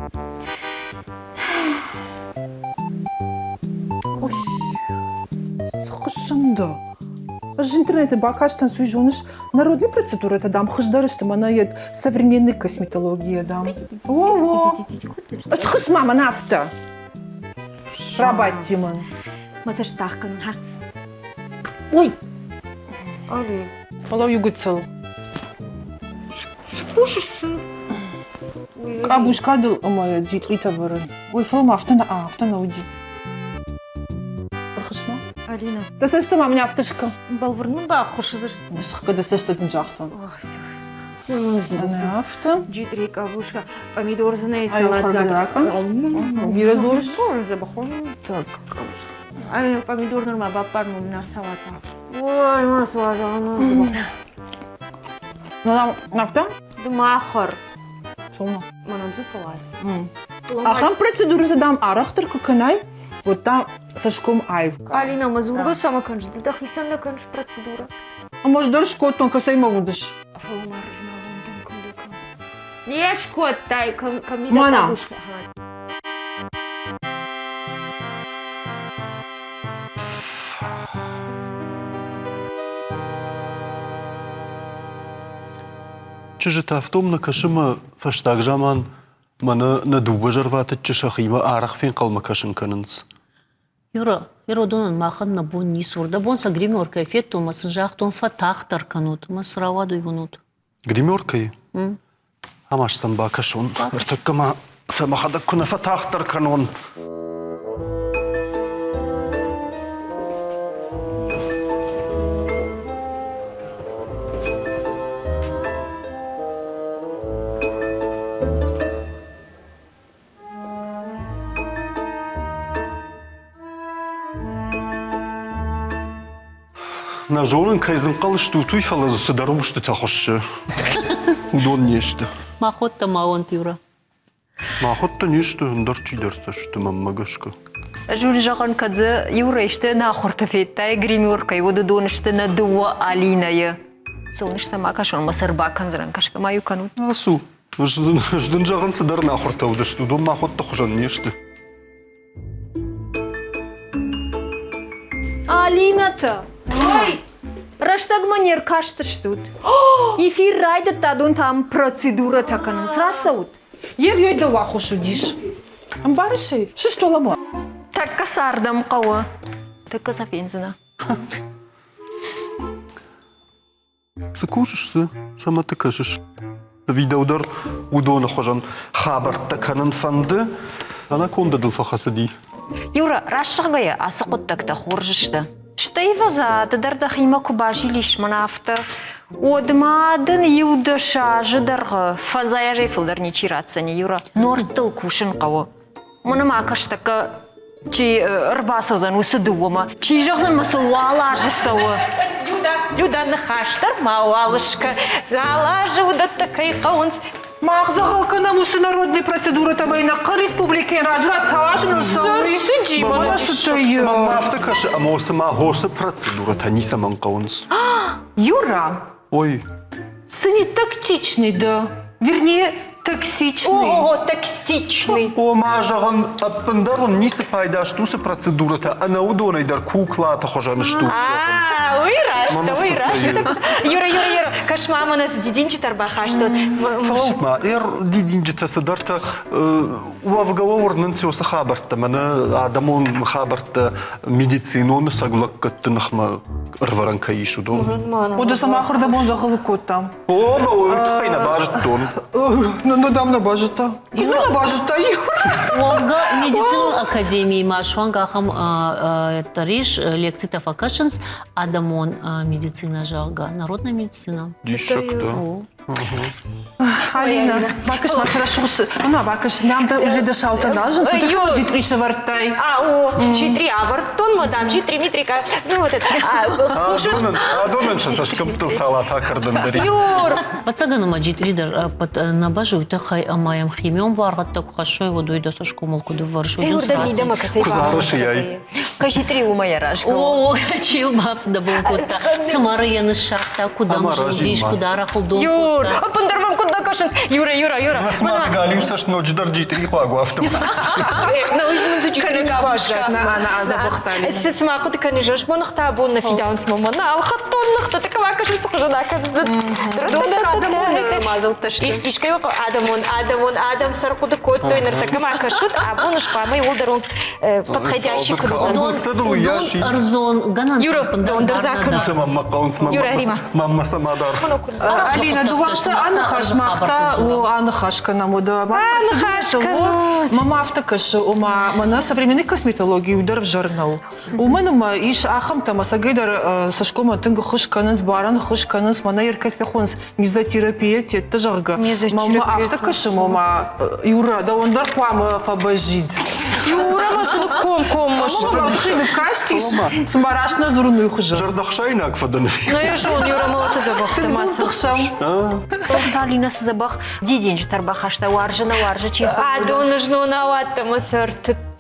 Ой, цы хуыссӕн дӕ? Ӕз интернеты бакастӕн, суй зоныс, народный процедурӕтӕ, дам, хуыздӕр сты, мӕнӕ йӕ современный косметология, дам. О-о! Ысхуысс ма мӕнӕ афтӕ. Рабадти мын. Мӕ цӕст ахгӕнон, ха. Ой! Али. Фӕлӕу иу гыццыл. Цы кусыс, цы? Къабузка дыл ӕмӕ джитъритӕ вӕрын. Ой, фӕлӕ ма афтӕ нӕ, афтӕ нӕ уыди. Ӕрхуысма. Алина. Дӕ цӕстӕ ма мын афтӕ скӕ. Бӕлвырд мын баххуыс уыдзысты. Схгӕ дӕ цӕстӕ дын загътон. Афтӕ. Джитъри, къабузка, помидор дзы нӕй, салат. Бирӕ дзурыс? Так, къабузка. Ай, помидор нырма баппар мын на салата. Ой, ма суазал, Ну, афтӕ? Ды ма хӕр. Цӕуылнӕ? Мӕнӕн дзы фӕуадз. Ахӕм процедурӕтӕ, дам, арӕхдӕр куы кӕнай, уӕд та цӕсгом аив. Алина, мӕ дзургӕ цӕмӕ кӕныс? Ды дӕхицӕн нӕ кӕныс процедурӕ? Ӕмӕ ӕз дӕр скодтон, кӕцӕй мӕ уыдыс? Фӕлӕ ма рызналон дӕн куы кӕм. Не скодтай, кӕм кӕм Мӕнӕ. Чызджытӕ афтӕ нӕ кӕсы мӕ фӕстаг заман мӕнӕ нӕ дыууӕ зӕрватыччы сӕхимӕ арӕх фенхъӕлмӕ кӕсын кӕнынц. Юра, Иродонӕн махӕн нӕ бон ницы у. Дӕ бон сӕ гримеркӕйы федтон ӕмӕ сын загътон, фӕтагъддӕр кӕнут ӕмӕ цы рауад, уый уынут. Гримеркӕйы? Ӕмӕ сӕм бакӕсон. Ӕртӕккӕ ма сӕ мӕхӕдӕг куы нӕ фӕтагъддӕр кӕнон. Нӕ зонын, кӕй дзы ӕнхъӕл стут, уый, фӕлӕ дзы цыдӕр устытӕ хуыссы. Уыдон не сты. Махуӕттӕ ма уӕнт, Юра. Махуӕттӕ не сты, ӕндӕр чидӕртӕ сты, мӕнмӕ гӕсгӕ. Ӕз уын зӕгъын, кӕд дзы иу рӕсты ӕнахуырты федтай гримеркӕйы, уӕд уыдон сты нӕ дыууӕ Алинӕйы. Цӕуыныс сӕ ма кӕсон, мӕ сӕр бакӕндзынӕн, кӕсгӕ ма-иу кӕнут. Ацу. Ӕз дын зӕгъын, цыдӕр ӕнахуыртӕ уыдысты, уыдон махуӕтты хуызӕн не сты. Алинӕтӕ! Ой! Рӕстӕгмӕ не ркастыстут. Эфир райдыдта, дон там процедурӕтӕ кӕнынц. Рацӕут. Ер ей дӕу аххос уыдис. Ӕмбарыс ӕй? Сыст уӕлӕмӕ. Тӕккӕ цардӕм хъӕуы. Тӕккӕ сӕ фендзынӕ. Цы кусыс, цы? Цӕмӕ ты кӕсыс? Ӕви дӕу дӕр уыдоны хуызӕн хабӕрттӕ кӕнын фӕнды? Анаконда дыл фӕхӕцыди. Юра, раст зӕгъгӕйӕ, ацы хъуыддӕгтӕ хорз сты. Стӕй ӕвӕдза, ды дӕр дӕхимӕ куы базилис мӕнӕ афтӕ, уӕд ма дын иу дӕс азы дӕргъы фӕндзай азӕй фылдӕр ничи ратдзӕни, Юра. Нордтыл кусын хъӕуы. Мӕнӕ ма кӕстӕккӕ чи ӕрбацӕудзӕн, уыцы дыууӕмӕ. Чи зӕгъдзӕн, мӕ сыл уал азы цӕуы. Люда, Люда, ныхас дӕр мауал скӕ. Цал азы уыдӕттӕ кӕй хъӕуынц. Мах дзӕгъӕл кӕнӕм уыцы народный процедурӕтӕ ӕмӕ нӕ республикӕйӕн радзурат цал азы ныл цӕуы. Цыди, Мӕнӕ цытӕ Мӕнмӕ афтӕ кӕсы, ӕмӕ цыма хосы процедурӕтӕ ницӕмӕн хъӕуынц. Юра! Ой. Цы не тактичный дӕ? Вернее, токсичный. О, токсичный. Ома, зӕгъын, ӕппындӕр уын ницы пайда сты уыцы процедурӕтӕ, ӕнӕ уыдонӕй дӕр куклаты хуызӕн стут, зӕгъын. Уый раст, уый раст. Юра, Юра, Юра, кӕс-ма, мӕнӕ цы дидинджытӕ ӕрбахастон. Фӕлӕут-ма, ӕр дидинджытӕ цыдӕртӕ уӕвгӕ уӕ уырнынц уыцы хабӕрттӕ, мӕнӕ адӕмон хабӕрттӕ медицинон саглӕггӕдты ныхмӕ ӕрвӕрӕн кӕй ис, уыдон. Уыды сӕм ахуырдӕбон дзӕгъӕлы кодтам. О, мӕ уый тыххӕй нӕ базыдтон. Ну, дам нӕ базыдта. Куыд нӕ базыдта, Уӕвгӕ медицинон академийы ма суанг ахӕм дӕр ис, лекцитӕ фӕкӕсынц адӕмон медицинӕ, зӕгъгӕ, народная медицина. Диссӕгтӕ. Алина, бакӕс ма цы рӕсугъд Ну, бакӕс, нӕм дӕ уже дӕ саутӕ нал зынц, ты джитъри сӕвӕрдтай. А, о, джитъри авӕрдтон, мадам, джитъри, митрика. Ну, вот это. Адонӕн сӕ цӕсгӕмттыл салат акӕрдын дӕр. Юр! Ӕвӕццӕгӕн ӕмӕ джитъри дӕр ӕппӕт нӕ бӕззы уый тыххӕй ӕмӕ йӕм химион буаргъӕдтӕ куы хӕссой, уӕд уый дӕ цӕсгомыл куыд ӕввӕрсы, уыдон Уырдӕм мидӕмӕ кӕцӕй Куы зарыс яй. Кӕситри уымӕ йӕ разгӕ. О, чи йыл бафыдӕбон кодта, цы мӕры йӕ ныссагъта, куыд ӕм зылдис, куыд арӕх ыл дон кодта. Зон, ӕппындӕр мӕм куыд нӕ кӕсынц. Юра, Юра, Юра. Мӕ цыма галиу цӕст ноджыдӕр джитъри хъуаг у, афтӕ. Цы цыма хъуыды кӕныс, ӕз мӕ ныхтӕ абон нӕ фидауынц мӕ нӕ ӕлхӕдтон ныхтӕ, так бакӕсын цы хуызӕн акӕндзынӕ. Мадзӕлттӕ сты. Искӕй адӕмон, адӕмон, адӕм сӕр хъуыды кодтой, ныртӕккӕ ма кӕсут, абон ӕз хъуамӕ иууылдӕр подходящий куыд уыдзӕн. Ӕрдзон гӕнӕн Юра, дон дӕр закӕн. Мамма сӕмӕ дӕр. Алина, дыууӕ аныхас мах та о аныхас кӕнӕм уӕдӕ. Аныхас кӕнут. Мама афтӕ кӕсы, ома мӕнӕ современный косметологи уый дӕр ӕвзӕр нӕу. Уымӕн ӕмӕ ис ахӕмтӕ, ӕмӕ сӕгӕй дӕр цӕсгомӕн тынг ӕххуыс кӕнынц, барӕн ӕххуыс кӕнынц, мӕнӕ ӕркӕд фӕхонынц мезотерапия тетты, зӕгъгӕ. Мӕнмӕ афтӕ кӕсы, ома Юра, дӕуӕн дӕр хъуамӕ фӕбӕззид. Юра ма цы ныккомкоммӕ Мӕ ныккастис, цыма раст нӕ дзурын уый хуызӕн. Зӕрдӕхсаинаг фӕдӕн. Ну я жон, Юра мӕлӕты дзӕбӕхтӕ ма цы. Тыхсӕм. Талина цы дзӕбӕх дидинджытӕ ӕрбахаста, уарзы нӕ уарзы чи Адоны знон ауадтӕ мӕ сӕр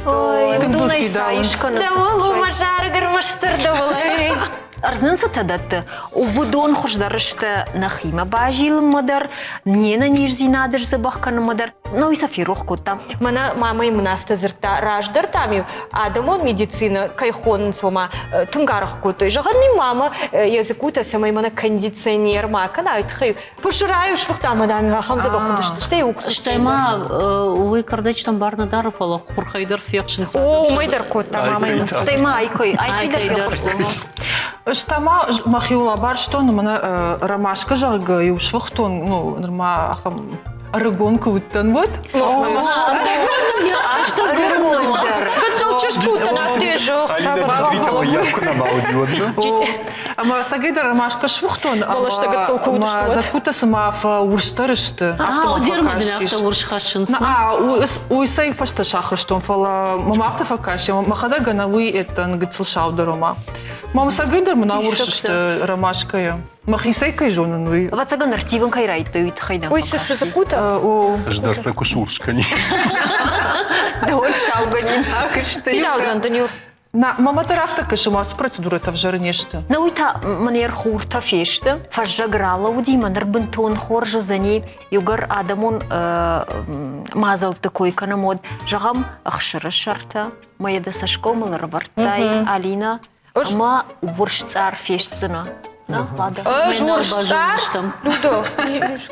Ой, Тынг уыдонӕй фидауынц. цы скӕнынц. Дӕуыл у мӕ зарӕг ӕрмӕстдӕр дӕуылӕй. Ӕрдз нын цытӕ дӕтты, уыдон хуыздӕр сты нӕхимӕ базилынмӕ дӕр, не нӕниздзинады сдзӕбӕх кӕнынмӕ дӕр. Но уый сӕ ферох кодта. Мӕнӕ мамӕ мын афтӕ дзырдта, раздӕр там-иу адӕмон медицинӕ кӕй хонынц, ома тынг аргъ кодтой. Зӕгъӕн ни мамӕ йӕ дзыккутӕ, цӕмӕй мӕнӕ кондиционер ма кӕна, уый тыххӕй пысырайы сфыхта ӕмӕ дам ахӕм дзӕбӕх уыдысты. Стӕй уксус. Стӕй ма уый кӕрдӕджытӕм бар нӕ дары, фӕлӕ хурхӕй дӕр фехсынц. О, уымӕй дӕр кодта мамӕ. Стӕй ма айкой, айкой дӕр фехъуыстон. Ӕз та ма мӕхиуыл абарстон, мӕнӕ ромашкӕ, зӕгъгӕ, иу сфыхтон, ну, нырма ахӕм ӕрыгон куы уыдтӕн, уӕд. Азтӕ дзурын Гыццыл чызг куы уыдтӕн, афтӕ зӕгъ, Алина Джитритова йӕ куы нӕма уыди, уӕд Ӕмӕ сӕгӕй дӕр ромашкӕ сфыхтон, Бӕлӕстӕ гыццыл куы уыдысты, уӕд. Дзӕккутӕ цыма фӕурсдӕр сты. А, уыдермӕ дын афтӕ урс хӕссынц. Уый цӕй фӕстӕ сахуырстон, фӕлӕ мӕм афтӕ фӕкасти, мӕхӕдӕг ӕнӕ уый эттӕн гыццыл саудӕр ома. Мӕм сӕгӕй дӕр мын аурс сты ромашкӕйы. Мӕхицӕй кӕй зонын, уый. Ӕвӕццӕгӕн ӕрттивын кӕй райдыдтой, уый тыххӕй дӕм Уый цы цы дзыккутӕ? О. Ӕз дӕр сӕ куы сурс кӕнин. Дӕуӕн саугӕнинаг сты. Фидаудзӕн дын иу. На, мама дӕр афтӕ кӕсы, ма ацы процедурӕтӕ ӕвзӕр не сты. На уый та мын ӕрхуртӕ фесты. Фӕззӕг ралӕуди, мӕ ныр бынтон хорз уыдзӕни. Иугӕр адӕмон мадзӕлтты кой кӕнӕм, уӕд, зӕгъӕм, ӕхсыры сӕртӕ, мӕ йӕ дӕ цӕсгомыл ӕрӕвӕрдтай, Алина, ӕмӕ урсцъар фестдзынӕ. Ӕз урсцъар? Людо,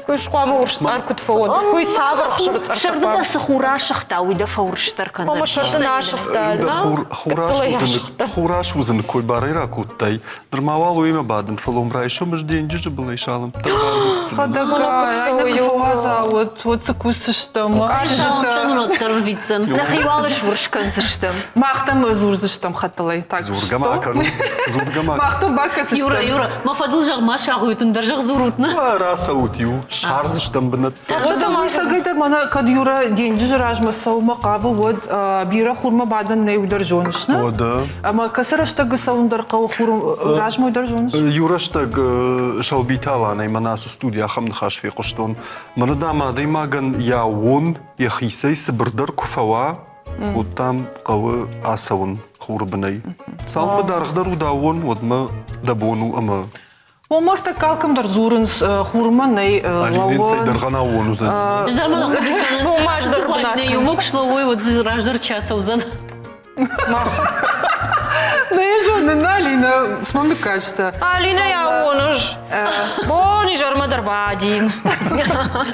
куы хъуамӕ урсцъар куыд фӕуон? Уый цавӕр ӕхсыры Сӕрды дӕ цы хур асыгъта, уый дӕ фӕурсдӕр кӕндзӕн. Ӕмӕ сӕрды нӕ асыгъта. Хур асудзыны кой барӕй ракодтай. Нырма уал уыимӕ бадын, фӕлӕ уым райсом ӕз денджызы былӕй салӕмттӕ Уӕд цы кусдзыстӕм? Нӕхи уал ысурс кӕндзыстӕм. Мах там дзурдзыстӕм хӕтӕлӕй. Так Дзургӕ ма кӕнут. Дзургӕ ма. Мах там бакӕсдзыстӕм. Юра, Юра, мӕ фӕдыл зӕгъ ма сагъуют, ӕндӕр зӕгъ дзурут нӕ. Рацӕут-иу, ссардзыстӕм бынӕттӕ. Уӕдӕ уый сӕгӕй мӕнӕ кӕд Юра денджызы размӕ цӕуынмӕ хъавы, уӕд бирӕ хурмӕ бадӕн нӕй, уый дӕр зоныс, нӕ? Уӕдӕ. Ӕмӕ кӕцы рӕстӕг цӕуын дӕр хъӕуы хур размӕ уый дӕр зоныс? Иу рӕстӕг Сӕлбиты Аланӕй мӕнӕ ацы студийы ахӕм ныхас фехъуыстон. Мӕнӕ дам адӕймагӕн йӕ уон йӕхицӕй цыбырдӕр куы фӕуа, уӕд дам хъӕуы ацӕуын хуры бынӕй. Цалынмӕ даргъдӕр у дӕ уон, уӕдмӕ дӕ бон у ӕмӕ Омартӕ алкӕмдӕр дзурынц, хурмӕ нӕй лӕууӕн. Дӕргъӕн аууон уыдзӕн. Ӕз дӕр ма хъуыды кӕнын. Омаш дӕр бынат. Нӕ иумӕ куы слӕууой, уӕд дзы раздӕр чи ацӕудзӕн. Нӕ зонын, Алина, смам ныккастӕ. Алина я онуж. Бон изӕрмӕ дӕр бадин.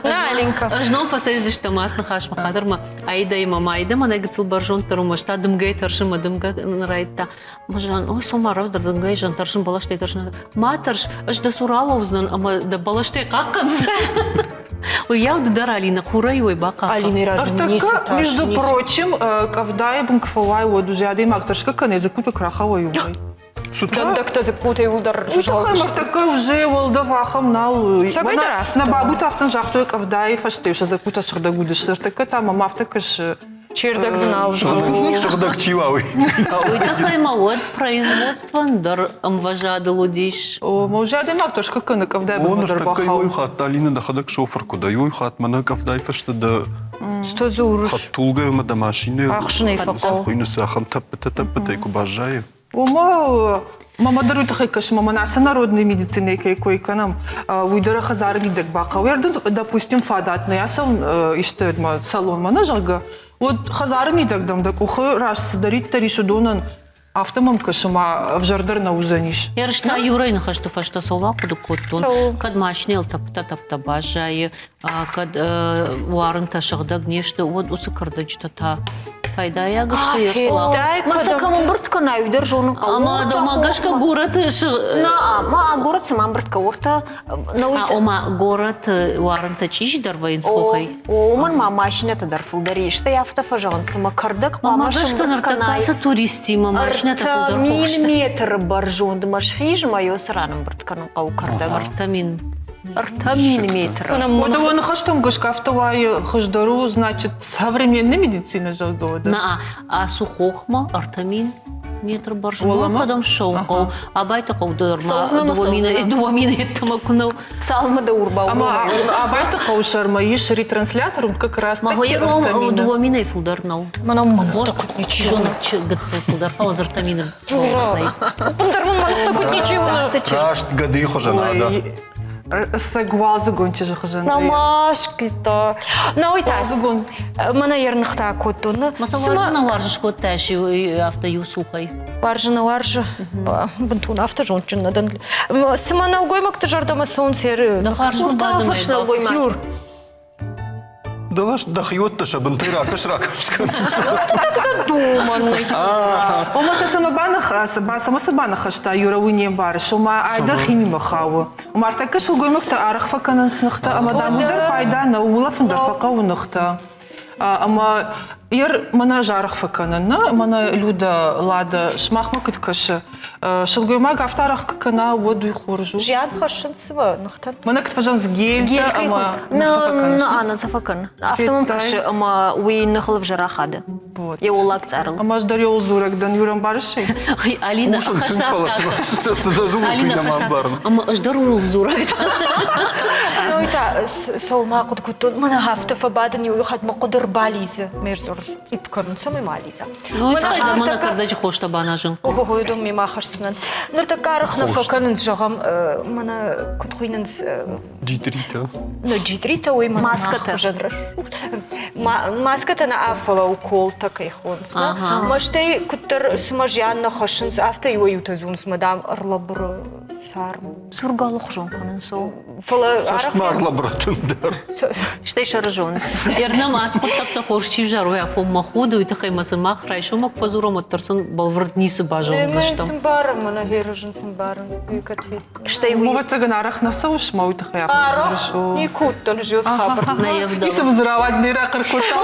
На, Алинка. Ӕз ном фӕцӕйдзыстӕм ацы ныхасмӕ хатырмӕ Аидаимӕ ма Аида мӕнӕ гыццыл бӕрзонддӕр у, ӕз та дымгӕйы тӕрсын мӕ дымгӕ райдта. Мӕ ой, цома рӕвдздӕр дымгӕйы зӕн тӕрсын, бӕлӕстӕй тӕрсын. Ма тӕрс, ӕз дӕ цур алӕудзынӕн ӕмӕ дӕ бӕлӕстӕй хъахъхъӕндзынӕн. Уыйау ды дӕр, Алина, хурӕй уой бахъахъхъӕн. Алины размӕ ницы тас. Между прочим, къӕвдайы бын куы фӕуай, уӕд уже адӕймаг тӕрсгӕ кӕны, дзыккутӕ куы рахауай, уымӕй. Дӕндӕгтӕ дзыккутӕй уылдӕр Уый тыххӕй мӕртӕккӕ уже уӕлдӕф ахӕм нал у. Нӕ бабутӕ афтӕ загътой къӕвдайы фӕстӕ сӕ дзыккутӕ сыгъдӕг уыдысты. Ӕртӕккӕ та мӕм афтӕ кӕсы. Чердӕг дзы нал Сыгъдӕг чи уа, уый. Уый тыххӕй ма уӕд производствон дӕр ӕмвӕзадыл уыдис. О, ма уже адӕймаг тӕрсгӕ кӕны къӕвдайы бынмӕ дӕр бахауы. Иу хатт Алина дӕхӕдӕг шофыр куы дӕ, иу хатт мӕнӕ къӕвдайы фӕстӕ дӕ Что дзурыс? Хӕдтулгӕйыл ма дӕ машинӕйыл Ӕхсынӕй фӕхъӕуы. Хуыйны цы ахӕм тӕппытӕ-тӕппытӕй куы баззайы. Ома, мама дӕр уый тыххӕй кӕсы, мӕнӕ ацы народной медицинӕйы кӕй кой кӕнӕм, уый дӕр хӕдзары мидӕг бахъӕуы. Ӕрдын, допустим, фадат нӕ ацӕуын исты салонмӕ, нӕ зӕгъгӕ, уӕд хӕдзары мидӕг дӕм дӕ къухы раст цыдӕриддӕр ис, уыдонӕн афтӕ мӕм кӕсы, ма ӕвзӕрдӕр нӕ уыдзӕнис. Ерыс та Юрайы ныхӕсты фӕстӕ цӕуыл ахъуыды кодтон, кӕд машинӕйыл тӕптӕ-тӕптӕ баззайы, кӕд уарынтӕ сыгъдӕг не сты, уӕд уыцы кӕрдӕджытӕ та пайдайаг сты. Ма сӕ кӕм ӕмбырд кӕнай, уый дӕр зонын хъӕуы. Ӕмӕ дӕумӕ гӕсгӕ горӕты На, ма город цыма ӕмбырд кӕ, уыртӕ Ома горӕты уарынтӕ чъизидӕр вӕййынц хохӕй. Уымӕн ма машинӕтӕ дӕр фылдӕр ис. Стӕй афтӕ фӕзӕгъынц, цыма кӕрдӕг хъуамӕ сӕмбырд кӕнай. Ацы туристтимӕ машинӕтӕ фылдӕр 4000 метры бӕрзондмӕ схизмӕ йӕ цы ран ӕмбырд кӕнын хъӕуы кӕрдӕг. 3000. 3000 метры. Уӕдӕ уӕ ныхӕстӕм гӕсгӕ афтӕ уайы хуыздӕр у, значит, современная медицина зӕгъгӕ уӕдӕ? На, ацу хохмӕ 3000 метр бӕрзонд. Кӕдӕм ссӕуын хъӕуы? Абайты хъӕу дӕр ма 2000 йедтӕмӕ куы нӕу. Цалынмӕ дӕ урбау Ӕмӕ Абайты хъӕуы сӕрмӕ ис ретранслятор, уым как раз таки Мӕ 2000-ӕй фылдӕр нӕу. Мӕнӕ мӕ куыд ничи гыццыл фылдӕр, фӕлӕ дзырдта мины. Ӕппындӕр мын мӕ куыд ничи уыны. Раст гӕдыйы хуызӕн ада. Сӕг уалдзыгон чызджы хуызӕн. Намашкита. Науи та Уалдзыгон. Мӕнӕ йе рныхтӕ кодтон. Ма сӕ уарзын уарзыс кодтай афтӕ иу сухӕй? Уарзын уарзы. Бынтон афтӕ зондджын нӕ дӕн. Цыма нӕлгоймӕгты зӕрдӕмӕ цӕуынц еры. Нӕлгоймаг. Юр. Дӕлӕс дӕхиуӕттӕ сӕ бынтӕй ракӕс-ракӕс кӕнынц. Так задуманный. Ома сӕ цӕмӕ баныхас, цӕмӕ сӕ баныхӕста, Юра, уый не мбарыс. Ома айдӕр химимӕ хауы. Ома ӕртӕккӕ сылгоймӕгтӕ арӕх фӕкӕнынц ныхтӕ, ӕмӕ дам уый дӕр пайда нӕу, улӕфын дӕр фӕхъӕуы ныхтӕ. Ӕмӕ ер мӕнӕ ӕз арӕх фӕкӕнын, нӕ? Мӕнӕ Люда, Лада, сымахмӕ куыд кӕсы? Сылгоймаг афтӕ арӕх куы кӕна, уӕд уый хорз у. Зиан хӕссынц цымӕ ныхтӕн? Мӕнӕ куыд фӕзӕгъынц гельтӕ ӕмӕ Нӕ, нӕ сӕ фӕкӕн. Афтӕ мӕм кӕсы, ӕмӕ уый ныхыл ӕвзӕр ахады. Йӕ уӕллаг цъарыл. Ӕмӕ ӕз дӕр йӕ дзурӕг дӕн, Юра, ӕмбарыс ӕй? Алина, Хъусын тынг, фӕлӕ цы дӕ дзурут, уый нӕма ӕмбарын. Ӕмӕ ӕз дӕр ууыл дзурӕг дӕн. Ну та цӕуыл ма хъуыды кодтон, мӕнӕ афтӕ фӕбадын иу хатт мӕ хъуыды ӕрбалидзы, ме рзор ипп кӕнын, цӕмӕй ма алидза. Ну, тыххӕй дӕр мӕнӕ кӕрдӕджы хостӕ баназын. Ого, уыдон мемӕ ахӕсдзынӕн. Ныртӕккӕ арӕх нӕ фӕкӕнынц, зӕгъӕм, мӕнӕ куыд хуыйнынц Джитритӕ. Ну, джитритӕ уый мӕн Маскӕтӕ. хуызӕн рӕсугъд. Маскӕтӕ нӕ фӕлӕ уколтӕ кӕй хонынц. Ӕмӕ стӕй куыддӕр цыма зиан нӕ хӕссынц, афтӕ иуӕй-иутӕ дзурынц, мадам ӕрлӕбыры царм. Сургалы хуызон кӕнынц. Фӕлӕ Цӕстмӕ ӕрлӕбыры дӕр. Стӕй сӕрызонд. Ернӕм ацы хъуыддӕгтӕ хорз чи взары, уый афонмӕ худы, уый тыххӕй ма сын мах райсомӕг фӕдзурӕм, уӕддӕр сын бӕлвырд ницы базондзыстӕм. Сын барын, мӕнӕ герызын сын барын, уый кӕд Стӕй уый... Ӕвӕццӕгӕн арӕх нӕ цӕуыс, ма уый тыххӕй Арӕх никуы уыдтӕн зиоз хабар. Нӕ ӕвдӕлы. Ницы рауад, не рахъӕр кодта.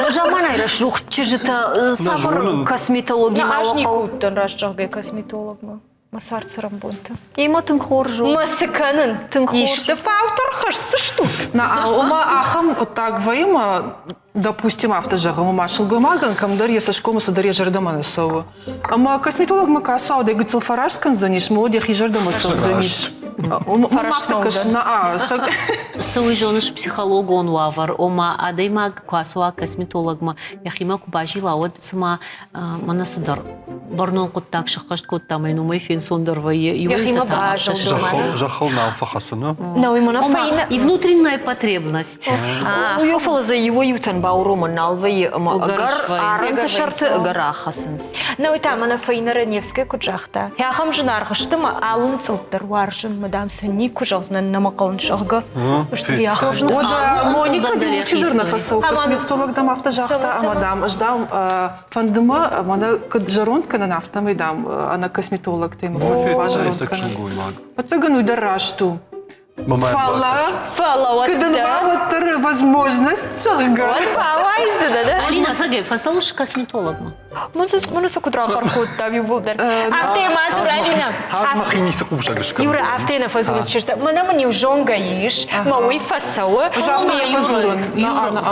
Заманай рӕсугъд чызджытӕ цавӕр косметологимӕ Ӕз никуы уыдтӕн, раст зӕгъгӕ, косметологмӕ. Мӕ цард цӕрӕнбонты. Ема тынг хорз у. Мӕ цы кӕнын? Тынг хорз. Исты фаутӕр хӕсдзыстут? На, ома ахӕм хъуыддаг вӕййы, ӕмӕ допустим, афтӕ зӕгъӕм, ома сылгоймагӕн кӕмдӕр йӕ цӕсгомы цыдӕр йӕ зӕрдӕмӕ нӕ цӕуы. Ӕмӕ косметологмӕ кӕсау дӕ гыццыл фӕраст кӕндзӕнис, ӕмӕ уӕд йӕхи зӕрдӕмӕ цӕудзӕнис. Цы уый зоныс психологон уавӕр, ома адӕймаг куы ацӕуа косметологмӕ, йӕхимӕ куы базила, уӕд цыма мӕнӕ цыдӕр бӕрнон хъуыддаг сӕххӕст кодта ӕмӕ йын уымӕй фенцондӕр вӕййы. Йӕхимӕ базылд. Зӕххыл нал фӕхӕцы, нӕ? И внутренняя потребность. Уый фӕлӕ дзы иуӕй-иутӕн бауромӕн нал вӕййы ӕмӕ ӕгӕр арӕнты сӕрты ӕгӕр ахӕцынц. Нӕ уый та мӕнӕ Фаина Раневская куыд загъта, ахӕм зынаргъ сты мӕ алы нцъылд дӕр уарзын, мӕ дам сӕ никуы зӕгъдзынӕн нӕ мӕ хъӕуын, зӕгъгӕ. Уӕдӕ Моника Белуччи дӕр нӕ фӕцӕуы косметолог дам афтӕ загъта, ӕмӕ дам ӕз дам фӕнды мӕ мӕнӕ куыд зӕронд кӕнын, афтӕмӕй дам ӕнӕ косметологтӕй мӕ фӕнды базӕронд кӕнын. Ӕцӕгӕн уый дӕр раст у. Фӕлӕ, фӕлӕ куыд ын уӕддӕр возможность, зӕгъгӕ. Алина, зӕгъай, фӕцӕуыс косметологмӕ? Мын цы куыд рахъӕр кодтам иууылдӕр. Афтӕ ма дзур, Алина. Ӕз мӕхи ницы хъусӕг скӕнын. Юра, афтӕ нӕ фӕдзурынц чызджытӕ. Мӕнӕ мын иу зонгӕ ис, мӕ уый фӕцӕуы. Ӕз афтӕ нӕ фӕдзурын.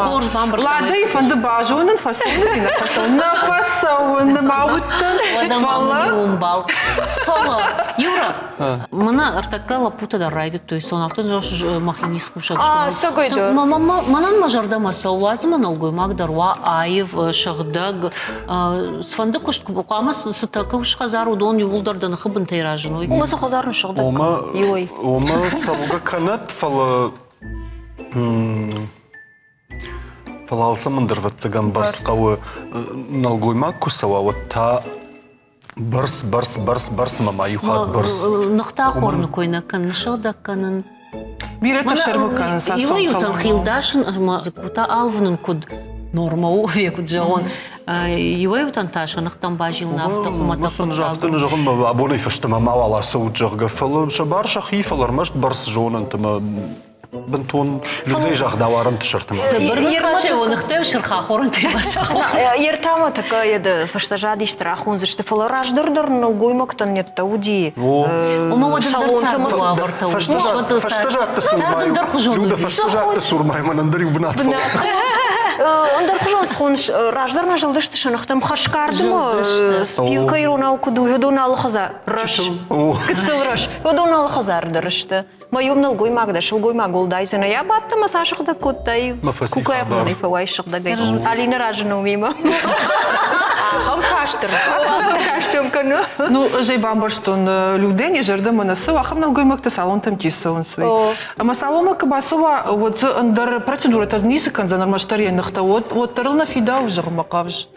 Хорз бамбӕрстам. Ладӕйы фӕнды базонын, фӕцӕуын ӕви нӕ фӕцӕуын. Нӕ фӕцӕуын, ма уыдтӕн. Фӕлӕ. Фӕлӕ, Юра, мӕнӕ ӕртӕккӕ лӕппутӕ дӕр райдыдтой сон. кодтон, афтӕ мӕхи ницкусӕг А, сӕгой дӕр. Мӕнӕн мӕ зӕрдӕмӕ цӕуы, уадз ӕмӕ нӕлгоймаг дӕр уа аив, сыгъдӕг, цыфӕнды куыст хъуамӕ цы тӕккӕ ус хӕдзар, уыдон иууылдӕр дӕ ныхы бынтӕй разыной. Уымӕ цы хӕдзар ныссыгъдӕг иуӕй. Ома цӕугӕ кӕнӕт, фӕлӕ Фӕлӕ алцӕмӕн дӕр, ӕвӕццӕгӕн, бӕрц хъӕуы. Нӕлгоймаг куы цӕуа, уӕд та бӕрц, бӕрц, бӕрц, бӕрц ӕмӕ ма иу хатт бӕрц. Ныхтӕ хорны кой нӕ кӕнын, сыгъдӕг кӕнын. Бирӕтӕ сӕрмы кӕнынц ацы Иуӕй-иутӕн хилдасын ӕмӕ дзыккутӕ алвынын куыд норма у, куыд зӕгъон. Иуӕй-иутӕн та сӕ ныхтӕм базилын афтӕ хуымӕтӕг хъуыддаг. Афтӕ нӕ зӕгъын, абонӕй фӕстӕмӕ мауал ацӕут, зӕгъгӕ, фӕлӕ сӕ бар сӕхи, фӕлӕ ӕрмӕст бӕрц зонӕнт ӕмӕ бынтон людӕй загъдау арӕнты сӕрты. Цыбыр ныхасӕй уӕныхтӕй сырх ахорӕнтӕй басахор. Ертӕмӕ такӕ фӕстӕзад исты рахондзысты, фӕлӕ раздӕр дӕр нӕлгоймӕгтӕн неттӕ уыди. Ома уӕд ӕндӕр уавӕртӕ Фӕстӕзадты цурмӕ Люда фӕстӕзадты цурмӕ мӕн ӕндӕр иу бынат Ӕндӕрхуызон схоныс, раздӕр нӕ зылдысты сӕ ныхтӕм хӕсгардмӕ спилкӕ иронау куыд у, уыдон алы хӕдзар рӕс. Гыццыл рӕс. Уыдон алы хӕдзар дӕр сты. Мӕ иу нӕлгоймаг дӕ, сылгоймаг уӕлдайдзӕнӕ. Йӕ бадт ӕмӕ сӕ сыгъдӕг кодтай. Куклайы хонӕй фӕуай сыгъдӕгӕй. Алина разы номимӕ. Ахӕм кастыр. Кастым кӕны. Ну, ӕз ӕй бамбӕрстон, Людӕн йӕ зӕрдӕмӕ нӕ цӕуы, ахӕм нӕлгоймӕгтӕ салонтӕм чи цӕуынц, уый. Ӕмӕ салонмӕ куы бацӕуа, уӕд дзы ӕндӕр процедурӕтӕ ницы кӕндзӕн, ӕрмӕстдӕр йӕ ныхтӕ, уӕддӕр ыл нӕ фидауы, зӕгъынмӕ хъавыс.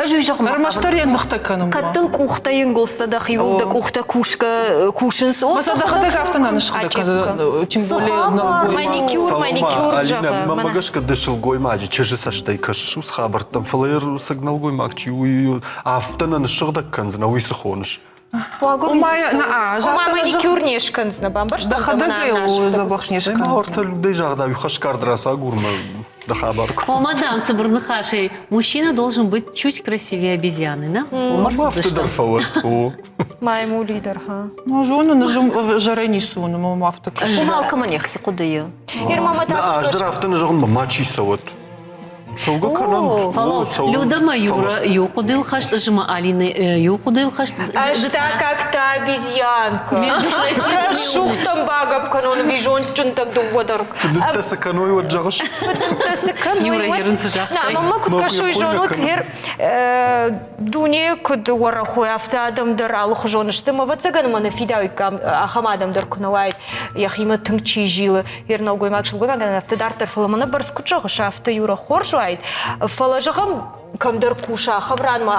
Ӕз уый зӕгъын Ӕрмӕстдӕр йӕ ныхтӕ кӕнынмӕ. Кӕд дыл къухтӕ ӕнгуылдзтӕ дӕхиуыл дӕ къухтӕ кусгӕ кусынц, Мӕ дӕхӕдӕг афтӕ нӕ ныссыгъдӕг кӕны, тем более нӕлгоймаг. Маникюр, маникюр Алинӕ, мӕнмӕ гӕсгӕ ды сылгоймаджы чызджы цӕстӕй кӕсыс уыцы хабӕрттӕм, фӕлӕ йӕ русаг нӕлгоймаг чи у, уый афтӕ нӕ ныссыгъдӕг кӕндзынӕ, уый цы хоныс? Ома маникюр не скӕндзынӕ, бамбӕрстам? Дӕхӕдӕг ӕй дзӕбӕх не скӕндзынӕ. Ортӕ людӕй загъдау, хӕсгард рацагурмӕ дӕ хабар куы. Ома, дам, цыбыр ныхасӕй, мужчина должен быть чуть красивее обезьяны, да? Афтӕ дӕр фӕуӕд, о. Маймули дӕр, ха. Ну, зонын, зӕрӕй ницы уыны, мӕм афтӕ кӕсы. Уым алкӕмӕн йӕхи хъуыдыйы. Ӕз дӕр афтӕ нӕ зӕгъын, ма чи цӕуӕд. Цӕугӕ кӕнӕм. Фӕлӕ Люда ма Юра иу хъуыдыйыл хӕст, ӕз ӕмӕ Алинӕ иу хъуыдыйыл хӕст. Ӕз та как та обезьянка. Рӕсугъдтӕм багӕпп кӕнон ӕви зондджынтӕм дыууӕ дӕр. Фыдындтӕ цы кӕной, уӕд зӕгъыс? Фыдындтӕ цы кӕной, Юра ерын цы загътай? Мамӕ куыд кӕсой, зонут, гъер дуне куыд уӕрӕх у, афтӕ адӕм дӕр алыхуызон сты. Ӕвӕццӕгӕн мӕ нӕ фидауиккам, ахӕм адӕм дӕр куы нӕ уаид, йӕхимӕ тынг чи зилы, йе нӕлгоймаг сылгоймагӕн афтӕ дарддӕр, фӕлӕ мӕнӕ бӕрц куыд зӕгъыс, афтӕ Юра хорз уаид. Фӕлӕ зӕгъӕм, кӕмдӕр куса, ахӕм ранмӕ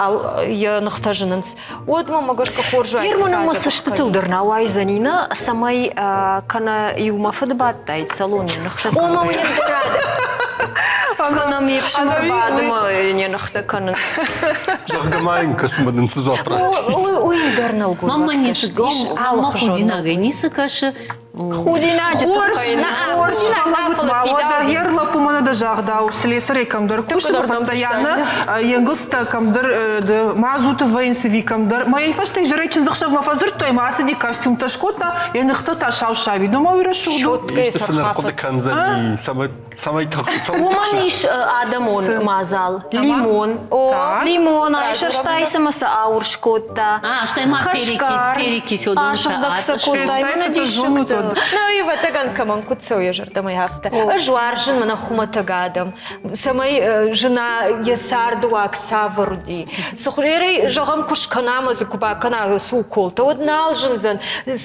йӕ ныхтӕ зынынц, уӕд мӕ гӕсгӕ хорз уаид. Ирмӕ мӕ цӕстытыл дӕр нӕ уайдзӕни, нӕ, цӕмӕй кӕнӕ иумӕ фыд бадтаид салоны ныхтӕ. Ома уый ӕндӕрад. Кӕнӕ ме фсымӕр бады мӕ йӕ ныхтӕ кӕнынц. Зӕгъгӕ ма йын кӕсмӕ дын цы дзуапп радтид? Уый дӕр нӕлгоймӕгтӕ Мама ницы, мама худинагӕй ницы кӕсы, Худинаджы тыххӕй нӕ. Хорз, фӕлӕуут ма, уӕдӕ йе рлӕппумӕ нӕ дӕ загъдау, слесарӕй кӕмдӕр кусы постоянно, йе нгуылдзтӕ кӕмдӕр мазуты вӕййынц ӕви кӕмдӕр. Мӕ фӕстӕ изӕрӕй чындзӕхсӕвмӕ фӕдзырдтой ӕмӕ ацыди костюмтӕ скодта, йӕ ныхтӕ та сау савид. Ну, ма уый рӕсугъд у. Исты сын ӕрхъуыды кӕндзӕни, цӕмӕй цӕмӕй Уымӕн ис адӕмон мадзал. Лимон. Лимон айсӕрстай цымӕ сӕ аурс кодта. Стӕй ма перекись, перекись уыдон сӕ Асыгъдӕг сӕ кодта. Мӕнӕ диссӕгтӕ. Ну, ӕвӕццӕгӕн, кӕмӕн куыд цӕуы йӕ зӕрдӕмӕ афтӕ. Ӕз уарзын мӕнӕ хуымӕтӕг адӕм, цӕмӕй зына йӕ царды уаг цавӕр уыди. Цы хуызӕй, зӕгъӕм, куы скӕна ӕмӕ дзы куы бакӕна уыцы уколтӕ, уӕд нал зындзӕн,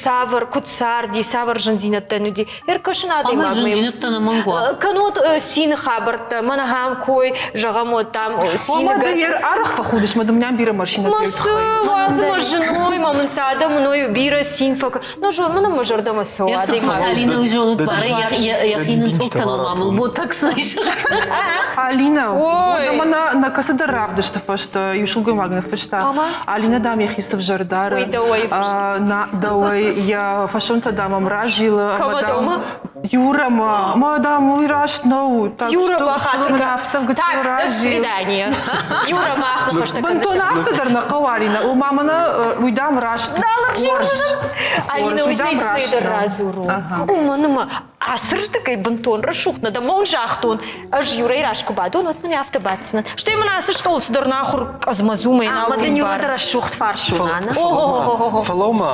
цавӕр, куыд царди, цавӕр зындзинӕдтӕ уыди. Ӕркӕсын адӕймагмӕ. Зындзинӕдтӕ нӕмӕнг уа. Кӕннод цины хабӕрттӕ, мӕнӕ ахӕм кой, зӕгъӕм, уӕд там цины... Омӕ ды арӕх фӕхудыс, мӕ дын бирӕ машинӕтӕ Ма цы, уадзы мӕ зыной, мӕ мын цы адӕм уыной, бирӕ цин фӕк... Ну, зон, мӕнӕ мӕ зӕрдӕмӕ цӕуы адӕймаг. Алина зонут бары, йӕхи ныцъыл кӕнон ма мыл ботокс Алина, уӕдӕ мӕ нӕ кӕцыдӕр равдысты фӕстӕ иу сылгоймаг ныффыста, Алина, дам, йӕхи цы взӕр дары. Уый дӕуӕй фыст. На, дӕуӕй йӕ фӕсонтӕ, дам, ӕм разилы. Ӕмӕ, дам, Юра ма, ма, дам, уый раст нӕу. Так Юра что бахатыр мын афтӕ гыццыл Так, до разил. свидания. Юра мах ныхӕстӕ Бынтон афтӕ дӕр нӕ хъӕуы, Алина. Ома мӕнӕ уый, дам, раст. Хорз. Алина, Хорз, уый уый, дам, цӕй раст дӕр нӕу. радзурон. Уымӕн ӕмӕ. Ацырдыгӕй бынтон рӕсугъд нӕ дӕ. Мон загътон, ӕз Юрӕйы раз куы бадон, уӕд мын афтӕ баддзынӕн. Стӕй мын ацы стъол цыдӕр нахуыр къӕдзмӕдзумӕ нал Ӕмӕ дын фембары. Юрӕ рӕсугъд фарс у, нана. Фӕлӕуу-ма,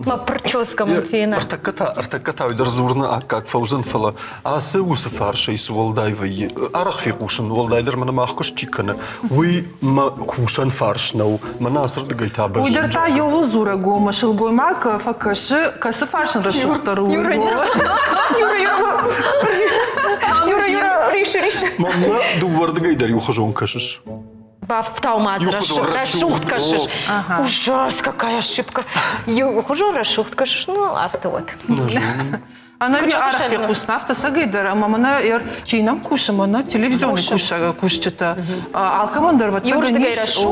Мӕ прическа мын фена. Ӕртӕккӕ та, ӕртӕккӕ та уый дӕр дзурыны аккаг фӕуыдзӕн, фӕлӕ ацы уыцы фарсӕй цы уӕлдай вӕййы, арӕх фехъусын, уӕлдайдӕр мӕнӕ мах куыст чи кӕны, уый мӕ кусӕн фарс нӕу, мӕнӕ ацырдыгӕй та Уый дӕр та иууыл дзурӕг у, ӕмӕ сылгоймаг фӕкӕсы, кӕцы фарс ын рӕсугъддӕр у. Юра, Юра, Юра, Юра, рисы, рисы. Мӕнмӕ дыууӕрдыгӕй дӕр иухуызон кӕсыс. Бафтау ма дзы рӕсугъд кӕсыс. Ужас, какая ошибка. Иухуызон рӕсугъд кӕсыс, ну, афтӕ вот. Ӕнӕуи арӕх фехъусын афтӕ цӕгӕй дӕр, ӕмӕ мӕнӕ чи нӕм кусы, мӕнӕ телевизионы кусджытӕ, алкӕмӕн дӕр ӕвӕццӕгӕн ис,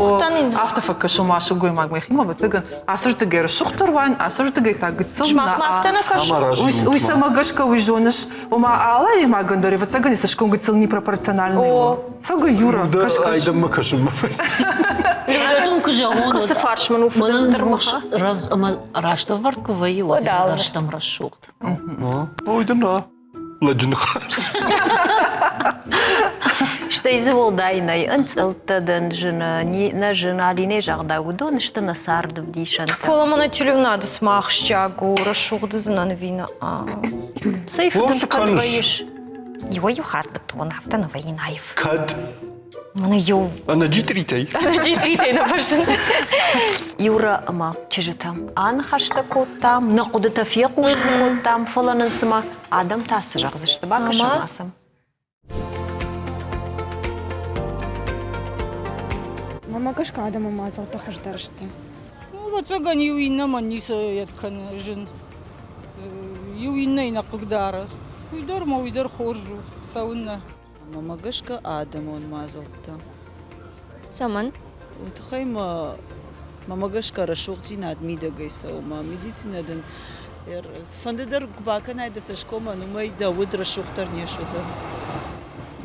афтӕ фӕкӕсы ма сылгоймагмӕ йӕхимӕ, ӕвӕццӕгӕн, ацырдыгӕй рӕсугъддӕр уаин, ацырдыгӕй та гыццыл Уый цӕмӕ гӕсгӕ уый зоныс, ома алы адӕймагӕн дӕр ӕвӕццӕгӕн йӕ цӕсгом гыццыл непропорциональный у. Цӕгӕй Юра, кӕс-кӕс. Айдӕммӕ кӕсынмӕ фӕци. Раст куы зӕгъон, Кӕцы фарс мын у мӕнӕн рухс рӕвдз ӕмӕ раст ӕвӕрд куы вӕййы, уӕд дӕр стӕм рӕсугъд. Ой, да на. Лӕджы ныхас. Стӕй дзы уӕлдай нӕй, ӕнцъылдтӕ дӕн зыны, нӕ зын Алинӕ загъта, уыдон сты нӕ царды вдисӕнтӕ. Фӕлӕ мӕнӕ телеуынады цыма ахсджиаг у, рӕсугъд дзынӕн ӕви нӕ. Цӕй фыдынд кӕд вӕййыс? Иуӕй-иу хатт бынтон афтӕ нӕ вӕййын аив. Кӕд? Мӕнӕ иу. Ӕнӕ джитритӕй? Ӕнӕ джитритӕй нӕ фӕрсын. Юра ӕмӕ чызджытӕм аныхӕстӕ кодтам, нӕ хъуыдытӕ фехъусын кодтам, фӕлӕ нын цыма адӕм та цы зӕгъдзысты, бакӕсӕм ма сӕм. Мӕнмӕ гӕсгӕ адӕмы мадзӕлттӕ хуыздӕр сты. Ну, ӕвӕццӕгӕн, иу иннӕмӕн ницы йед кӕны зын. Иу иннӕйы нӕ хъыгдары. Уый дӕр ма уый дӕр хорз у, цӕуыннӕ. Мӕнмӕ гӕсгӕ адӕмон мадзӕлттӕ. Цӕмӕн? Уый тыххӕй мӕ мӕнмӕ гӕсгӕ рӕсугъддзинад мидӕгӕй цӕуы. Мӕ медицинӕ дын цыфӕнды дӕр куы бакӕнай дӕ цӕсгомӕн, уымӕй дӕ уд рӕсугъддӕр не суыдзӕн.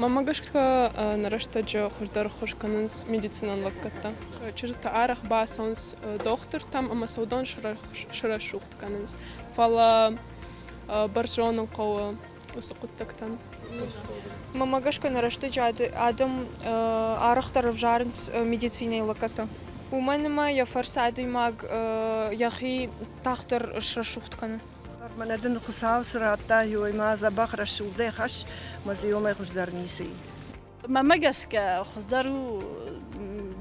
Мӕнмӕ гӕсгӕ нӕ рӕстӕджы хуыздӕр ӕххуыс кӕнынц медицинон лӕггӕдтӕ. Чызджытӕ арӕх бацӕуынц дохтыртӕм ӕмӕ сӕ уыдон срӕсугъд кӕнынц. Фӕлӕ бӕрзонын хъӕуы уыцы хъуыддӕгтӕн. Мӕнмӕ гӕсгӕ нӕ рӕстӕджы адӕм арӕхдӕр ӕвзарынц медицинӕйы лӕггӕдтӕ. Уымӕн ӕмӕ йӕ фӕрцы адӕймаг йӕхи тагъддӕр срӕсугъд кӕны. Мӕнӕ дын Хуыцау цы радта, уый ма дзӕбӕх рӕсугъдӕй хӕсс, мӕ дзы уымӕй хуыздӕр ницы и. Мӕнмӕ гӕсгӕ хуыздӕр у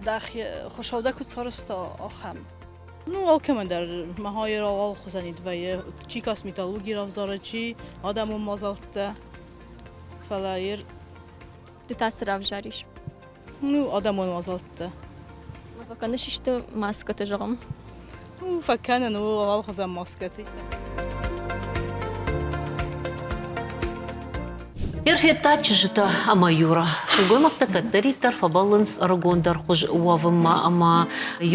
дӕхи Хуыцау дӕ куыд сарӕзта, ахӕм. Ну, алкӕмӕн дӕр махайы алхуызӕн вӕййы, чи косметологи равзары, чи адӕмон мадзӕлттӕ. Фӕлӕ ер... Ды та цы равзарис? Ну, адӕмон мадзӕлттӕ. Фӕкӕныс исты маскӕтӕ, зӕгъӕм? Ну, фӕкӕнын у алхуызӕн маскӕты. Йе федта чызджытӕ ӕмӕ Юра. Сылгоймӕгтӕ кӕддӕриддӕр фӕбӕллынц ӕрыгондӕр хуыз уӕвынмӕ ӕмӕ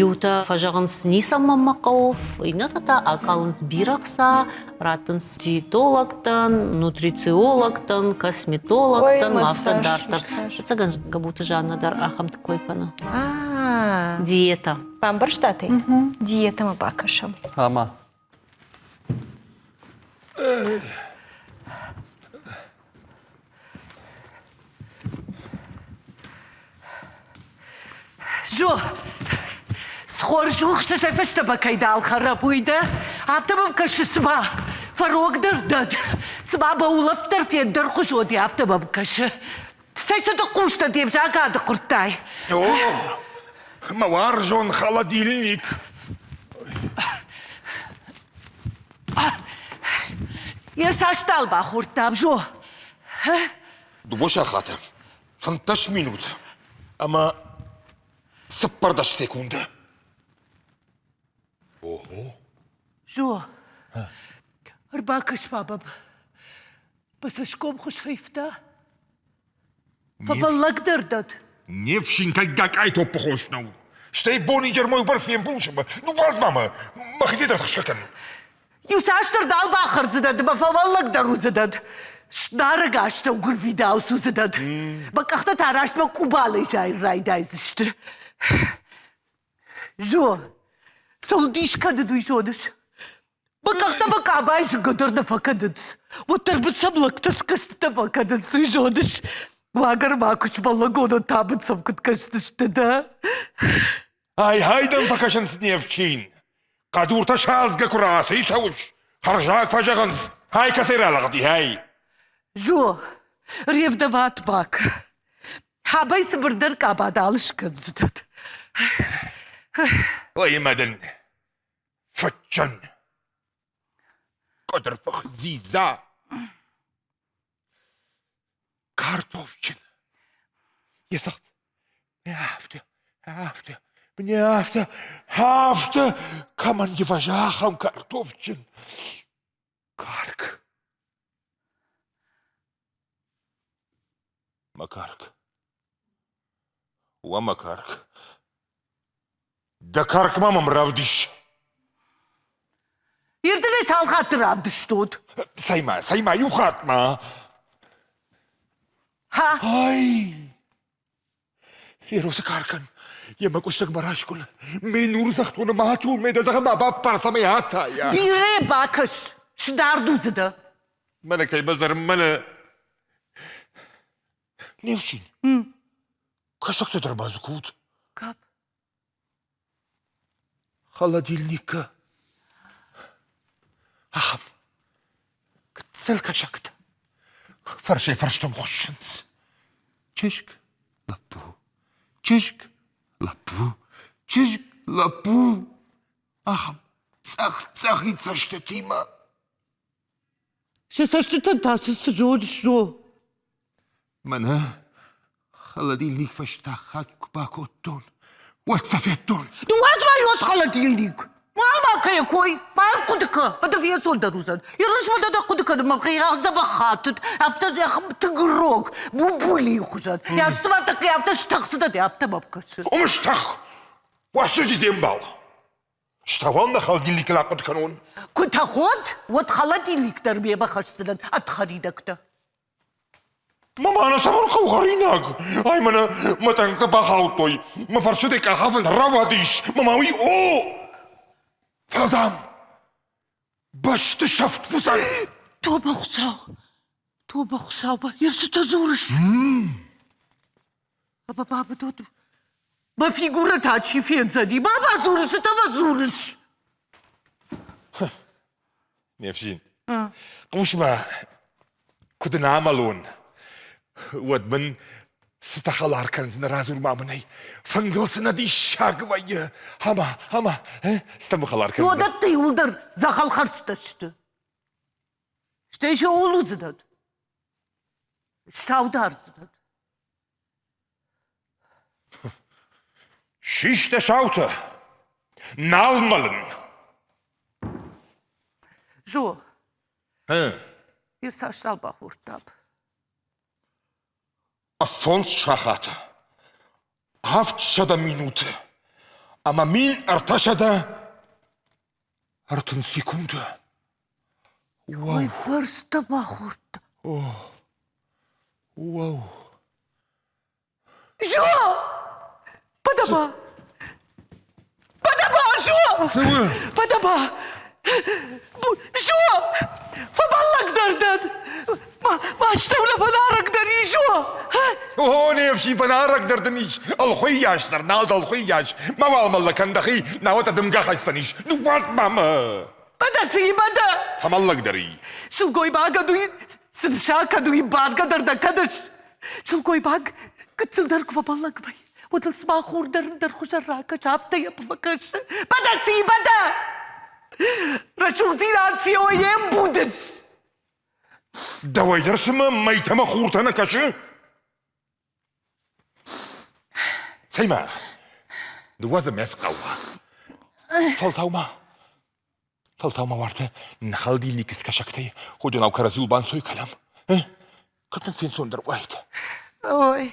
иутӕ фӕзӕгъынц ницӕмӕн мӕ хъӕуы, иннӕтӕ та акалынц бирӕ хца, раттынц диетологтӕн, нутрициологтӕн, косметологтӕн, афтӕ дарддӕр. Ӕцӕгӕн Габуты Жанна дӕр ахӕмты кой кӕны. Диета. Бамбӕрстат ӕй? Диетӕмӕ бакӕсӕм. Ӕмӕ Жо, схорз ухсытӕ фӕстӕмӕ кӕй нал хӕрӕм, уый дӕ афтӕ мӕм кӕсы, цыма фӕрогдӕр дӕн, цыма мӕ улӕфт дӕр фендӕрхуызон и, афтӕ мӕм кӕсы. Цӕй цы дыхъхъустӕ де взаг адыхъуырдтай? О, мӕ уарзон холодильник. Йӕ цас нал бахордтам, Жо? Дыууӕ сахаты, 15 минуты ӕмӕ 14 секунды. Ого. Жо, ӕрбакӕс-ма мӕм. Мӕ цӕсгом хуыз фӕивта. Фӕбӕллӕгдӕр дӕн. Не фсинтӕй гакъай топпыхос нӕу. Стӕй бон-изӕрмӕ уыйбӕрц фембулыс ӕмӕ ныууадз ма мӕ, мӕхицӕй дӕр тыхсгӕ кӕн. Иуцасдӕр нал бахӕрдзынӕн ӕмӕ фӕуӕллагдӕр уыдзынӕн. Снарӕг астӕу гуырвидауц уыдзынӕн. Мӕ къӕхтӕ та раст мӕ къубалӕй зайын райдайдзысты. Зо, цӕуыл дис кӕнын, уый зоныс? Мӕ къӕхтӕ мӕ къабайы зынгӕ дӕр нӕ фӕкӕнынц. Уӕддӕр мын сӕм лӕгтӕ скӕстытӕ фӕкӕнынц, уый зоныс? Уагӕр ма куы сбӕллӕгон, та мын сӕм куыд кӕсдзысты, дӕ? Ай-хай дӕм фӕкӕсынц не фсин. Хъӕдуртӕ садзгӕ куы рацӕйцӕуыс, хӕрзаг фӕзӕгъынц, ай кӕцӕй ралӕгъди, ай? Жо, ревдоват бак. Хабӕй цыбырдӕр къабадал скӕндзынӕн. Ой, ӕмӕ дын фыдджын къуыдырфых дзидза картофджын. Йӕ цагъд афтӕ, афтӕ, мне афтӕ, афтӕ, кӕмӕн иваза ахӕм картофджын карк. Мӕ карк. Уӕ мӕ карк. Дӕ карк ма мӕм равдис. Ирдынӕй цал хатты равдыстут? Цӕй-ма, цӕй-ма, иу хатт ма. Ха! Ай! Еросы каркӕн йӕ мӕкъуыстӕгмӕ раскъуын. Ме нурдзӕхтоны ма атул, ме дӕ зӕгъы ма баппар, цӕмӕй атайа. Бирӕ бакӕс, сдард уыдзынӕ. Мӕнӕ кӕй базар, мӕнӕ. Не фсин. Кӕсӕгтӕ дӕр ма дзы куы Кӕп. Холодильникы ахӕм гыццыл кӕсӕгтӕ фӕрсӕй-фӕрстӕм хуыссынц. Чызг, лӕппу, чызг, лӕппу, чызг, лӕппу. Ахӕм цъӕх-цъӕхид цӕстытимӕ. Сӕ цӕстытӕн та цы цы зоныс, зо? Мӕнӕ холодильник фӕстаг хатт куы бакодтон, уӕд сӕ федтон. Ныууадз ма ёс холодильник! Мал ма кӕй кой, мал хъуыды кӕ, ӕдӕ фенцондӕр уыдзӕн. Ирысмӕ дӕ хъуыды кӕнын мӕ дзӕбӕх хатыд, афтӕ тынг рог, бубулийы хуызӕн. Йӕ тӕккӕ афтӕ стӕхсыдӕ, афтӕ мӕм кӕсы. Омӕ стӕх! Уастырджи де мбал! Стӕуал нӕ холодильникыл ахъуыды кӕнон. Куы тӕхот, уӕд холодильник дӕр мемӕ хӕсдзынӕн ӕд хӕринӕгтӕ. Мама, нӕ цавӕр хъӕуы хӕринаг? Ай мӕнӕ мӕ тъӕнгтӕ бахаудтой. Мӕ фӕрсытӕй къахафӕнд рауадис. Мама, уый о! Фӕлӕ, дам, бӕсты сӕфт уыдзӕн. Тобӕ Хуыцау! Тобӕ Хуыцау! Йе цытӕ дзурыс? Мӕ фигурӕ та чи фендзӕни? Ма бадзуры, цытӕ фӕдзурыс? Не фсин. Хъус-ма, куы дын амӕлон, уӕд мын цытӕ хӕлар кӕндзынӕ, радзур-ма мын ӕй. Фынгыл цы нӕ диссаг вӕййы. Ӕмӕ, ӕмӕ, цытӕ мын хӕлар кӕндзынӕ? Уыдӕттӕ иууылдӕр дзӕгъӕл хӕрдзтӕ сты. Стӕй сӕ ууыл уыдзынӕн. Саудардзынӕн. Систа саутӕ. Нал мӕлын. Жо. Ир цас нал бахордтам? Фондз сахаты. 700 минуты. Ӕмӕ 1330 секунды. Ой, бӕрцтӕ бахордта. О, уау. Жо! Падаба! Падаба, Жо! Падаба! Жо! Фӕбӕллагдӕр дӕн! Мастӕу фӕнарӕгдӕр ис, Жо! О, не фсин, фӕнарӕгдӕр дын ис! Ӕлхуыйас дӕр, нал дӕ ӕлхуыйас! Мауал мӕллӕ кӕн дӕхи, науӕд дӕ дымгӕ хӕсдзӕнис! Ныууадз ма мӕ! Бада цы бада? Фӕмӕллӕгдӕр и. Сылгоймагӕн уый цы нысан кӕны, уый бадгӕ дӕр нӕ кӕныс. Сылгоймаг гыццылдӕр куы фӕбӕллӕг вӕййы, уӕд ыл цыма хур дӕр ӕндӕрхуызӕн ракӕсы, афтӕ йӕ фӕкӕсы. Бада цы бада? Рӕсугъддзинад фео йе мбудыс. Дӕуӕй дӕр цымӕ мӕйтӕ мӕ хуртӕ нӕ кӕсы? Цӕй-ма, ныууадзӕм ӕз хъӕуа. Фӕлтау ма, фӕлтау ма уартӕ нӕ холодильникы скӕсӕгтӕй ходонау кӕрӕдзиуыл банцой кӕнӕм. Кӕд нын фенцондӕр уаид. Ой.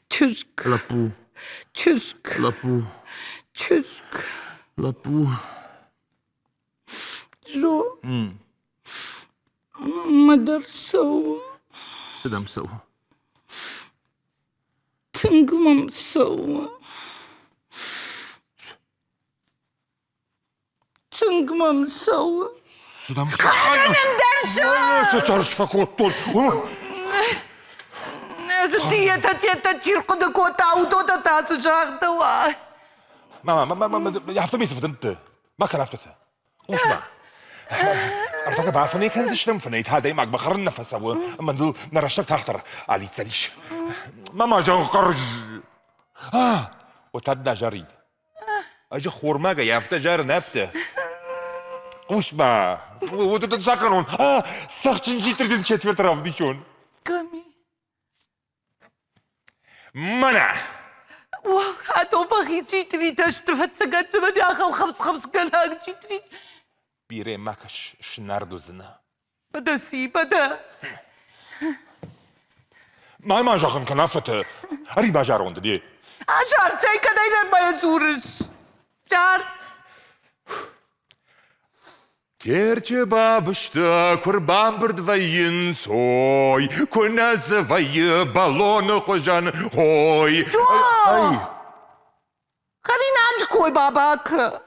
Чызг. Лӕппу. Чызг. Лӕппу. Чызг. Лӕппу. Жо. Мӕ дӕр цӕуы. Цы дӕм цӕуы? Тынг мӕм цӕуы. Тынг мӕм цӕуы. Хӕрын ӕндӕр цы? Цы тӕрс фӕкодтон? Ӕз тиетӕ-тетӕ чи рхъуыды кодта, уыдонӕ та цы загъдӕуа? Мама, мама, мама, афтӕ цы фыдындты? Ма кӕн афтӕтӕ. Хъус-ма. Ӕртӕккӕ бафынӕй кӕндзыстӕм, фынӕй та адӕймагмӕ хӕрын нӕ фӕцӕуы, ӕмӕ дыл нӕ рӕстӕг тагъддӕр алидздзӕнис. Мама, зӕгъ, хъӕрз. А, вот одна жарит. Ӕз хормагӕй афтӕ зарын, афтӕ. Хъус-ма, вот это заканон. А, цӕхджын джитрдын четверть равдисон. Кӕми? Мӕнӕ! Хатопахи читритӕ сты фӕццӕгӕтты мӕ ахӕм хӕмц-хӕмцгӕнаг читрит. Бирӕ ма кӕс, снард уыдзынӕ. Бада си, бада. Ма ма зӕгъын кӕн афтӕ. Ӕри базаронд де. Азар, цӕй кӕдӕй дӕр ма дзурыс? Зар. Терчы бабызтӕ куы рбамбырд вӕййынц, ой, куы нӕ дзы вӕййы бӕлоны хуызӕн, ой. Ой! Хӕринаджы кой баба кӕ.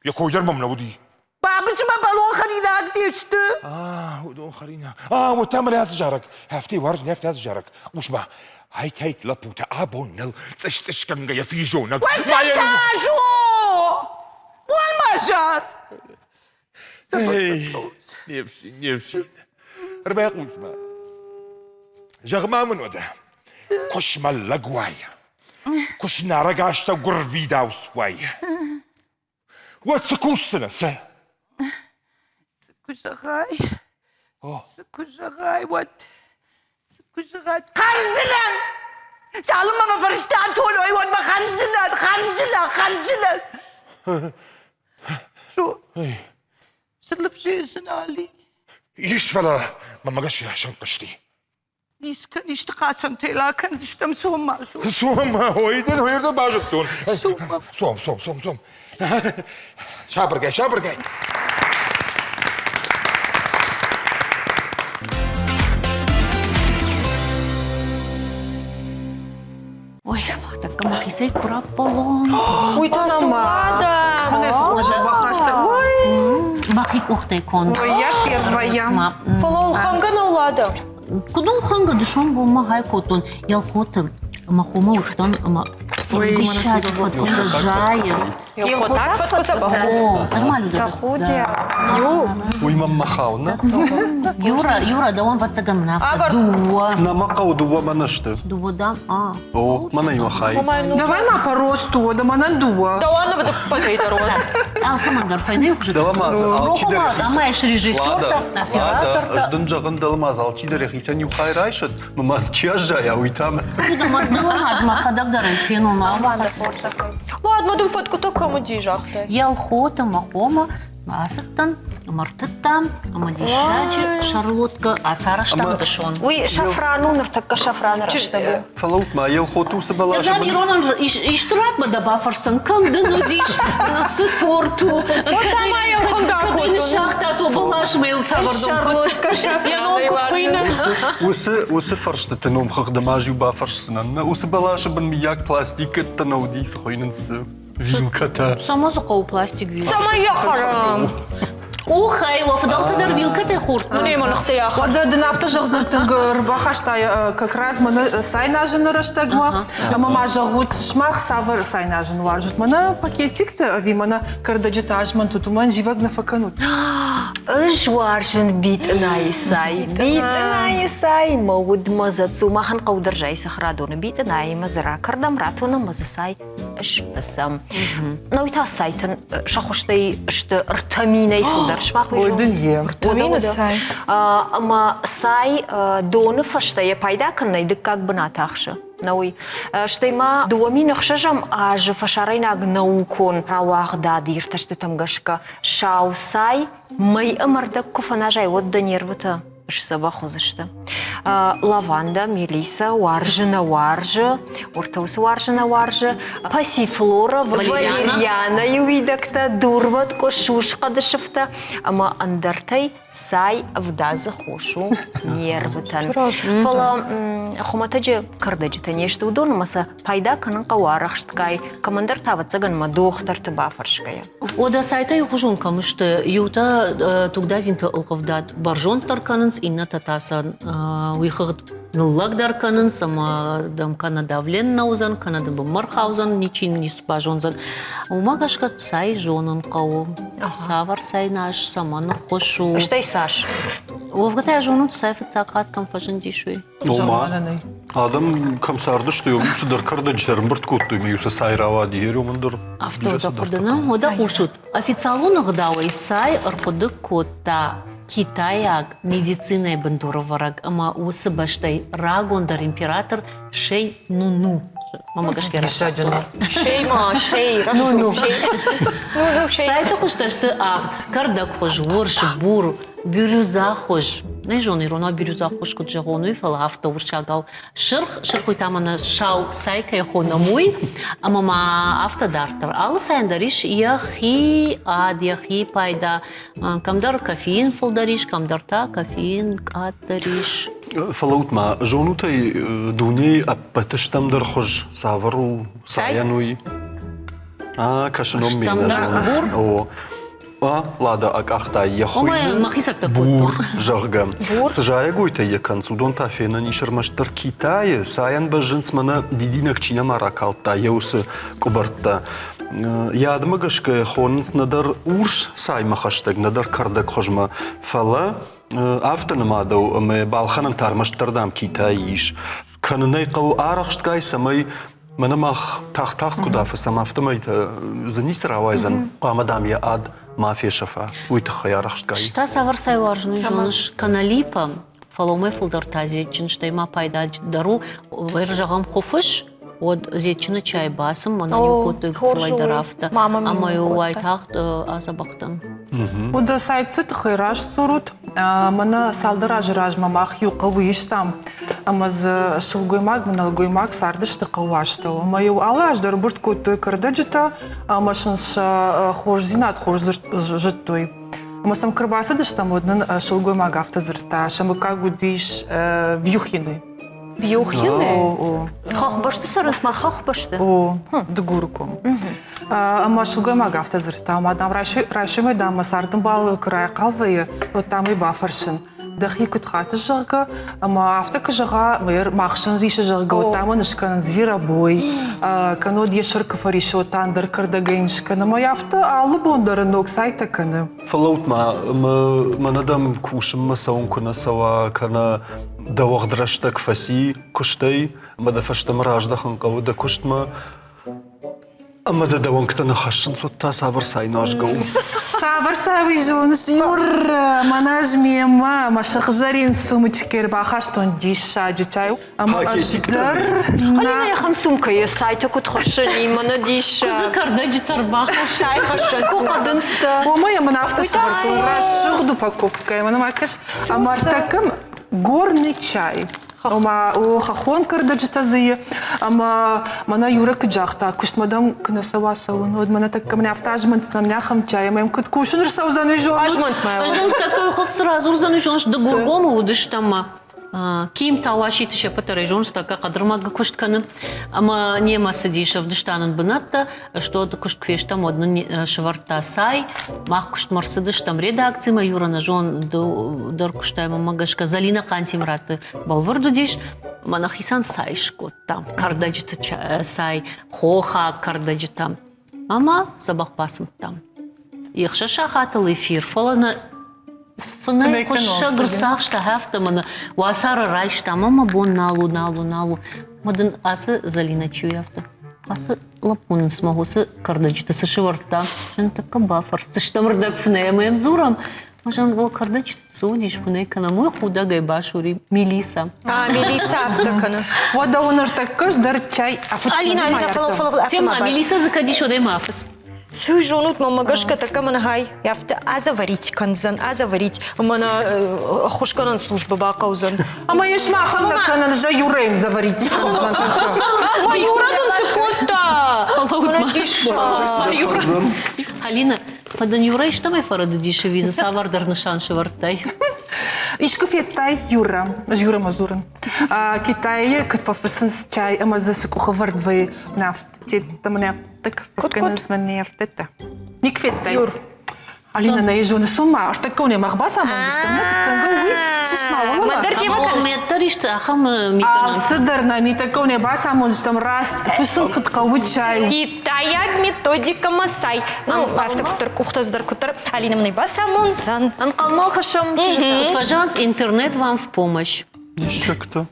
Йӕ кой дӕр мӕм нӕ уыди. Бабызмӕ бӕлон хӕринаг не сты. А, уыдон хӕринаг. А, уӕд та мын ацы зарӕг. Афтӕ уарзын, афтӕ ацы зарӕг. Хъус-ма, ай-тай лӕппутӕ, абон ныл цъыс-цъысгӕнгӕ йӕ физонӕг. Уӕртӕ Тазо! Уӕлмӕзар! Не фсин, не фсин. Ӕрбайхъус-ма. Зӕгъ-ма мын уӕдӕ, куы смӕллӕг уай, куы снарӕг астӕу гуырвидауц уай, уӕд цы кусдзынӕ, цы? Цы куы зӕгъай, цы куы зӕгъай, уӕд цы куы зӕгъай, хӕрздзынӕн! Цалынмӕ мӕ фӕрстӕ атоной, уӕдмӕ хӕрздзынӕн, хӕрздзынӕн, хӕрздзынӕн! Что? Цы Ис, фӕлӕ мӕ гӕсгӕ сӕнхъызти. Исты хъацӕнтӕй лакӕндзыстӕм, цом ма. Цом ма, ой, дын уый базыдтон. Цом, цом, цом, цом. Сабыргай, сабыргай. Ой, тӕккӕ мӕхицӕй куы раппӕлон. Уый та цы уӕдӕ? Мӕнӕ цы хорз бахаста. Ой! Мӕхи къухтӕй конд. Ой, я первая. Фӕлӕ ӕлхӕнгӕ нӕу лада. Куыд ӕлхӕнгӕ дысон бонмӕ хай кодтон Елхоты ӕмӕ хомӕ уыдтӕн ӕмӕ диссаджы фӕткъуытӕ зайы. Елхотаг фӕткъуытӕ О, нормально. Тӕхудиа. Ю. Уый мӕм мӕ хауы, нӕ? Юра, Юра, дӕуӕн ӕвӕццӕгӕн мын афтӕ дыууӕ. Нӕ мӕ хъӕуы дыууӕ мӕнӕ сты. Дыууӕ дам? А. О, мӕнӕ иу хай. Давай ма по росту, да мӕнӕн дыууӕ. Дӕуӕн ӕвдыппӕтӕй дӕр уӕд. Алкӕмӕн дӕр фӕйнӕ хуызы. Дӕлӕ ма дзы алчидӕр Ӕмӕ ис режиссертӕ, оператортӕ. Ӕз дын зӕгъын, дӕлӕ ма дзы алчидӕр йӕхицӕн иу хай райсӕд, мӕ ма дзы чи аззайа, уый та мӕ. Дӕлӕ ма мӕхӕдӕг дӕр ӕй фенон. Уӕд ма дын фӕткъуытӕ кӕм уыди, загътай? Елхоты мӕ хомӕ ацыдтӕн ӕмӕ ртыдтам ӕмӕ диссаджы шарлотка ацарӕзтам дысон. Уый шафран у ныртӕккӕ шафраны рӕстӕг у. Фӕлӕут ма, Елхоты уыцы бӕласы Дам иронӕн исты ратмӕ дӕ бафӕрсӕн, кӕм дын уыдис, цы сорт у? Ма Елхонга Кӕд ныссагътат о бӕласмӕ йыл цавӕрдон Шарлотка Йӕ ном куыд хуыйны? Уыцы уыцы фӕрстыты номхыгъды ма ӕз иу бафӕрсдзынӕн. Уыцы бӕласы бын мыййаг пластикӕттӕ нӕ уыди, цы хуыйнынц вилкӕтӕ. Цӕмӕ дзы хъӕуы пластик вилкӕ? Цӕмӕй йӕ хӕрӕм? Къухӕй, уӕ фыдӕлтӕ дӕр вилкӕтӕй хордтой. Мӕнӕ мӕ ныхтӕ ахӕм. Уӕдӕ дын афтӕ зӕгъдзӕн тынг ӕрбахаста как раз мӕнӕ цайназыны рӕстӕгмӕ. Ӕмӕ ма зӕгъут, сымах цавӕр цайназын уарзут? Мӕнӕ пакетикты ӕви мӕнӕ кӕрдӕджытӕ азмӕнтут, уымӕн зивӕг нӕ фӕкӕнут? Ӕз уарзын битъынайы цай. Битъынайы цай мӕ удмӕ дзӕцъу. Махӕн хъӕу дӕр зайы цӕхӕрадоны битъынаимӕ дзы ракӕрдӕм, ратонӕм ӕмӕ дзы цай сфыцӕм. Науи та сайтӕн сӕ хуызтӕй сты ӕртӕ минӕй фылдӕр. Сымах уый Ӕртӕ мины цай. Ӕмӕ цай доны фӕстӕ йӕ пайда кӕнынӕй дыккаг бынат ахсы. Науи. Стӕй ма 2006 азы фӕсарӕйнаг наукон рауагъдады иртӕстытӕм гӕсгӕ сау цай мӕй ӕмӕ ӕрдӕг куы фӕназай, уӕд дӕ нервытӕ сдзӕбӕх уыдзысты. Лаванда, мелиса, уарзы нӕ уарзы, уыртӕ уыцы уарзы нӕ уарзы, пассифлора, валерьянайы уидӕгтӕ, дурвӕткъуы, сусхъӕды сыфтӕ ӕмӕ ӕндӕртӕй цай ӕвдадзы хос у нервытӕн. Фӕлӕ хуымӕтӕджы кӕрдӕджытӕ не сты уыдон ӕмӕ сӕ пайда кӕнын хъӕуы арӕхстгай, кӕмӕндӕр та, ӕвӕццӕгӕн, мӕ дохтырты бафӕрсгӕйӕ. Уӕдӕ сайтӕ иухуызон кӕм сты, иутӕ тугдадзинты ӕлхъывдад бӕрзонддӕр кӕнынц, иннӕтӕ та сӕ уый хыгъд ныллӕгдӕр кӕнынц ӕмӕ дӕм кӕнӕ давлен нӕ уыдзӕн, кӕнӕ дын бынмӕ рхаудзӕн, ничи ницы базондзӕн. Уымӕ гӕсгӕ цай зонын хъӕуы. Цавӕр цай нас, цӕмӕн ӕххуыс у. Стӕй цас? Уӕвгӕ та зонут, цай фыццаг хатт кӕм фӕзындис, уый? Ома, адӕм кӕм цардысты, уым цыдӕр кӕрдӕджытӕ ӕрӕмбырд кодтой, ӕмӕ-иу сӕ цай рауади, ерёмын дӕр. Афтӕ хъуыды нӕ, уӕдӕ хъусут. Официалон ӕгъдауӕй цай ӕрхъуыды кодта китайаг медицинӕйы бындурӕвӕрӕг ӕмӕ уыцы бӕстӕйы рагондӕр император Шей Нуну. Мама гӕсгӕ Диссаджы ном. Шей ма, шей, рӕсугъд, шей. Ну, шей. Сайты хуызтӕ сты авд. Кӕрдӕгхуыз, урс, бур, бирюзахуыз. Нӕ зоны иронау бирюзахуыз куыд зӕгъон, уый, фӕлӕ афтӕ урсагау. Сырх, сырх уый та мӕнӕ сау цай кӕй хонӕм, уый. Ӕмӕ ма афтӕ дарддӕр. Алы цайӕн дӕр ис йӕхи ад, йӕхи пайда. Кӕмдӕр кофеин фылдӕр ис, кӕмдӕр та кофеин къаддӕр ис. Фӕлӕуут-ма, зонут ӕй, дунейы ӕппӕты стӕмдӕр хуыз цавӕр у, цайӕн уый? А, кӕсыном ми нӕ зоны. О. А, Лада акъахта йӕ хуыйны бур, зӕгъгӕ. Цы зайӕгойтӕ йӕ кӕнынц, уыдон та фенӕн ис ӕрмӕстдӕр Китайы. Цайӕн бӕззынц мӕнӕ дидинӕг чи нӕма ракалдта, йӕ уыцы къуыбӕрттӕ. Йӕ адмӕ гӕсгӕ хонынц нӕдӕр урс цаймӕ хӕстӕг, нӕдӕр кӕрдӕгхуызмӕ, фӕлӕ афтӕ нымадӕу ӕмӕ балхӕнӕн та ӕрмӕстдӕр дам Китайы ис. Кӕнын ӕй хъӕуы арӕхстгай, цӕмӕй мӕнӕ мах тагъд-тагъд куыд афыцӕм, афтӕмӕй дзы ницы рауайдзӕн, хъуамӕ дам йӕ ад ма фесӕфа, уый тыххӕй арӕхстгай. Та цавӕр цай уарзын, уый зоныс, кӕнӕ липа, фӕлӕ уымӕй фылдӕр та зетджын, стӕй ма пайда дӕр у. Зӕгъӕм, хуыфыс, уӕд зетджыны чай бацым, мӕнӕн-иу кодтой гыццылӕй дӕр афтӕ, ӕмӕ-иу уайтагъд адзӕбӕх дӕн. Уӕдӕ сайтты тыххӕй раст дзурут. Мӕнӕ цалдӕр азы размӕ мах иу хъӕуы истам, ӕмӕ дзы сылгоймаг ӕмӕ нӕлгоймаг цардысты хъӕуы астӕу. Ӕмӕ-иу алы аз дӕр ӕмбырд кодтой кӕрдӕджытӕ ӕмӕ сын сӕ хорздзинад хорз зыдтой. Ӕмӕ сӕм куы ӕрбацыдыстӕм, уӕд нын сылгоймаг афтӕ дзырдта, сӕ мыггаг уыдис Вьюхины. Вьюхины? Хӕхбӕсты цӕрынц ма хӕхбӕсты? О, Дыгуры ком. Ӕмӕ сылгоймаг афтӕ дзырдта, ӕмӕ дам райсомӕй дам мӕ цардӕмбал куы райхъал вӕййы, уӕд дам ӕй бафӕрсын, дӕхи куыд хатыс, зӕгъгӕ, ӕмӕ афтӕ куы зӕгъа, махсӕн рисы, зӕгъгӕ, уӕд дам ын скӕнын зверобой, кӕннод йӕ сӕр куы фӕрисы, уӕд та ӕндӕр кӕрдӕгӕй йын скӕн. Ӕмӕ афтӕ алы бон дӕр ног сайтӕ кӕны. Фӕлӕуут-ма, мӕнӕ дӕм кусынмӕ цӕуын куы нӕ цӕуа, кӕнӕ дӕ уӕгъд рӕстӕг фӕци куыстӕй, ӕмӕ дӕ фӕстӕмӕ раздӕхын хъӕуы дӕ куыстмӕ, Ӕмӕ дӕ дӕ уӕнгтӕ нӕ хӕссынц, уӕд та цавӕр цай нуазгӕ у? Цавӕр цай зоныс, Юрра, мӕнӕ ӕз мемӕ мӕ сыгъзӕрин сумочкӕ ӕрбахастон диссаджы чай. Ӕмӕ ӕз дӕр Алина йӕхӕн сумкӕйы сайтӕ куыд хӕссӕни, мӕнӕ диссаг. Куыдзы кӕрдӕджытӕ ӕрбахӕссы. Цай хӕссӕн хъӕдындзтӕ. Уымӕ мын афтӕ сывӕрдтон рӕсугъд упаковкӕйы. Мӕнӕ ма кӕс, ӕмӕ ӕртӕккӕ горный чай. Ома хӕххон кӕрдӕджытӕ дзы и, ӕмӕ мӕнӕ Юра куыд загъта, куыстмӕ дӕм куы нӕ цӕуа цӕуын, уӕд мӕнӕ тӕккӕ мӕнӕ афтӕ азмӕнтдзынӕн, мӕнӕ ахӕм чай, ӕмӕ йӕм куыд кусын ӕрцӕудзӕн, уый зонут? Азмӕнтмӕ. Ӕз дӕм тӕккӕ хох цы радзурдзӕн, уый зоныс, Дыгургомы уыдыстӕм ма. Ким Тауаситы се ппӕт зоныс, тӕккӕ хъӕдырмӕгы куыст кӕны. Ӕмӕ немӕ цыдис, ӕвдыста нын бынӕттӕ, Что куыст куы фестӕм, уӕд нын сӕвӕрдта цай. Мах куыстмӕ рцыдыстӕм редакцимӕ, Юра нӕ зон дӕр куыстай мӕнмӕ гӕсгӕ. Залина Хъантемыраты бӕлвырд уыдис. Мӕ нӕхицӕн цай скодтам, кӕрдӕджыты цай, хохаг кӕрдӕджытӕ. Ӕмӕ дзӕбӕх бацымдтам. Ӕхсӕз сахатыл эфир, фӕлӕ нӕ фынӕй хуыссӕг ӕрцахста, афтӕ мӕнӕ уацары райстам, ӕмӕ бон нал у, нал у, нал у. Мӕ дын ацы Залина чи у афтӕ? Ацы лӕппу нын цыма уыцы кӕрдӕджыты цы сӕвӕрдта, ныртӕккӕ бафӕрсдзыстӕм ӕрдӕгфынӕй ӕмӕ йӕм дзурӕм. Мӕ о, кӕрдӕджыты цы уыдис, фынӕй кӕнӕм, уый худӕгӕй басури. Милиса. А, милица афтӕ кӕны. Уӕдӕ уын ӕртӕккӕ дӕр чай афыц. Алина, Алина, фӕлӕ, фӕлӕ, афтӕ Фема, милиса дзы кӕд ис, уӕдӕй ма афыц. Цы зонут, мӕнмӕ гӕсгӕ тӕккӕ мӕнӕ хай афтӕ азаварить кӕндзӕн, азаварить, ӕмӕ нӕ ӕххуысгӕнӕн службӕ бахъӕудзӕн. Ӕмӕ йӕ сымахӕн нӕ кӕнын, зӕ Юрӕйӕн заварить кӕндзӕн. Ма Юра дын цы кодта? Алина, фӕдын Юра истӕмӕй фӕрӕдыдис ӕви дзы цавӕрдӕр нысан сӕвӕрдтай? Искуы федтай Юра? Ӕз Юрамӕ дзурын. Китайы куыд фӕфыссынц чай ӕмӕ дзы цы къухы вӕрд вӕййы, нӕфтӕ кӕнынц мӕ нӕфтӕтӕ. Ник федтай? Юр. Алина нӕ зоны цом ма ӕртӕккӕ уын мах бацамондзыстӕм, нӕ куыд кӕнгӕ уый, сыс ма уӕлӕмӕ. Мӕддӕр исты ахӕм мигӕнӕн. Алцыдӕр нӕ митӕккӕ уын бацамондзыстӕм раст фыссын куыд хъӕуы чай. Китайаг методика масай. Ну, афтӕ куыддӕр къухтӕ дӕр куыддӕр Алина мын бацамондзӕн. Ӕнхъӕлмӕ кӕсӕм. Вот, пожалуйста, интернет вам в помощь. Диссӕгтӕ.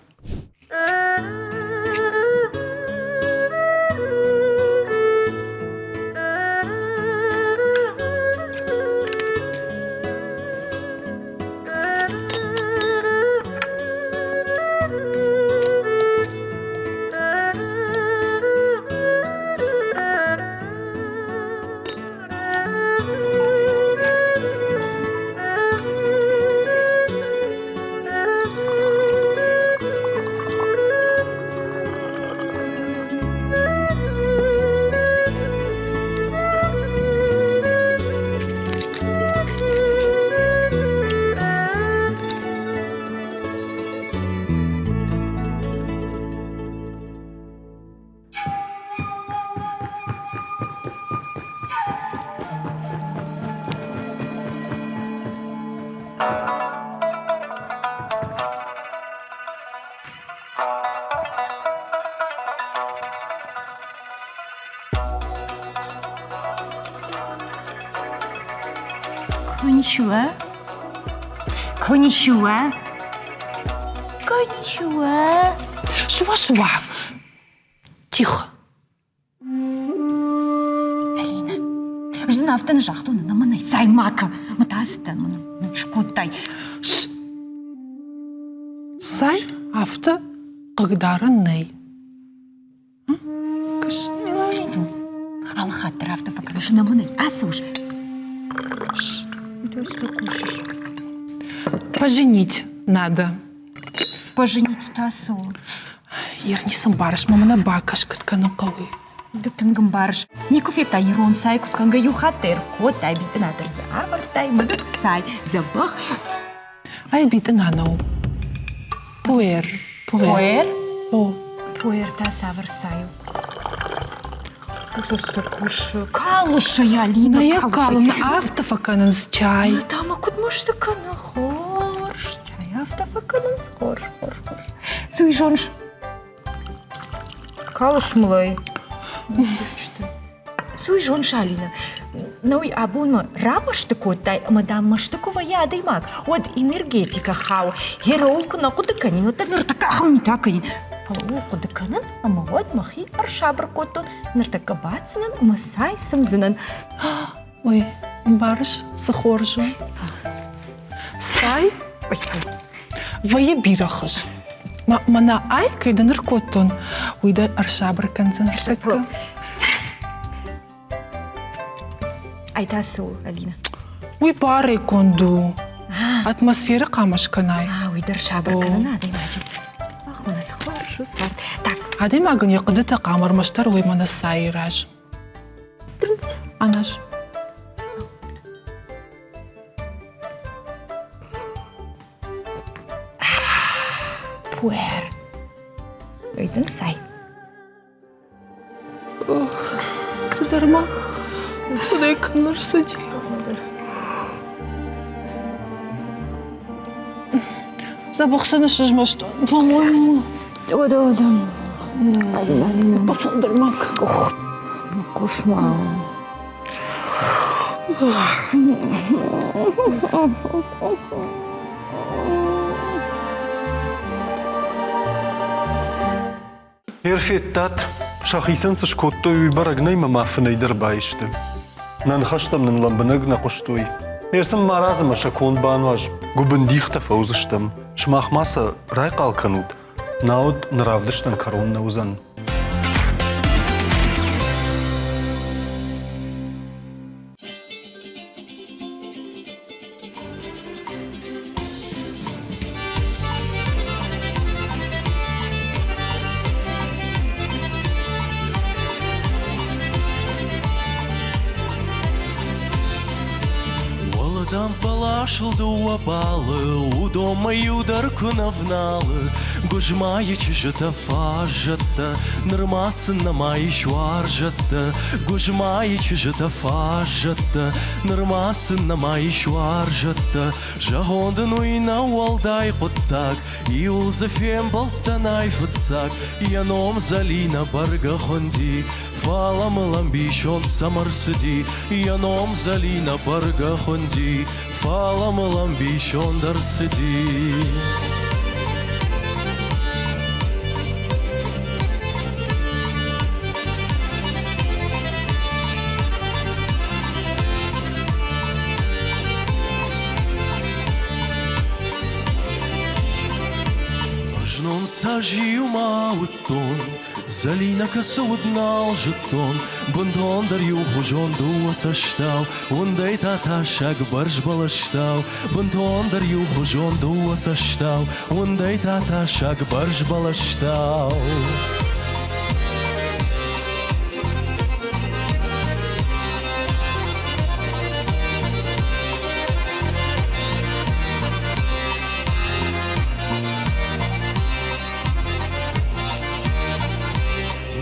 Коничуа? Коничуа? Коничуа? Шуа, шуа. Тихо. Алина, ӕз дын афтӕ нӕ загътон, ӕнӕ мӕнӕй сай ма кӕ, мӕ та ацыдтӕн мӕнӕ скодтай. Сай афтӕ хъыгдарӕн нӕй. Кӕс. Милалиду, алы хатт дӕр афтӕ фӕкӕныс, ӕнӕ мӕнӕй ацӕуыс. Поженить надо. Поженить та цы у? Ер ницы мбарыс, мӕ мӕнӕ бакӕс, куыд кӕнын хъӕуы. Ды тынг ӕмбарыс. Никуы федтай ирон цай куыд кӕнгӕ иу хатт ӕркодтай, битъына дӕр дзы авӕрдтай, мыд цай, дзӕбӕх. Ай битъына нӕу. Пуэр. Пуэр? О. Пуэр та цавӕр цай у? Просто кусы. Калышы, Алина, Нӕ йӕ калын, афтӕ фӕкӕнынц чай. Та ма куыд мӕсты кӕны, хорз. Чай афтӕ фӕкӕнынц, хорз, хорз, хорз. Цы уый зоныс? Калыш мылай. Цы уый зоныс, Алина? Нӕуый абонмӕ рамӕсты кодтай ӕмӕ дӕм мӕсты куы вӕййа адӕймаг, уӕд энергетикӕ хауы. Героыл куы нӕ хъуыды кӕнин, уӕд дӕр ныртӕккӕ ахӕм митӕ кӕнин. Фӕлӕ ууыл хъуыды кӕнын ӕмӕ уӕд мӕхи ӕрсабыр кодтон, ныртӕккӕ баддзынӕн ӕмӕ цай цымдзынӕн. Ой, ӕмбарыс, цы хорз у? Цай вӕййы бирӕ хуыз. Мӕнӕ ай кӕй дын ӕркодтон, уый дӕ ӕрсабыр кӕндзӕн ӕртӕккӕ. Ай та цы у, Алина? Уый барӕй конд у. Атмосферӕ хъуамӕ скӕнай. Уый дӕр сабыр кӕнын адӕймаджы. Ах, мӕнӕ цы хорз у цард. Так. Адӕймагӕн йӕ хъуыдытӕ хъуамӕ ӕрмӕстдӕр уый мӕнӕ цайы раз. Аназ. Пуэр. Уый дын цай. Цыдӕр ма фынӕй кӕнын ӕрцыди. Дзӕбӕх сӕ сызмӕстон, по-моему. Ода, ода. Бафылдӕр ма Хъус ма. Ӕр федтат, сӕхицӕн цы скодтой, уый бӕрӕг нӕй мӕ ма фынӕй дӕр баисты. Нӕ ныхӕстӕм нын лӕмбынӕг нӕ хъуыстой. Ӕр сын марадз ӕмӕ сӕ конд бануаз, гуыбындихтӕ фӕуыдзыстӕм. Сымах ма сӕ райхъал кӕнут, науӕд нӕ равдыстӕн кӕрон нӕ уыдзӕн. бӕласыл дыууӕ балы, уыдонмӕ иу дӕр куы нӕ вналы. Гуызмайы чызджытӕ фаззӕттӕ, нырма сын нӕма ис уарзӕттӕ. Гуызмайы чызджытӕ фаззӕттӕ, нырма сын нӕма ис уарзӕттӕ. Зӕгъон дын уый нӕу уӕлдай хъуыддаг, иуыл дзы фембӕлдтӕн айфыццаг, йӕ ном Зӕлинӕ бӕргӕ хуынди, Фӕлӕ мыл ӕмбисонд цӕмӕ рцыди, йӕ ном Зӕлинӕ бӕргӕ хуынди, фӕлӕ мыл ӕмбисонд ӕрцыди. Знон сӕ зиумӕ уыдтон, Зӕлинӕ кӕцы уыд, нал зыдтон, бынтондӕр иухуызон дыууӕ цӕстау, уындӕй та тасаг бӕрз бӕлӕстау, бынтондӕр иухуызон дыууӕ цӕстау, уындӕй та тасаг бӕрз бӕлӕстау.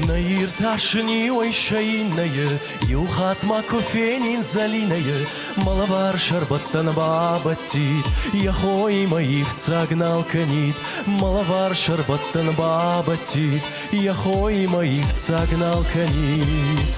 Нӕ иртасын иуӕй сӕ иннӕйы, иу хатт ма куы фенин Зӕлинӕйы, мӕ лӕвар сӕрбӕттӕн бабӕттид, йӕ хоимӕ ивддзаг нал кӕнид, мӕ лӕвар сӕрбӕттӕн бабӕттид, йӕ хоимӕ ивддзаг нал кӕнид.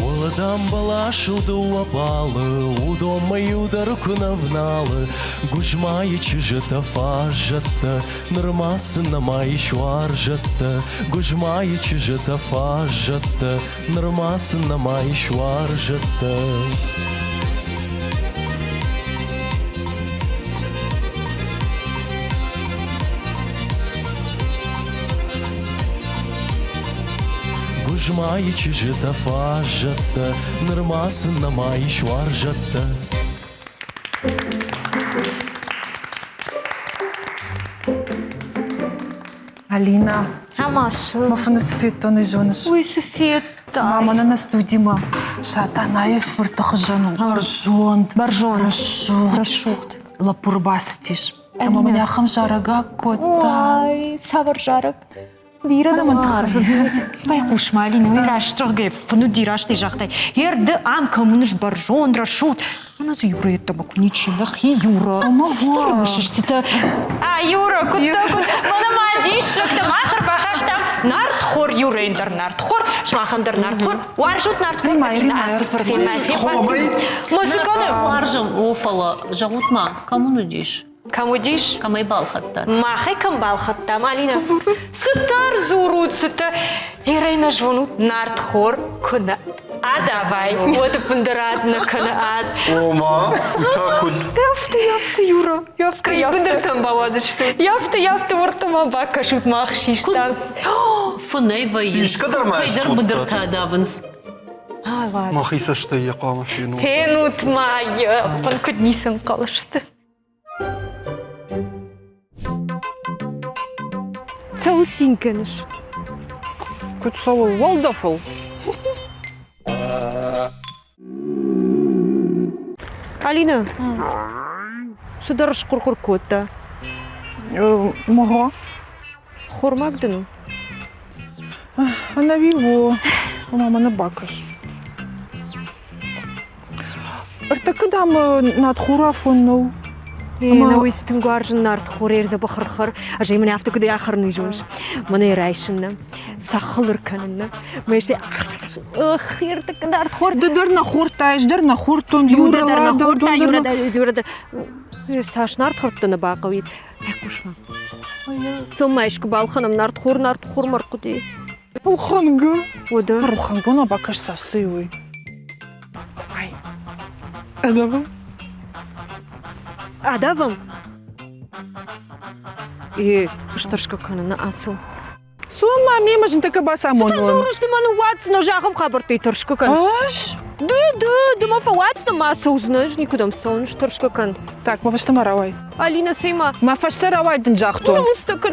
Уӕлӕдӕм бӕласыл дыууӕ балы, уыдонмӕ иу дӕр куы нӕ вналы. Гуызмайы чызджытӕ фаззӕттӕ, нырма сын нӕма ис уарзӕттӕ. Гуызмайы чызджытӕ фаззӕттӕ, нырма сын нӕма ис уарзӕттӕ. Гуызмайы чызджытӕ фаззӕттӕ, нырма сын нӕма ис уарзӕттӕ. Алина, Ӕмӕ цы? Мӕ фыны цы федтон, уый зоныс? Уый цы федтай? Цыма мӕнӕ нӕ студимӕ Сатанайы фырты хуызӕн у. Бӕрзонд, бӕрзонд, рӕсугъд, рӕсугъд. Лӕппу ӕрбацыдис. Ӕмӕ мын ахӕм зарӕг акодта. Ой, цавӕр зарӕг? Бирӕ дӕ уарзын. Байхъус ма, Алина, уый раст зӕгъгӕ, фынуди растӕй загътай. Ер ды ам кӕм уыныс бӕрзонд, рӕсугъд. Мӕнӕ дзы Юра йеддӕмӕ куы ничи, нӕхи Юра. Ӕмӕ Цытӕ? А, Юра, куыдтӕ куыд? Мӕнӕ ма диссӕгтӕ мах ӕрбахастам нартхор, Юрӕйӕн дӕр нартхор, сымахӕн дӕр нартхор. Уарзут нартхор? Ма цы кӕны? Уарзӕм, о, фӕлӕ зӕгъут-ма, кӕм уын уыдис? Кӕм уыдис? Кӕм ӕй балхӕдтат? Махӕй кӕм балхӕдтам, Алина? Цытӕ рдзурут, цытӕ? Ирӕй нӕ зонут, нартхор куы нӕ адавай, уӕд ӕппындӕр ад нӕ кӕны ад. Ома, уый та куыд? Афтӕ, афтӕ, Юра, афтӕ, Быдыртӕм бауадысты. Афтӕ, афтӕ, уыртӕ-ма бакӕсут, мах систам. Фынӕй вӕййынц, Искӕдӕр ма кӕйдӕр быдыртӕ давынц. Мӕхи цӕстӕй йӕ хъуамӕ фенон. Фенут ма йӕ, ӕппын куыд ницы ӕнхъӕл сты. Цӕуыл цин кӕныс? Куыд цӕуыл? Уӕлдӕфыл. Алина, цыдӕр схъуыр-хъуыр кодта. Мого. Хормаг дын у? Ӕнӕуи у. Ома мӕ нӕ бакӕс. Ӕртӕккӕ, дам, нартхорафон нӕу. Ӕнӕуый тынг уарзын нартхор, ӕрдзӕбӕх хырхыр. Ӕз ӕй мӕнӕ афтӕ куыд ахӕрын, уый зоныс. Мӕнӕ йӕ райсын нӕ, цӕххыл ӕркӕнын нӕ. Мӕ стӕй ах, ӕртӕккӕ нартхор. Ды дӕр нӕ хордтай, ӕз дӕр нӕ хордтон, Юра дӕр нӕ хордта, Юра дӕр, Юра дӕр. Цас нартхӕрттӕ нӕ бахъӕуид. Байхъус-ма. Цом ма искуы балхӕнӕм нартхор, нартхор ма рхъуыди. Ӕлхӕнгӕ. Уӕдӕ. Ӕлхӕнгӕ ма бакӕс цас уый. Ай. Адавӕм? Адавӕм? Е, стӕрсгӕ кӕнын нӕ ацу. Цом ма мемӕ зынтӕккӕ бацамонон. Цы дзурыс, ды мӕ ныууадздзынӕ, зӕгъӕм хабӕрттӕй тӕрсгӕ кӕн. Ӕз? Ды, ды, ды мӕ фӕуадздзынӕ, ма цӕудзынӕ, ӕз никуыдӕм цӕуын, тӕрсгӕ кӕн. Так, мӕ фӕстӕмӕ рауай. Алина, цӕй-ма. Мӕ фӕстӕ рауай дын загътон.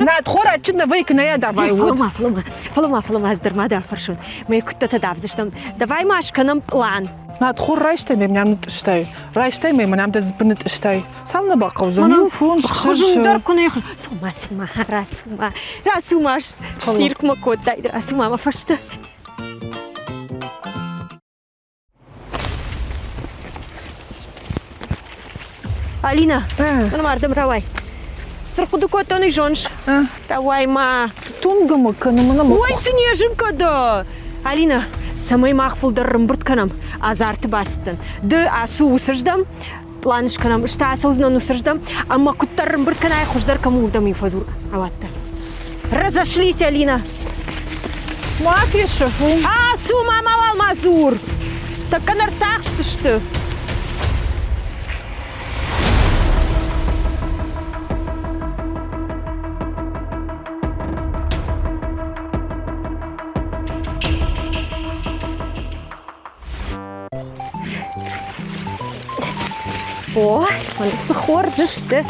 Надхор адджын нӕ вӕййы, куы нӕ йӕ давай, уӕд. Фӕлӕ ма, фӕлӕ ма, фӕлӕ ма, фӕлӕ ма, ӕз дӕр ма дӕ афӕрсон. Мӕ куыдтӕтӕ давдзыстӕм. Давай ма скӕнӕм пълан. Надхор райстай мӕ мӕм нытъыстай. Райстай мӕ мӕнӕм дӕ дзыппы нытъыстай. Цал нӕ бахъӕудзӕн? Иу, фондз, хсӕз. Дӕр куы нӕ Цума, цума, рацума, рацума, циркмӕ кодтай, рацума мӕ фӕстӕ. Алина, мӕн ардӕм рауай. Цы рхъуыды кодтон, уый зоныс? Рауай ма. Тонга ма кӕны, мӕнӕ ма. Ой, цы не зын кӕды! Алина, цӕмӕй мах фылдӕр рымбырд кӕнӕм, азарты бацыдтӕн. Ды ацу уыцырдӕм, пълан скӕнӕм, стӕ ацӕудзынӕн уыцырдӕм, ӕмӕ куыддӕр рымбырд кӕнай, хуыздӕр кӕм у, уырдӕм-иу фӕдзур. Рауадтӕ. Разошлись, Алина. Ма фесӕф у. Ацу, ма мауал ма дзур. Тӕккӕ нӕ рцахсдзысты. О, цы хорз сты!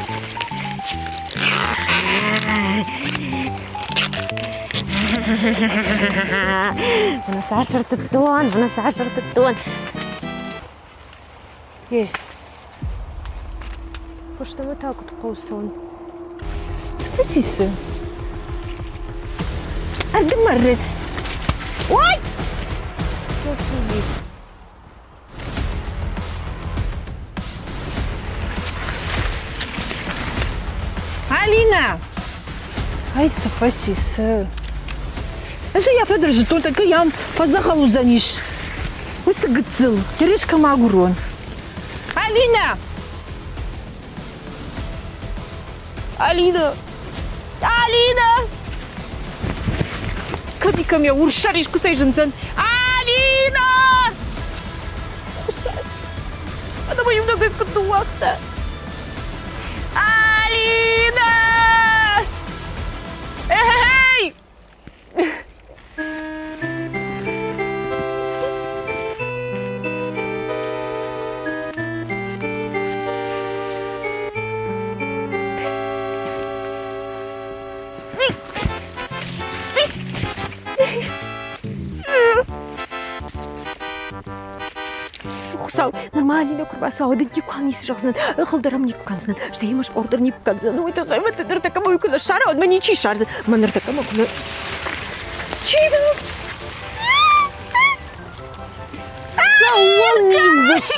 Мӕнӕ цас ӕртыдтон, мӕнӕ цас ӕртыдтон. Е, фӕстӕмӕ та куыд хъусон? Цы фӕци цы? Ардым-ӕррес. Ой! Алина! Ай, цы фӕци, цы? Ӕз ӕй афтӕ дӕр зыдтон, тӕккӕ йӕм фӕдзӕгъӕл уыдзӕнис. Уыцы гыццыл, Тереш кӕм агурон? Алина! Алина! Алина! Кӕм и кӕм йӕ урссӕр искуыцӕй зындзӕн? Алина! Ӕмӕ мӕ иунӕгӕй куыд ныууагъта? Алина! Эй! Хуыцау, нырма Алинӕ куы рбацӕуа, уӕд ын никуы ницы зӕгъдзынӕн, хыл дӕр ӕм никуы кӕндзынӕн, стӕй йӕм спорт дӕр никуы кӕндзынӕн. Уый тыххӕй мӕ ныртӕккӕ мӕ куы нӕ ссара, уӕд мӕ ничи ссардзӕн. Мӕ ныртӕккӕ мӕ куы нӕ... Чи дӕ? Цӕуыл ниуыс?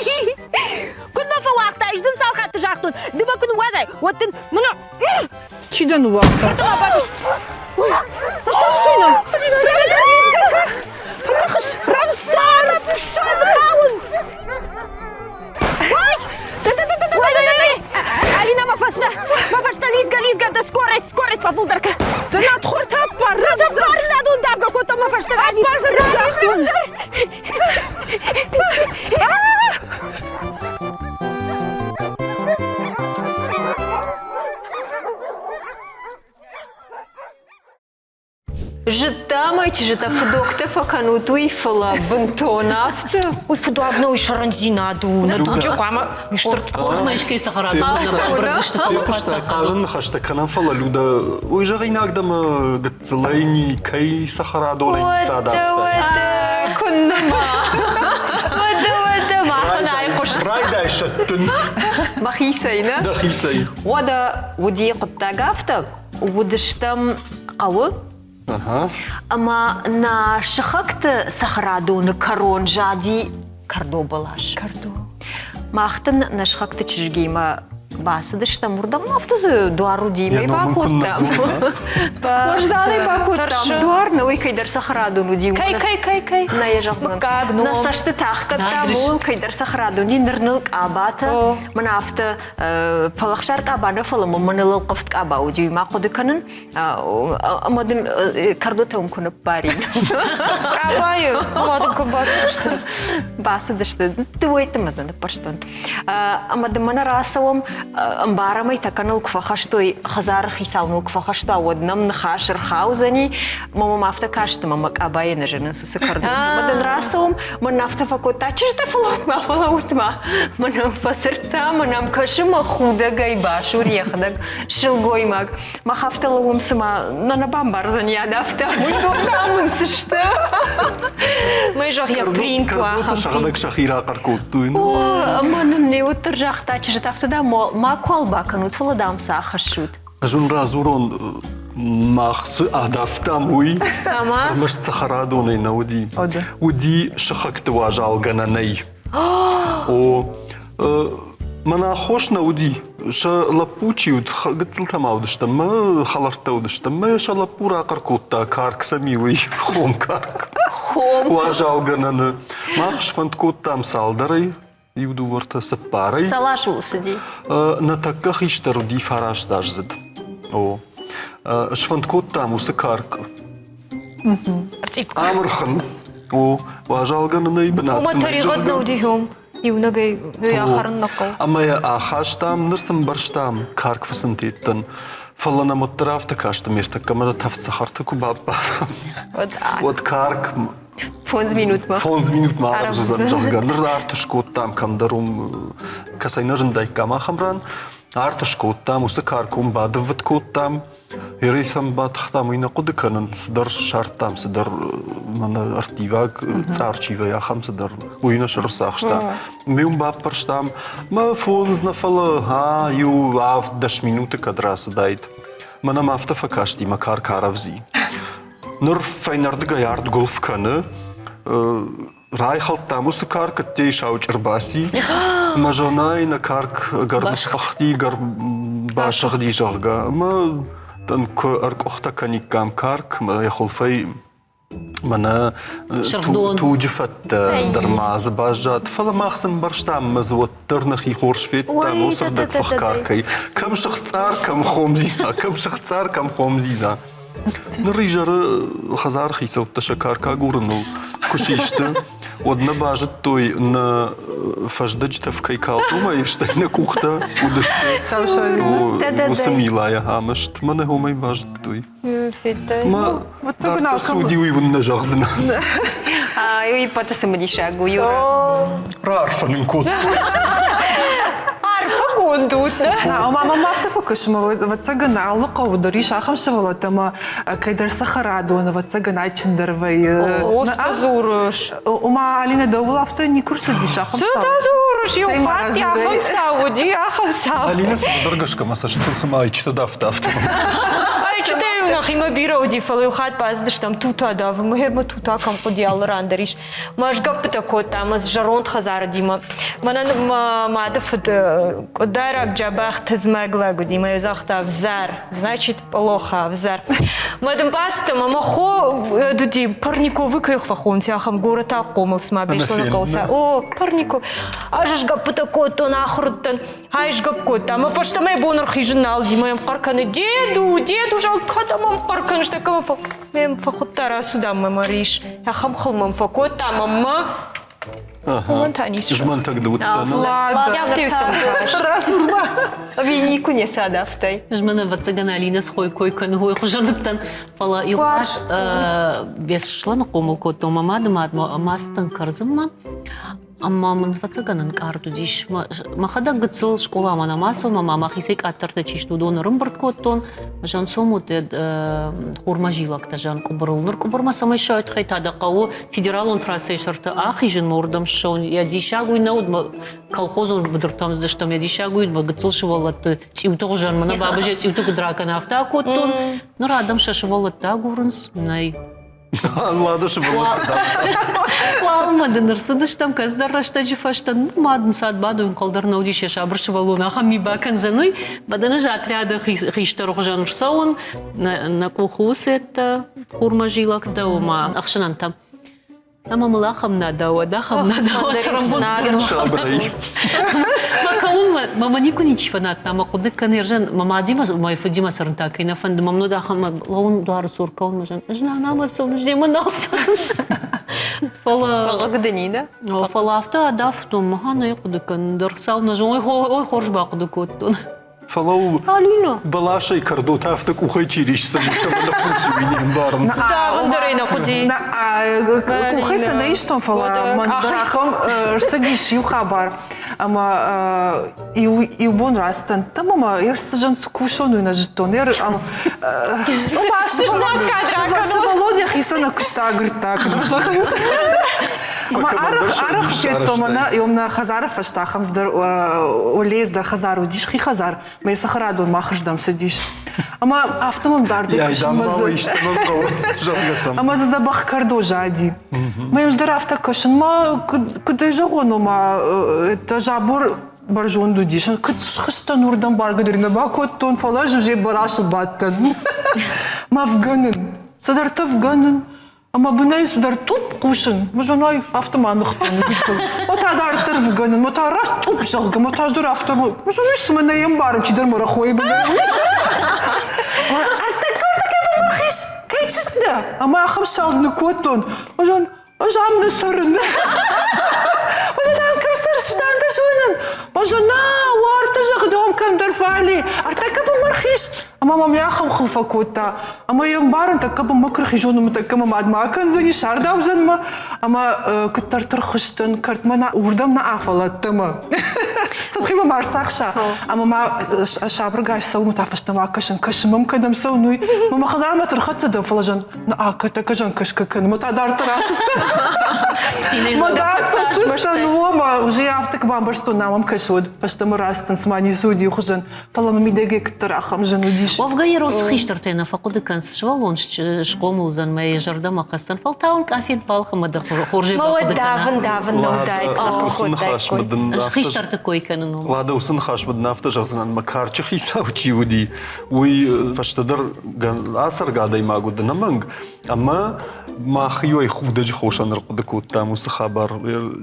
Куыд мӕ фӕуагътай, ӕз дын цал хатты загътон, ды мӕ куы ныууадзай, уӕд дын мӕнӕ... Чи дӕ ныууагъта? Алина, мӕ фӕстӕ, мӕ фӕстӕ лидзгӕ, лидзгӕ, да скорость, скорость фӕфылдӕр кӕ. Ды надхортӕ аппар, Аппар, надон давгӕ кодта мӕ фӕстӕ. Аппар, загътон. Зыдтам ӕй, чызджытӕ фыдохтӕ фӕкӕнут, уый, фӕлӕ бынтон афтӕ. Уый фыдуаг нӕу, сӕрӕндзинад у. Нӕ дуджы хъуамӕ стыр Хорз ма искӕй цӕхӕрадоны нӕ бамбырд сты, фӕлӕ Фехъуыстай, хъазӕн ныхӕстӕ кӕнӕм, фӕлӕ Людӕ, уый зӕгъинаг дӕ мӕ гыццылӕй никӕй цӕхӕрадонӕй ницы адавтай. Уӕдӕ, куыннӕ ма. Уӕдӕ, уӕдӕ, махӕн айхъуыст. Райдай сӕттын. Мӕхицӕй, нӕ? Дӕхицӕй. Уӕдӕ уыди хъуыддаг афтӕ, уыдыстӕм хъӕуы, ӕмӕ нӕ сыхӕгты цӕхӕрадоны кӕрон зади кӕрдо бӕлас. Кӕрдо. Мах дын нӕ сыхӕгты чызгимӕ бацыдыстӕм уырдӕм, афтӕ дзы дуар уыди, мӕ бакодтам. Хорздалӕй бакодтам. Дуар нӕ уый кӕйдӕр цӕхӕрадон уыди. Кӕй, кӕй, кӕй, кӕй? Нӕ йӕ зӕгъдзынӕн. Мыггаг, ном. Нӕ цӕстытӕ ӕхгӕдтам, ууыл кӕйдӕр цӕхӕрадон уыди, ныр ныл къабатӕ. Мӕнӕ афтӕ пӕлӕхсар къаба нӕ, фӕлӕ мӕ мӕныл ӕлхъывд къаба уыди, уый ма хъуыды кӕнын. Ӕмӕ дын кӕрдотӕ уым куы ныппарин. Къабайы ма дын куы бацыдысты. Бацыдысты. Дыууӕйты мӕ дзы ныппӕрстон. Ӕмӕ дын мӕнӕ рацӕуӕм. Ӕмбарӕм ӕй, тӕккӕ ныл куы фӕхӕстой, хӕдзары хицау ныл куы фӕхӕста, уӕд нӕм ныхас ӕрхаудзӕни. Мӕ мӕм афтӕ каст, ӕмӕ мӕ къабайы нӕ зынынц уыцы кӕрдотӕ. Мӕ дын рацӕуӕм, мӕн афтӕ фӕкодта, чызджытӕ фӕлӕуут-ма, фӕлӕуут-ма. Мӕн ӕм фӕсырдта, мӕн ӕм кӕсы мӕ худӕгӕй басур йӕхӕдӕг сылгоймаг. Мах афтӕ лӕууӕм, цыма нӕ нӕ бамбардзӕн йӕ афтӕ. Уыдон та мын цы сты? Мӕ зӕгъ, йӕ принт у ахӕм. Сӕхӕдӕг сӕхи рахъӕр кодтой. О, ӕмӕ нын не уӕддӕр загъта, чызджытӕ афтӕ дам макуал бакӕнут, фӕлӕ дам сӕ ахӕссут. Ӕз уын радзурон, мах цы адавтам, уый. Ӕрмӕст цӕхӕрадонӕй нӕ уыди. Уыди сыхӕгты уазалгӕнӕнӕй. О, мӕн аххос нӕ уыди. Сӕ лӕппу чи уыд, гыццылтӕ ма уыдыстӕм, мӕ хӕлӕрттӕ уыдыстӕм. Мӕ сӕ лӕппу рахъӕр кодта, карк сӕм и, уый, хом карк. Хом. Уазалгӕнӕны. Мах сфӕнд кодтам цалдӕрӕй, иу, дыууӕ, цыппарӕй. Цал азы цыди? Нӕ тӕккӕ хистӕр уыди фарастаздзыд. О. Сфӕнд кодтам уыцы карк Амырхын. О, уазалгӕнӕнӕй бынат. Ома тӕригъӕд нӕ уыди хьом. Иунӕгӕй ахӕрын нӕ хъӕуы. Ӕмӕ йӕ ахастам, ныр цы мбӕрстам, карк фысымтеттӕн. Фӕлӕ нӕм уӕддӕр афтӕ касты ме ртӕккӕ мӕ тӕвд цӕхӕрты куы баппарӕм, уӕд карк Фондз минутмӕ. Фондз минутмӕ арӕвдз зӕгъгӕ. Ныр арт скодтам кӕмдӕр уым, кӕцӕй нӕ зындаиккам, ахӕм ран. Арт скодтам, уыцы карк уым бадыввыд кодтам. Ерӕй сӕм батыхтам, уый нӕ хъуыды кӕнын, цыдӕр ссардтам, цыдӕр мӕнӕ ӕрттиваг цъар чи вӕййы, ахӕм цыдӕр, уый нӕ сӕрцахста. Ме уым баппӕрстам, мӕ фондз нӕ, фӕлӕ а, иу авд-дӕс минуты кӕд рацыдаид. Мӕнӕ мӕ афтӕ фӕкасти, мӕ карк арӕвдзи. Ныр фӕйнӕрдыгӕй арт гуылф кӕны, Райхӕлдтам уыцы карк, ӕддейы саучъыр баци. Мӕ зӕнӕй нӕ карк ӕгӕр ныффыхти, ӕгӕр басыгъди, зӕгъгӕ. Ӕмӕ дын куы ӕркъуыхтӕ кӕниккам карк, мӕ йӕ хуылфӕй мӕнӕ туджы фӕдтӕ дӕр ма дзы баззад. Фӕлӕ мах цы мбӕрстам, ӕмӕ дзы уӕддӕр нӕхи хорз федтам уыцы рдӕгфых каркӕй. Кӕм сыгъдцъар, кӕм хомдзидза, кӕм сыгъдцъар, кӕм хомдзидза. Ныр изӕры хӕдзары хицӕуттӕ сӕ карк агурыныл куы систы, уӕд нӕ базыдтой, нӕ фӕздӕджы тӕф кӕй калд, уымӕй, стӕй нӕ къухтӕ уыдысты уыцы милайӕ амыст. Мӕнӕ уымӕй базыдтой. Мӕ дарддӕр цы уыди, уый уын нӕ зӕгъдзынӕн. Уый иппӕты цымыдисаг у, Юра. Раарфӕ нын кодтой. Арфӕгонд ут. Ӕмӕ мӕм афтӕ фӕкӕсы, ӕмӕ ӕвӕццӕгӕн алы хъӕуы дӕр ис ахӕм сывӕллӕттӕ, ӕмӕ кӕйдӕр цӕхӕрадон, ӕвӕццӕгӕн, адджындӕр вӕййы. О, цы дзурыс? Ома, Алинӕ, дӕуыл афтӕ никуы рцыдис ахӕм цау? Цы та дзурыс? Иу хатт ахӕм цау уыди, ахӕм цау. Алинӕ цӕмӕдӕр гӕсгӕ мӕ цӕстытыл цыма ӕйчытӕ дафта, афтӕ. Ӕйчытӕ-иу нӕхимӕ бирӕ уыди, фӕлӕ иу хатт бацыдыстӕм тута давынмӕ, ӕмӕ тута кӕм хъуыди, алы ран дӕр ис. Мӕ сгӕппытӕ кодта мӕ зӕронд хӕдзары-димӕ. Мӕнӕн мӕ мады фыд къуыдайраг джабӕх тызмӕг лӕг уыди, мӕ загъта взӕр, значит плохо взӕр. Мӕ дын бацыдтӕн, мӕ мӕ хо уыди Парниковы кӕй фӕхонынц, ахӕм горӕтаг хъомыл цыма Беслӕны хъӕуы сӕ. О, Парников. Ӕз сгӕппытӕ кодтон, ахуыр уыдтӕн. Ай сгӕпп кодта, мӕ фӕстӕмӕ бон ӕрхизын нал уыди, мӕ йӕм хъӕр кӕны, деду, деду, зӕгъ, кӕдӕм ӕм хъӕр кӕныс, дӕ кӕмӕ Мӕм фӕхуыдта рацудам мӕ мӕ рис. Ахӕм хыл мӕм фӕкодта мӕ мӕ Уымӕн та ницы. Змӕнтӕг ды уыдтӕн. Радзур-ма. Ӕви никуы не садавтай? Ӕз мӕн ӕвӕццӕгӕн Алинӕ схой кой кӕны, уый хуызӕн уыдтӕн. Фӕлӕ иу хатт Беслӕны хъомыл кодтон мӕ мады мадмӕ ӕмӕ ацыдтӕн кӕрдзынмӕ. Ӕмӕ мын ӕвӕццӕгӕн ӕнкъард уыдис. Мӕхӕдӕг гыццыл скъоламӕ нӕма цӕуын, ӕмӕ мӕхицӕй къаддӕртӕ чи сты, уыдон ӕрӕмбырд кодтон. Зӕнцом уыд хурмӕзилӕгтӕ зӕн къуыбырыл. Ныр къуыбырмӕ цӕмӕй ссӕуой, тыххӕй та дӕ хъӕуы федералон трассӕйы сӕрты ахизын, уырдӕм ссӕуын. Йӕ диссаг уый нӕ уыд, мӕ колхозон быдыртӕм цыдыстӕм, йӕ диссаг уый уыд, мӕ гыццыл сывӕллӕтты цъиуты хуызӕн мӕнӕ бабызӕ цъиуты куыд ракӕна, афтӕ акодтон. Ныр адӕм сӕ сывӕллӕтты агурынц, нӕй. Лада сывӕллӕтты Уалынмӕ дын ӕрцыдыстӕм кӕцыдӕр рӕстӕджы фӕстӕ, ну, мад ӕнцад бады, ӕнхъӕл дӕр нӕ уыдис йӕ сабыр сывӕллон ахӕм ми бакӕндзӕн, уый. Бадӕны отряды хистӕр хуызӕн ӕрцӕуын, нӕ къухы уыцӕттӕ, хурмӕзилӕгтӕ, ома ӕхсынӕнтӕ. Ӕмӕ мыл ахӕм нӕ дауӕд, ахӕм нӕ дауӕд, цӕрӕнбон. Сабырӕй. Мӕ кӕуын мӕ мӕ никуы ничи фӕнадта, мӕ хъуыды кӕн, ерзӕн мӕ мадимӕ, мӕ фыдимӕ цӕрын та кӕй нӕ фӕнды, мӕм нод ахӕм лӕууын дуары цур кӕуын, мӕ зӕн, ӕз нанамӕ цӕуын, ӕз демӕ нал цӕуын. Фӕлӕ Фӕлӕ нӕ? Фӕлӕ афтӕ адафтон, махӕн ӕй хъуыды кӕнын дӕр Хуыцау нӕ зоны, ой хорз бахъуыды кодтон. Фӕлӕуу, бӕласӕй кӕрдотӕ афтӕ къухӕй чи рисдзӕн, цӕмӕн нӕ хъуси, уый не мбарын. Давын дӕр ӕй нӕ хъуыди. Къухӕй сӕ нӕ истон, фӕлӕ мӕн дӕр ахӕм ӕрцыдис иу хабар. Ӕмӕ иу бон рацыдтӕн, ӕмӕ ӕрцыдзӕн цы кусон, уый нӕ зыдтон. Сывӕллон йӕхицӕн нӕ куыста агуырдта, куыд фӕзӕгъынц. Ӕмӕ арӕх федтон, мӕнӕ нӕ хӕдзары фӕстӕ ахӕм цыдӕр олез дӕр хӕдзар уыдис, хи хӕдзар, мӕ цӕхӕрадон махырдӕм цыдис. Ӕмӕ афтӕ мӕм дардӕй ӕмӕ дзы дзӕбӕх кӕрдо зади. Мӕ ӕз дӕр афтӕ кӕсын, ма куыд ӕй зӕгъон, ома это забор бӕрзонд уыдис. Куыд схызтӕн уырдӕм бӕргӕ дӕр нӕ бакодтон, фӕлӕ ӕз уже бӕласы бадтӕн. Мӕ вгӕнын, цыдӕртӕ вгӕнын. Ӕмӕ бынӕй цыдӕр тъупп хъусын. Мӕ афтӕ ма ныхтон гыццыл. Мӕ та дарддӕр вгӕнын, мӕ та раст тъупп зӕгъгӕ, мӕ та ӕз афтӕ, мӕ цымӕ нӕ ӕмбарын, чидӕр мӕ рӕхойы бынӕй. Ӕртӕккӕ ӕртӕккӕ бамӕрхис, кӕй чызг дӕ? Ӕмӕ ахӕм салд ныккодтон. Мӕ ӕз ам нӕ цӕрын. Уӕдӕ дам кӕм цӕрыс, дам дӕ зонын. Мӕ зона, уартӕ зӕгъ, дом кӕмдӕр фале. Ӕртӕккӕ бамӕрхис. Ӕмӕ мӕм йӕ ахӕм хыл фӕкодта. Ӕмӕ йӕ ӕмбарын, тӕккӕ бынмӕ куы рхизон, ӕмӕ тӕккӕ мӕ мад ма акӕндзӕни, сардаудзӕн мӕ. Ӕмӕ куыддӕр тырхызтӕн, кӕртмӕ нӕ, уырдӕм нӕ афӕлӕдтӕ мӕ. Цӕххимӕ ма ӕрцахса. Ӕмӕ ма сабыргай цӕуын та фӕстӕмӕ кӕсын, кӕсын мӕм кӕдӕм цӕуын, уый. Мӕ мӕ хӕдзармӕ тырхӕццӕ дӕн, фӕлӕ зӕн, нӕ тӕккӕ зӕн кӕсгӕ кӕн, мӕ та дарддӕр ацыдтӕн. Мӕ дард фӕцыдтӕн, уомӕ уже афтӕ куы бамбӕрстон, нӕ мӕм кӕсы, уӕд фӕстӕмӕ рацыдтӕн, цыма ницы уыди хуызӕн. Фӕлӕ мӕ мидӕгӕй куыддӕр ахӕм зын уыдис. Уӕвгӕ Еросы хистӕртӕй нӕ фӕхъуыды кӕнынц, сывӕллон схъомыл уыдзӕн мӕ йӕ зӕрдӕмӕ хӕсдзӕн. Фӕлтау ын къафет балхӕн дӕ хорзӕй бахъуыды кӕна. Давын, давын нӕ уыдаид, Уыцы ныхасмӕ дын Хистӕрты кой кӕнын у. Лада, уыцы ныхасмӕ дын афтӕ зӕгъдзынӕн, мӕ карчы хицау чи уыди, уый фӕстӕдӕр ацӕргӕ адӕймаг уыд ӕнӕмӕнг, ӕмӕ мах иуӕй худӕджы хосӕн ӕрхъуыды кодтам уыцы хабар.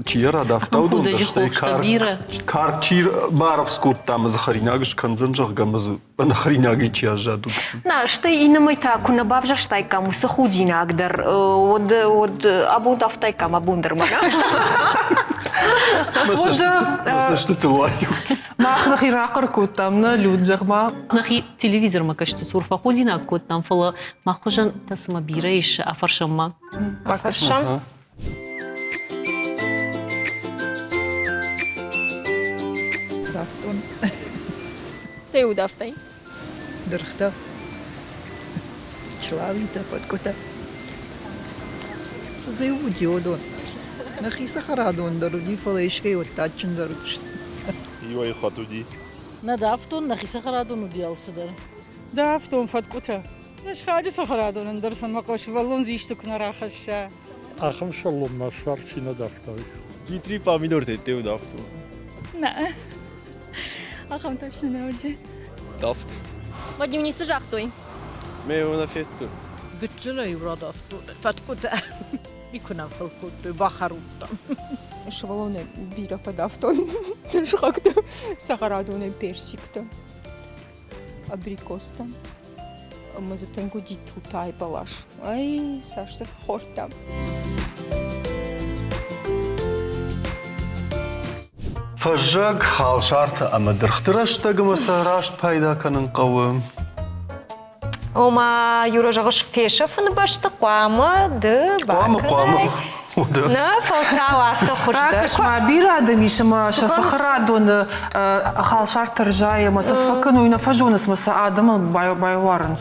Чи йӕ радавта, уыдон Худӕджы хостӕ бирӕ. Карк чи барӕвдз кодта ӕмӕ дзы хӕринаг скӕндзӕн, зӕгъгӕ, ӕмӕ дзы ӕнӕхӕринагӕй чи аззад, уыдон. Нӕ, стӕй иннӕмӕй та куы нӕ бавзӕрстаиккам уыцы худинаг дӕр, уӕд, уӕд абон давтаиккам, абон дӕр мӕнӕ. Мӕ цӕстытыл уайут. Мах нӕхи рахъӕр кодтам, нӕ люд, зӕгъ-ма. Нӕхи телевизормӕ кӕсты цур фӕхудинаг кодтам, фӕлӕ мах хуызӕн та цыма бирӕ ис, афӕрсӕм ма. Афӕрсӕм. Давтон. Стӕй удавтай? Дыргътӕ, члауитӕ, фӕткъуытӕ. Цы дзы уыди уыдон? Нӕхи цӕхӕрадон дӕр уыди, фӕлӕ искӕй уӕдта адджындӕр уыдысты. Иуӕй хатт уыди. Нӕ давтон, нӕхи цӕхӕрадон уыди алцыдӕр. Давтон фӕткъуытӕ. Нӕ сыхаджы цӕхӕрадон ӕндӕр цӕмӕ хъӕуы, сывӕллон дзы исты куы нӕ рахӕсса. Ахӕм сывӕллонмӕ сӕр чи нӕ давта, уый. Джитри памидортӕ ттеу давтон. Нӕ, ахӕм точно нӕ уыди. Давт. Уӕд-иу ницы загътой? Ме уынӕ федтон. Гыццылӕй-иу радавтон фӕткъуытӕ. Никуы нӕм хыл кодтой, бахӕрудтам. Сывӕллонӕй бирӕ фӕдавтон сыхӕгты цӕхӕрадонӕй персиктӕ, абрикостӕ. Ӕмӕ дзы тынг уыди тутай бӕлас. Ай, цас дзы хордтам. Фӕззӕг халсартӕ ӕмӕ дыргъты рӕстӕгмӕ сӕ раст пайда кӕнын хъӕуы. Ома, Юра, зӕгъыс, фесӕфыны бӕсты хъуамӕ ды Хъуамӕ, хъуамӕ. Нӕ, фӕлтау афтӕ хуыздӕр. Ракӕс-ма, бирӕ адӕм ис ӕмӕ сӕ цӕхӕрадоны халсартӕ рзайы ӕмӕ сӕ цы фӕкӕной, нӕ фӕзонынц ӕмӕ сӕ адӕмӕн байуарынц.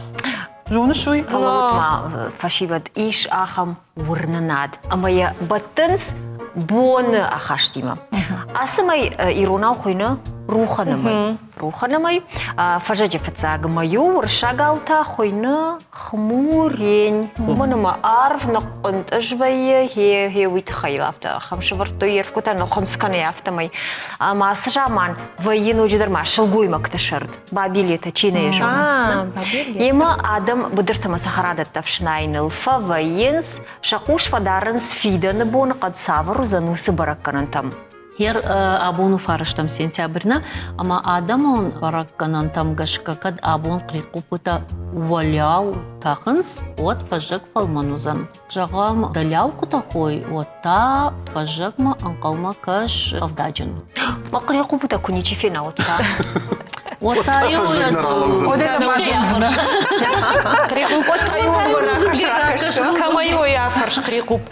Зоныс уый? Фӕлӕуут-ма, фӕсивӕд, ис ахӕм уырнынад, ӕмӕ йӕ бӕттынц боны ахастимӕ. Ацы мӕй иронау хуыйны Рухӕны мӕй. Рухӕны мӕй фӕзӕджы фыццаг мӕй у, уырыссагау та хуыйны Хмурень. Уымӕн ӕмӕ арв ныхъхъуынтъыз вӕййы, гъе, гъе уый тыххӕй афтӕ ахӕм сӕвӕрдтой йе рфгуытӕ ныхъхъуынц кӕны афтӕмӕй. Ӕмӕ ацы заман вӕййы ноджыдӕр ма сылгоймӕгты сӕрд. Бабилетӕ чи нӕ зоны. Йемӕ адӕм быдыртӕ ӕмӕ цӕхӕрадӕттӕ ӕфснайыныл фӕвӕййынц, сӕ хъус фӕдарынц фидӕны боныхъӕд цавӕр уыдзӕн, уыцы бӕрӕггӕнӕнтӕм. Ер абон у фарӕстӕм сентябрь нӕ, ӕмӕ адӕмон бӕрӕггӕнӕнтӕм гӕсгӕ кӕд абон хърихъуппытӕ уӕлиау тӕхынц, уӕд фӕззӕг фӕлмӕн уыдзӕн. Зӕгъӕм, дӕлиау куы тӕхой, уӕд та фӕззӕгмӕ ӕнхъӕлмӕ кӕс къӕвдаджын. Мӕ хърихъуппытӕ куы ничи фена, уӕд та? Уӕд та-иу Кӕмӕй уой афӕрс хърихъупп?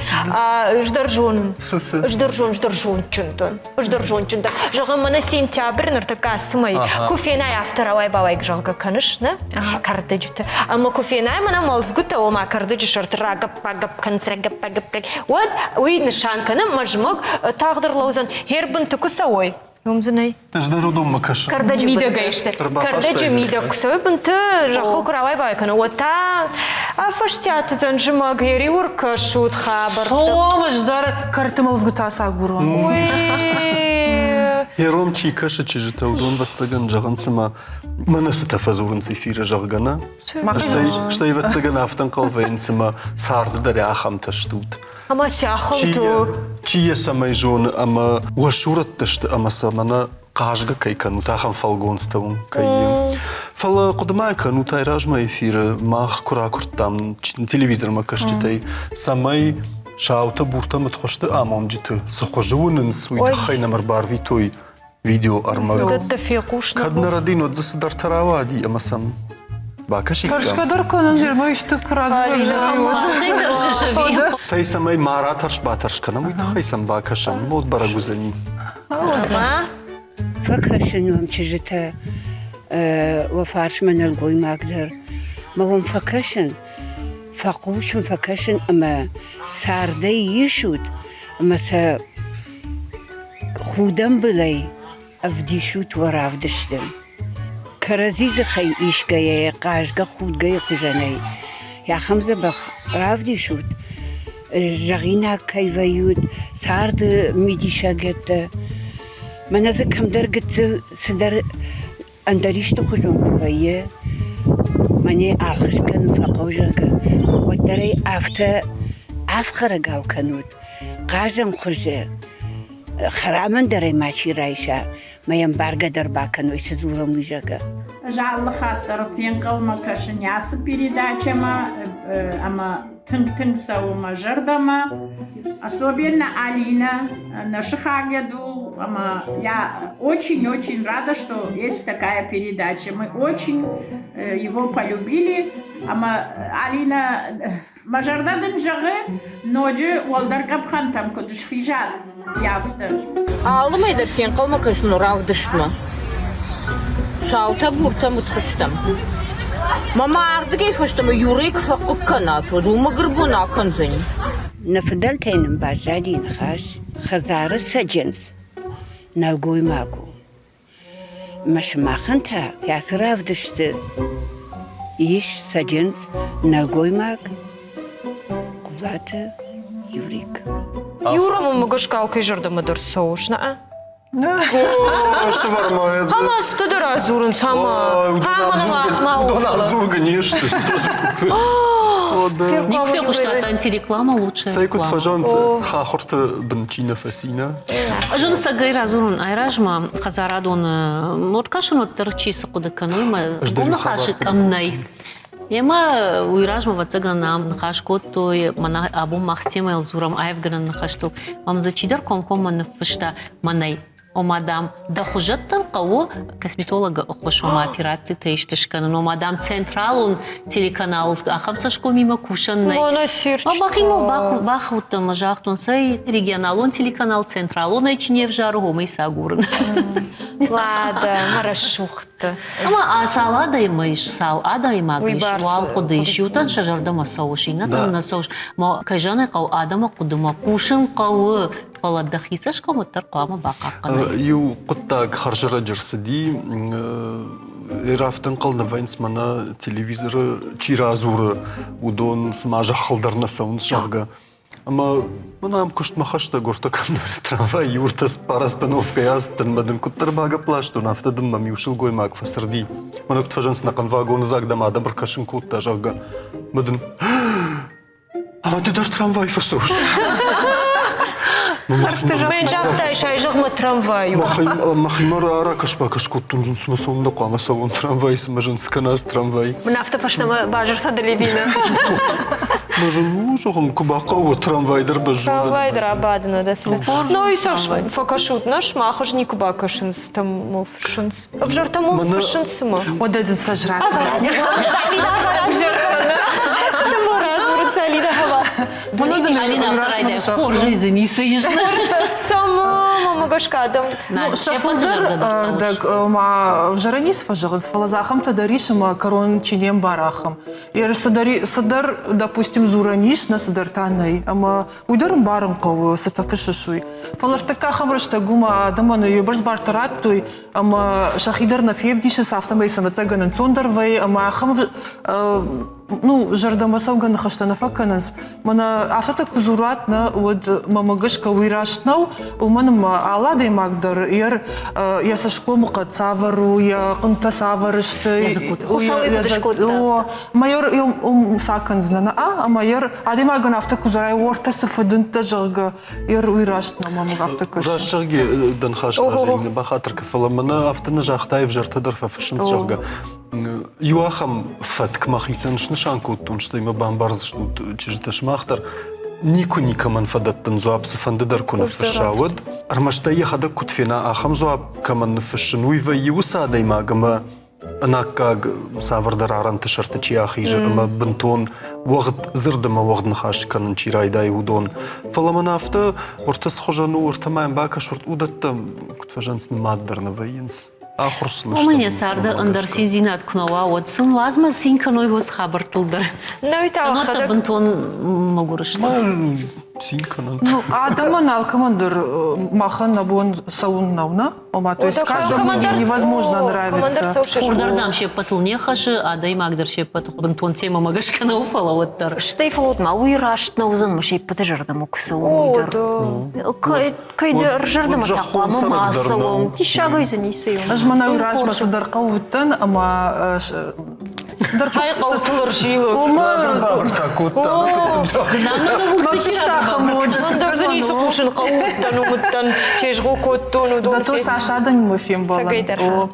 Ӕз дӕр зонын. Ӕз дӕр зон, ӕз дӕр зондджын дӕн. Ӕз дӕр зондджын дӕн. Зӕгъӕм, мӕнӕ сентябрь ныртӕккӕ ацы мӕй, куы фенай, афтӕ рауай-бауай зӕгъгӕ кӕныс, нӕ? Кӕрдӕджыты. Ӕмӕ куы фенай мӕнӕ мӕлдзгуытӕ, ома кӕрдӕджы сӕрты рагӕпп-багӕпп кӕнынц, рагӕпп-багӕпп, уӕд уый нысан кӕны, мӕ зымӕг тагъд ӕрлӕудзӕн. Хербынты куы цӕуой, уым дзы нӕй. Ӕз дӕр уыдонмӕ кӕсын. Кӕрдӕджы мидӕгӕй сты. Кӕрдӕджы мидӕг куы цӕуой бынты, зӕххыл куы рауай-бауай кӕны, уӕд та афӕстиат уыдзӕн зымӕг, йӕ риуы ркӕсут хабӕрттӕ. Цом, ӕз дӕр кӕрты мӕлдзгуытӕ ацагурон. Йе ром чи кӕсы чызджытӕ, уыдон, ӕвӕццӕгӕн, зӕгъын, цыма мӕнӕ цытӕ фӕдзурынц эфиры, зӕгъгӕ, нӕ? Стӕй, ӕвӕццӕгӕн, афтӕ ӕнхъӕл вӕййынц, цыма царды дӕр ахӕмтӕ стут. Ӕмӕ сӕхӕмты Чи йӕ цӕмӕй зоны ӕмӕ уӕ сурӕттӕ сты ӕмӕ сӕ мӕнӕ хъазгӕ кӕй кӕнут, ахӕм фӕлгонцтӕ уын кӕй и. Фӕлӕ хъуыды-ма кӕнут, айразмӕ эфиры мах куы ракуырдтам телевизормӕ кӕсджытӕй, цӕмӕй саутӕ-буртӕ мыдхуызты амонджыты цы хуызы уынынц, уый тыххӕй нӕм ӕрбарвитой видеоӕрмӕг. Уыдӕттӕ фехъус. Кӕд нӕ рӕдин, уӕд дзы цыдӕртӕ рауади ӕмӕ сӕм бакӕсиккам. Тӕрсгӕ дӕр кӕнын, зӕрмӕ исты куы радзурӕм. Цӕй, цӕмӕй ма ратӕрс-батӕрс кӕнӕм, уый тыххӕй сӕм бакӕсӕм, уӕд бӕрӕг уыдзӕни. Фӕкӕсын уӕм чызджытӕ, уӕ фарсмӕ нӕлгоймаг дӕр. Мӕ уӕм фӕкӕсын, фӕхъусын, фӕкӕсын ӕмӕ цардӕй исут ӕмӕ сӕ Худӕнбылӕй ӕвдисут уӕ равдысты. Кӕрӕдзи дзыхӕй исгӕйӕ хъазгӕ-худгӕйы хуызӕнӕй ахӕм дзӕбӕх равдисут, зӕгъинаг кӕй вӕййут, царды мидисӕгӕдтӕ. Мӕнӕ дзы кӕмдӕр гыццыл цыдӕр ӕндӕр исты хуызон куы вӕййы, мӕнӕ ӕххуыс кӕнын фӕхъӕуы, зӕгъгӕ, уӕддӕр ӕй афтӕ ӕфхӕрӕгау кӕнут, хъазӕн хуызы, хӕрамӕн дӕр ӕй мачи райса, мӕ йӕм баргӕ дӕр бакӕной, цы дзурӕм, уый, зӕгъгӕ. Ӕз алы хатт дӕр фенхъӕлмӕ кӕсын ацы передачӕмӕ ӕмӕ тынг-тынг цӕуы мӕ зӕрдӕмӕ. Особенно Алина, нӕ сыхаг у, ӕмӕ я очень-очень рада, что есть такая передача. Мы очень его полюбили. Ӕмӕ Алина мӕ зӕрдӕ дын зӕгъы, ноджы уӕлдӕр къӕпхӕнтӕм куыд схизат, афтӕ. Алы мӕй дӕр фенхъӕлмӕ кӕсын равдыстмӕ. Саутӕ-буртӕ мыдхуызтӕм. Мӕ ма ардыгӕй фӕстӕмӕ Юрӕйы куы фӕхъыг кӕнат, уӕд уымӕ гырбон акӕндзӕни. Нӕ фыдӕлтӕй нын баззади ныхас, хӕдзары цӕджындз нӕлгоймаг у. Мӕ сымахӕн та кӕцы равдысты ис цӕджындз нӕлгоймаг Хъулаты Юрик. Юра мӕм гӕсгӕ алкӕй зӕрдӕмӕ дӕр цӕуыс, нӕ? Ӕмӕ сты дӕр радзурынц, ӕмӕ Уыдон дзургӕ не сты. Никуы фехъуыстат антиреклама лучшая Цӕй куыд фӕзӕгъынц, хахуырты бын чи нӕ фӕци, нӕ? Ӕз уын цӕгӕй радзурон айразмӕ хӕдзарадоны нот кӕсын уӕддӕр чи цы хъуыды кӕны, уый гом ныхасы къӕм нӕй. Емӕ уый размӕ, ӕвӕццӕгӕн, ам ныхас кодтой, мӕнӕ абон мах темӕйыл дзурӕм аивгӕнӕн ныхӕстыл. Мӕм дзы чидӕр комкоммӕ ныффыста мӕнӕй. Ома, дам, дӕ хуызӕттӕн хъӕуы косметологы ӕххуыс, ома операцитӕ исты скӕнын, ома, дам, централон телеканалыл ахӕм цӕсгомимӕ кусӕн нӕй. Мӕхимӕ бахудтӕн ӕмӕ загътон, цӕй, регионалон телеканал централонӕй чи не взары, уымӕй цы агурын. Ладӕ, мӕ рӕсугъд. Ӕмӕ цал адӕймаг ис, цал адӕймаг ис, уал хъуыды ис. Иутӕн сӕ зӕрдӕмӕ цӕуыс, иннӕтӕн нӕ цӕуыс. Мӕ кӕй зӕгъын хъӕуы, адӕмы хъуыдымӕ хъусын хъӕуы, фӕлӕ дӕхи цӕсгом уӕддӕр хъуамӕ бахъахъхъӕнай. Иу хъуыддаг хӕрзӕрӕджы рцыди. Афтӕ ӕнхъӕл нӕ вӕййынц, мӕнӕ телевизоры чи радзуры, уыдон цыма зӕххыл дӕр нӕ цӕуынц, зӕгъгӕ. Ӕмӕ мӕн ам куыстмӕ хӕстӕг уӕртӕ кӕмдӕр трамвай иу-ӕртӕ цыппар остановкӕйы ацыдтӕн ӕмӕ дын куыддӕр багӕпп ластон, афтӕ дын мӕм иу сылгоймаг фӕцырди. Мӕнӕ куыд фӕзӕгъынц, ӕнӕхъӕн вагоны дзаг дӕм адӕм ӕркӕсын кодта, зӕгъгӕ. Ӕмӕ дын ӕмӕ ды дӕр трамвай фӕцӕуыс. Мӕн загътай, сай зӕгъмӕ трамвай у. Мӕхимӕ ракӕс-бакӕс кодтон, зын цыма цӕуылнӕ хъуамӕ цӕуон трамвай, цыма зын скӕназ трамвай. Мын афтӕ фӕстӕмӕ базыртӕ дӕлевины. Мӕ зын у, зӕгъын, куы бахъӕуы трамвай дӕр бӕззоны. Трамвай дӕр абадын уӕдӕ цы. Ну и фӕкӕсут, нӕ сымах ӕз никуы бакӕсынц, там мыл фыссынц. Ӕвзӕртӕ мыл фыссынц цыма. Уӕдӕ дын сӕ Хорзӕй дзы ницы ис. Самому гӕсгӕ адӕм. Ну, сӕ фылдӕр ӕрдӕг ма ӕвзӕрӕй ницы фӕзӕгъынц, фӕлӕ дзы ахӕмтӕ дӕр ис, ӕмӕ кӕрон чи не мбары ахӕм. Цыдӕр, цыдӕр, допустим, дзурӕн ис, нӕ цыдӕр та нӕй. Ӕмӕ уый дӕр ӕмбарын хъӕуы, цытӕ фыссыс, уый. Фӕлӕ ӕртӕккӕ ахӕм рӕстӕг у, ӕмӕ адӕмӕн йӕ бӕрц бартӕ радтой, ӕмӕ сӕхи дӕр нӕ февдисынц, афтӕмӕй сӕ ӕвӕццӕгӕн ӕнцондӕр вӕййы ӕмӕ ахӕм ну, зӕрдӕмӕцӕугӕ ныхӕстӕ нӕ фӕкӕнынц. Мӕнӕ афтӕтӕ куы дзурат, нӕ, уӕд мӕмӕ гӕсгӕ уый раст нӕу, уымӕн ӕмӕ алы адӕймаг дӕр йӕ йӕ цӕсгомы хъӕд цавӕр у, йӕ хъуынтӕ цавӕр сты. Хуыцауӕй куыд скодта. Ӕмӕ йӕ ца кӕндзынӕ, нӕ, ӕмӕ йӕ адӕймагӕн афтӕ куы дзурай, уӕртӕ цы фыдындтӕ, зӕгъгӕ, уый раст нӕу, мӕм афтӕ кӕсы. Раст зӕгъгӕ, дӕ ныхас разӕй бахатыр кӕ, фӕлӕ мӕнӕ афтӕ нӕ загътай, ӕвзӕртӕ дӕр фӕфыссынц, зӕгъгӕ. Иу ахӕм фӕтк мӕхицӕн снысан кодтон, стӕй мӕ бамбардзыстут чызджытӕ сымах дӕр. Никуы никӕмӕн фӕдӕттын дзуапп, цыфӕнды дӕр куы ныффысса, уӕд. Ӕрмӕст ӕй йӕхӕдӕг куыд фена, ахӕм дзуапп кӕмӕн ныффыссын, уый вӕййы уыцы адӕймаг ӕмӕ ӕнаккаг цавӕрдӕр арӕнты сӕрты чи ахизы ӕмӕ бынтон уӕгъд дзырд ӕмӕ уӕгъд ныхас кӕнын чи райдайы, уыдон. Фӕлӕ мӕн афтӕ уыртӕ цыхуызӕн у, уыртӕ ма йӕм бакӕс, уыдӕттӕ куыд фӕзӕгъынц, нымад дӕр нӕ вӕййынц. Ахуыр сын Уымӕн йӕ царды ӕндӕр циндзинад куы нӕ уа, уӕд сын уадзмӕ цин кӕной уыцы хабӕрттыл дӕр. Нӕ та Кӕннод бынтон мӕгуыр сты. Цин кӕнӕнт. Ну, адӕмӕн алкӕмӕн дӕр махӕн нӕ бон цӕуын нӕу, нӕ? Ома, то есть каждому невозможно нравиться. Хур дӕр, дам, се ппӕтыл не хӕссы, адӕймаг дӕр се ппӕты бынтон темӕмӕ гӕсгӕ нӕу, фӕлӕ уӕддӕр. Стӕй фӕлӕут ма, уый раст нӕ уыдзӕн, мӕ се ппӕты зӕрдӕмӕ куы цӕуӕм, уый дӕр. Кӕйдӕр зӕрдӕмӕ та хъуамӕ ма цӕуӕм. Диссагӕй дзы ницы и. Ӕз мӕнӕ уый размӕ цыдӕр хъӕу уыдтӕн ӕмӕ цыдӕр Хай хъӕутыл ӕрзилы. Бабыртӕ кодта. Ӕндӕр дзы ницы хъусын хъӕуы уыдтӕн, уым уыдтӕн, тезгъо кодтон, уыдон. Зато цас адӕмимӕ фембӕлӕн.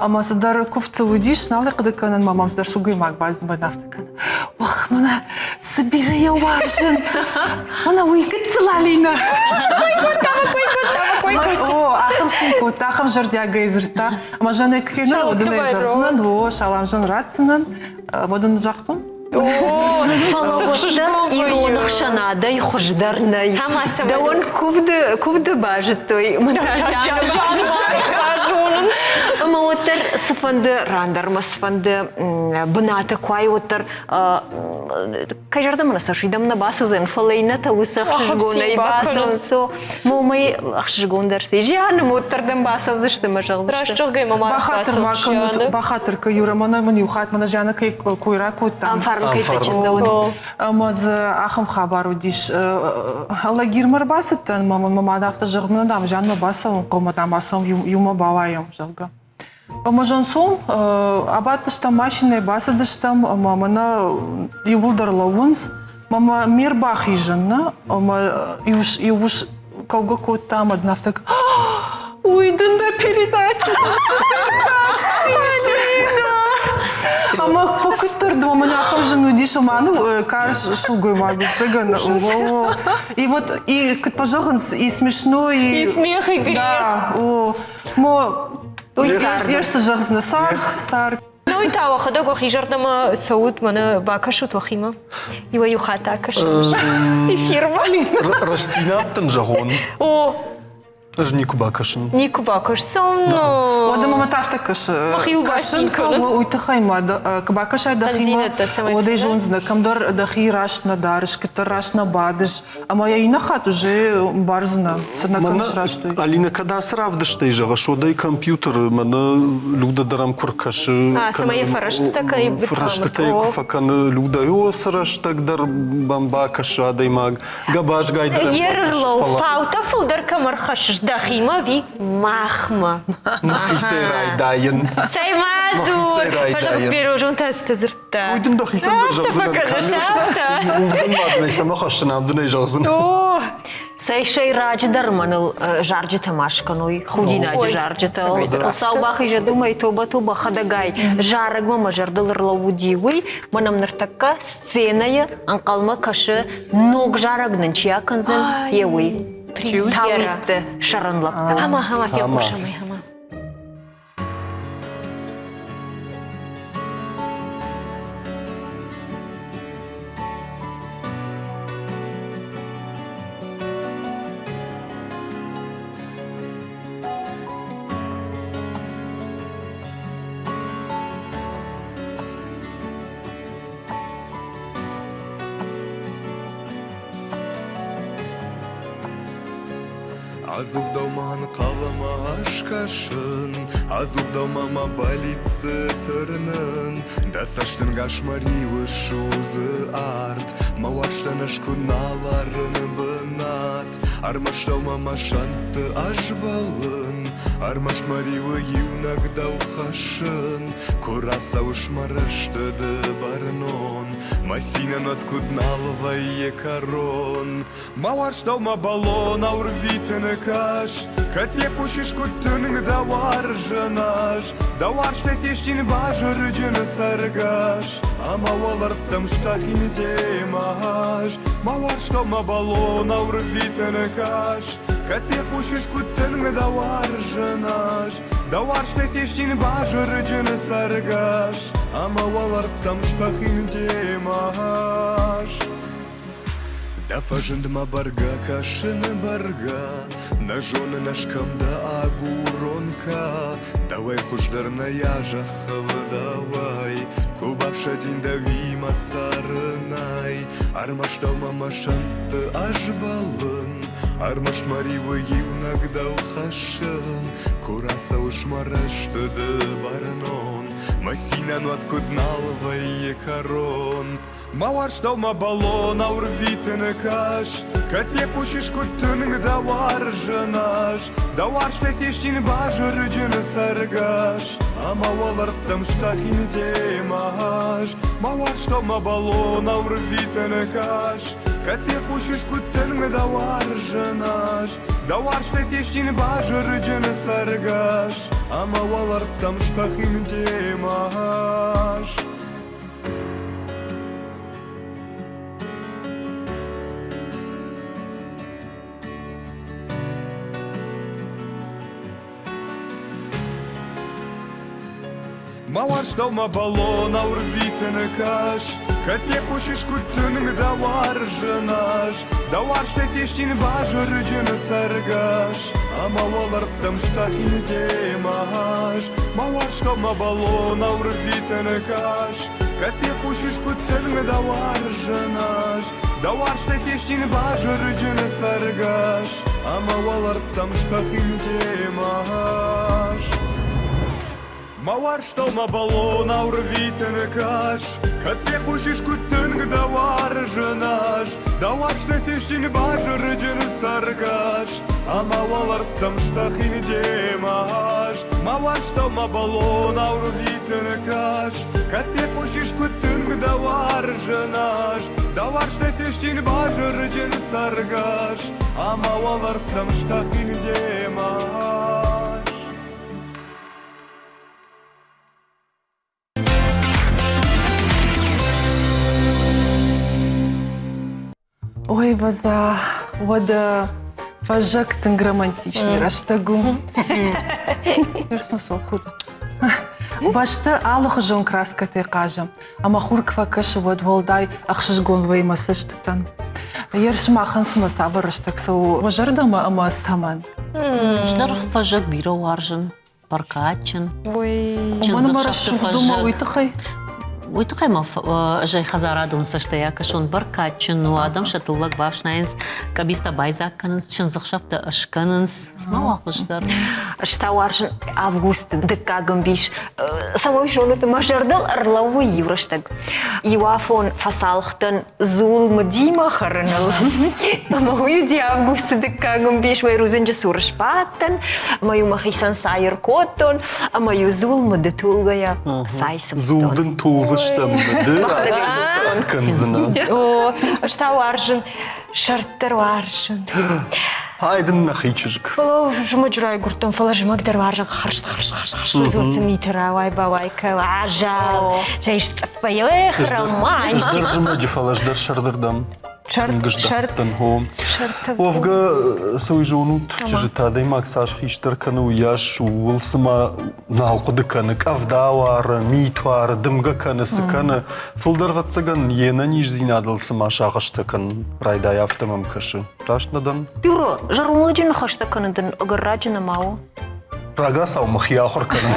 Ӕмӕ цыдӕр куывд цы уыдис, нал ӕй хъуыды кӕнын, мӕ мӕм цыдӕр сылгоймаг базыд, афтӕ кӕны. Ох, мӕнӕ цы бирӕ йӕ уарзын! Мӕнӕ уый гыццыл Алинӕ! О, ахӕм цин кодта, ахӕм зӕрдиагӕй дзырдта. Ӕмӕ Жаннӕ куы фена, уӕд ын ӕй зӕгъдзынӕн, о, салам зын ратдзынӕн. Уӕд ын загътон. Фӕлӕ ирон ӕхсӕнадӕй хуыздӕр нӕй. Дӕуӕн куывды, куывды базыдтой базонынц. Ӕмӕ уӕддӕр цыфӕнды ран дӕр ӕмӕ цыфӕнды бынаты куы уай, уӕддӕр кӕй зӕрдӕмӕ нӕ цӕуы, дӕм нӕ бацӕудзӕн, фӕлӕ иннӕтӕ уыцы ӕхсызгонӕй бацӕуынц. Момӕй ӕхсызгондӕр цы зианы уӕддӕр дӕм бацӕудзысты мӕ зӕгъдзысты. Раст зӕгъгӕ мӕ ма Бахатыр ма кӕнут, бахатыр кӕ, Юра, мӕнӕ мын иу хатт мӕнӕ зианы кӕй кой ракодтам. Ам фарн кӕй фӕчындӕуыд. Ӕмӕ дзы ахӕм хабар уыдис. Лагермӕ ӕрбацыдтӕн, мӕ мӕ мад афтӕ зӕгъы, мӕнӕ дам зианмӕ бацӕуын хъӕуы, дам ацӕуӕм иумӕ бауайӕм, зӕгъгӕ. Ӕмӕ Жансом абадтыстӕм машинӕйы, бацыдыстӕм ӕмӕ мӕнӕ иууылдӕр лӕууынц. Мӕ ме рбахизын, нӕ, ӕмӕ иу ус кӕугӕ кодта ӕмӕ дын афтӕ уый дын дӕ передача Ӕмӕ фӕкуыддӕр дӕ мӕн ахӕм зын уыдис, ӕмӕ ну карз сылгоймаг ӕцӕгӕн. И вот и куыд фӕзӕгъынц, и смешно, и И смех, и грех. Да, о, Мо Йе цы зӕгъдзынӕ? Цард, цард. Ну и та уӕхӕдӕг уӕхи зӕрдӕмӕ цӕут, мӕнӕ бакӕсут уӕхимӕ. Иуӕй-иу хатт акӕсут. Эфирмӕ. Рӕстдзинад дын зӕгъон. О. Ӕз никуы бакӕсын. Никуы бакӕссон. Уӕдӕ мӕ афтӕ кӕсы. Кӕсын хъӕуы уый тыххӕй ма куы бакӕсай дӕхимӕ, уӕд ӕй зондзынӕ, кӕмдӕр дӕхи раст нӕ дарыс, кӕддӕр раст нӕ бадыс, Ӕмӕ йӕ иннӕ хатт уже мбардзынӕ, цы нӕ кӕныс раст уый. Алинӕ, кӕд ацы равдыстӕй зӕгъыс, уӕд ӕй компьютеры мӕнӕ Люда дӕр ӕм куы ркӕсы. Цӕмӕй йӕ фӕрӕстытӕ кӕй Фӕрӕстытӕ куы фӕкӕны Люда, о, цы рӕстӕг дӕр мӕм бакӕсы адӕймаг, гӕбазгай дӕр ӕм Ерырлау, фаутӕ фылдӕр кӕм ӕрхӕссыс, дӕхимӕ ӕви махмӕ? Мӕхицӕй райдайын. Цӕй ма дзур, фӕзӕгъыс берозонтӕ цытӕ дзырдта. Уый дын дӕхицӕн дӕр зӕгъдзынӕн. Афтӕ фӕкӕныс, афтӕ. Уым дын маднӕй цӕмӕ хӕссын, ам дын ӕй зӕгъдзынӕн. О, Цӕй сӕйраджыдӕр мӕныл зарджытӕ ма скӕной, худинаджы зарджытӕ. Хуыцау бахизӕд уымӕй тобӕ-тобӕ хӕдӕгай зарӕгмӕ мӕ зӕрдыл ӕрлӕууыди уый, мӕнӕм ныртӕккӕ сценӕйы ӕнхъӕлмӕ кӕсы ног зарӕг нын чи акӕндзӕн, йе уый. Тауитты сӕрӕн лӕппу. Ӕмӕ, ӕмӕ фехъусӕм ӕй, ӕмӕ. Ӕдзух дӕумӕ ӕнхъӕлмӕ скӕсын, Ӕдзух дӕумӕ мӕ бӕллицты тырнын. Дӕ цӕстӕнгас мӕ риуы судзы арт, Мӕ уарзтӕн ӕз куы нал арын бынат. Ӕрмӕст дӕумӕ мӕ сӕнтты ӕз бӕллын, Ӕрмӕст мӕ риуы иунӕг дӕу хӕссын. Куы рацӕуыс мӕ рӕзты ды бӕрнон, Мӕ цинӕн уӕд куыд нал вӕййы кӕрон. Мӕ уарзтау мӕ бӕлонау рвитыны кӕс, Кӕд фехъусис, куыд тынг дӕ уарзын ӕз. Дӕ уарзтӕй фестин базырджын цӕргӕс, Ӕмӕ уӕлӕрвтӕм стӕхин демӕ ӕз. Мӕ уарзтау мӕ бӕлонау рвитыны кӕс, Кӕд фехъусис, куыд тынг дӕ уарзын ӕз. Дӕ уарзтӕй фестин базырджын цӕргӕс, Ӕмӕ уӕлӕрвтӕм стӕхин демӕ ӕз. Дӕ фӕзындмӕ бӕргӕ кӕсын, бӕргӕ, Нӕ зонын ӕз кӕм дӕ агурон ка, Дӕуӕй хуыздӕр нӕй а зӕххыл дӕуӕй, Куы бафсӕдин дӕуимӕ цӕрынӕй, Ӕрмӕст дӕумӕ мӕ сӕнтты ӕз бӕллын, Ӕрмӕст мӕ риуы иунӕг дӕу хӕссын, Куы рацӕуыс мӕ рӕзты ды бӕрнон, Мӕ цинӕн уӕд куыд нал вӕййы кӕрон. Мӕ уарзтау мӕ бӕлонау рвитыны кӕс, Кӕд фехъусис, куыд тынг дӕ уарзын ӕз. Дӕ уарзтӕй фестин базырджын цӕргӕс, Ӕмӕ уӕлӕрвтӕм стӕхин демӕ ӕз. Мӕ уарзтау мӕ бӕлонау рвитыны кӕс, Кӕд фехъусис, куыд тынг дӕ уарзын ӕз. Дӕ уарзтӕй фестин базырджын цӕргӕс, Ӕмӕ уӕлӕрвтӕм стӕхин демӕ ӕз. Мӕ уарзтау мӕ бӕлонау рвитыны кӕс, Кӕд фехъусис, куыд тынг дӕ уарзын ӕз. Дӕ уарзтӕй фестин базырджын цӕргӕс, Ӕмӕ уӕлӕрвтӕм стӕхин демӕ ӕз. Мӕ уарзтау мӕ бӕлонау рвитыны кӕс, Кӕд фехъусис, куыд тынг дӕ уарзын ӕз. Дӕ уарзтӕй фестин базырджын цӕргӕс, Ӕмӕ уӕлӕрвтӕм стӕхин демӕ ӕз. Мӕ уарзтау мӕ бӕлонау рвитыны кӕс, Кӕд фехъусис, куыд тынг дӕ уарзын ӕз. Дӕ уарзтӕй фестин базырджын цӕргӕс, Ӕмӕ уӕлӕрвтӕм стӕхин демӕ ӕз. Мӕ уарзтау мӕ бӕлонау рвитыны кӕс, Кӕд фехъусис, куыд тынг дӕ уарзын ӕз. Дӕ уарзтӕй фестин базырджын цӕргӕс, Ӕмӕ уӕлӕрвтӕм стӕхин демӕ ӕз. Ой, ӕвӕдза, уӕдӕ фӕззӕг тынг романтичный рӕстӕг у. Бӕстӕ алыхуызон краскӕтӕй хъазы, ӕмӕ хур куы фӕкӕсы, уӕд уӕлдай ӕхсызгон вӕййы мӕ цӕстытӕн. Ер сымахӕн цымӕ цавӕр рӕстӕг цӕуы уӕ зӕрдӕмӕ ӕмӕ цӕмӕн? Ӕз дӕр фӕззӕг бирӕ уарзын. бӕркадджын. Уымӕн ӕмӕ рӕсугъд у уый тыххӕй? Уый тыххӕй ма ӕз ӕй хӕдзарадон цӕстӕй акӕсон бӕркадджын у, адӕм сӕ тыллӕг бафснайынц, къӕбицтӕ байдзаг кӕнынц, чындзыхсӕвтӕ скӕнынц. Цыма уа хуыздӕр. Ӕз та уарзын августы дыккаг ӕмбис. Цӕмӕй зонут, мӕ зӕрдыл ӕрлӕууы иу рӕстӕг. Иу афон фӕцалх дӕн дзул мыдимӕ хӕрыныл. Ӕмӕ уый уыди августы дыккаг ӕмбис, мӕ рудзынджы цур сбадтӕн, ӕмӕ-иу мӕхицӕн цай ӕркодтон, ӕмӕ-иу дзул мыды тулгӕйӕ цай цымдтон. Дзул дын тулдзы. Ӕрцымдзыстӕм ды сӕрд кӕндзынӕ. О, ӕз та уарзын, сӕрд дӕр уарзын. Ай дын нӕхи чызг. Фӕлӕ зымӕджы райгуырдтон, фӕлӕ зымӕг дӕр уарзын хӕрз, хӕрз, хӕрз, хӕрз. Уыцы миты рауай-бауай кӕ, азал, цӕй сцъыффӕй, эх, романтик. Ӕз дӕр зымӕджы, фӕлӕ ӕз дӕр сӕрдырдӕм. Тынг хо. Уӕвгӕ, цы уый зонут, чызджытӕ адӕймаг цас хистӕр кӕны, уыйас ууыл цыма нал хъуыды кӕны, къӕвда уары, мит уары, дымгӕ кӕны, цы кӕны. Фылдӕр, ӕвӕццӕгӕн, йе нӕниздзинадыл цыма сагъӕстӕ кӕнын райдайа, афтӕ мӕм кӕсы. Раст нӕ дӕн? Юра, зӕронд лӕджы ныхӕстӕ кӕнын дын ӕгӕр раджы нӕма у? Рагацау мӕхи ахуыр кӕнын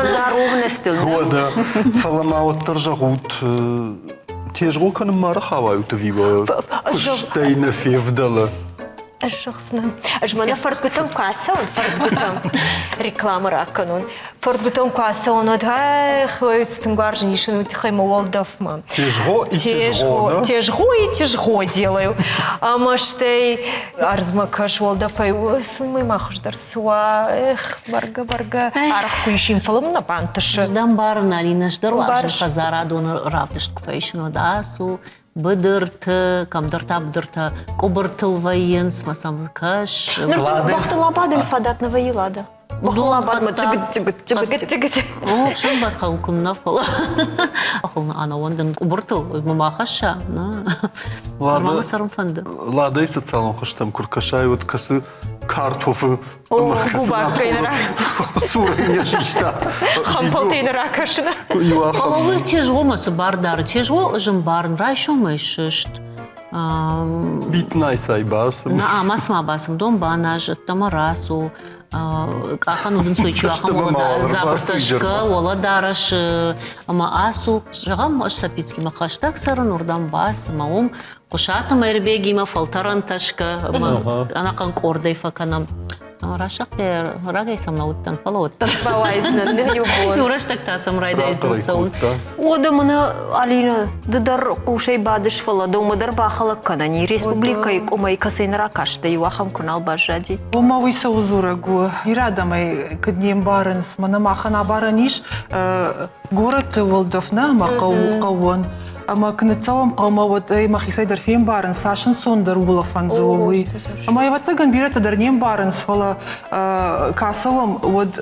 Здоровностыл. Уӕдӕ, фӕлӕ ма уӕддӕр зӕгъут, тезгъо кӕнын ма рахауайут ӕви уӕ куыстӕй нӕ февдӕлы? Ӕз зӕгъдзынӕн. Ӕз мӕнӕ фӕрдгуытӕм куы ацӕуын, фӕрдгуытӕм реклама ракӕнон. Фӕрдгуытӕм куы ацӕуон, уӕд эх, ой, тынг уарзын исын уый тыххӕй мӕ уӕлдӕфмӕ. Тезгъо и тезгъо, да? Тезгъо и тезгъо делаю. Ӕмӕ стӕй ӕрдзмӕ кӕс уӕлдӕфӕй, уымӕй ма хуыздӕр цы уа, эх, бӕргӕ, бӕргӕ, аргъ куы исин, фӕлӕ мын нӕ бантысы. Ӕз дӕм барын, Алинӕ, ӕз дӕр уарзын хӕдзарадоны равдыст куы фӕисын, уӕд ацу, быдырты, кӕмдӕр та быдыртӕ къуыбыртыл вӕййынц, мӕ сӕм кӕс. Ныр бӕхтыл абадын фадат нӕ вӕййы, Лада. Бӕхтыл абадмӕ цыгыт-цыгыт-цыгыт-цыгыт. О, ӕфсӕнбад хал куыннӕ, фӕлӕ ахыл ӕнӕуӕндын къуыбыртыл ма хӕсса, нӕ. Нырма цӕрын фӕнды. Ладӕйы социалон хызтӕм куы ркӕсай, уӕд кӕсы картофы сурӕй не систа. Хӕмпӕлтӕй нӕ ракӕсына. Фӕлӕ уый тезгъомӕ цы бар дары? Тезгъо ӕз ӕмбарын, райсомӕй сыст. Битнай цай бацым. На, ма цыма бацым, дон баназ, ӕддӕмӕ рацу, къахӕн удынцой чи ахӕм дзабыртӕ скӕ, уӕлӕдарӕс ӕмӕ ацу. Зӕгъӕм, ӕз Сапицкимӕ хӕстӕг цӕрын, уырдӕм бац ӕмӕ уым Хъуысаты Мӕирбегимӕ фӕлтӕрӕнтӕ скӕ ӕмӕ ӕнӕхъӕн къордӕй фӕкӕнӕм. Рӕсӕгътӕ рагӕй сӕм нӕ уыдтӕн, фӕлӕ уӕддӕр. Бауайдзынӕн нын иу бон. Иу рӕстӕг та сӕм райдайдзынӕн цӕуын. Уӕдӕ мӕнӕ, Алинӕ, ды дӕр хъусӕй бадыс, фӕлӕ дӕумӕ дӕр бахӕлӕг кӕнӕн и республикӕйы къуымӕй кӕцӕй нӕ ракастӕ, иу ахӕм куы нал баззади. Ома уый цӕуыл дзурӕг у? Бирӕ адӕмӕй куыд не мбарынц, мӕнӕ махӕн абарӕн ис горӕты уӕлдӕф нӕ ӕмӕ хъӕуӕн. Ӕмӕ куы ныццӕуӕм хъӕумӕ, уӕд ӕй мӕхицӕй дӕр фембарын, цас ӕнцондӕр улӕфӕн дзы у, уый. Ӕмӕ, ӕвӕццӕгӕн, бирӕтӕ дӕр не мбарынц, фӕлӕ куы ацӕуӕм, уӕд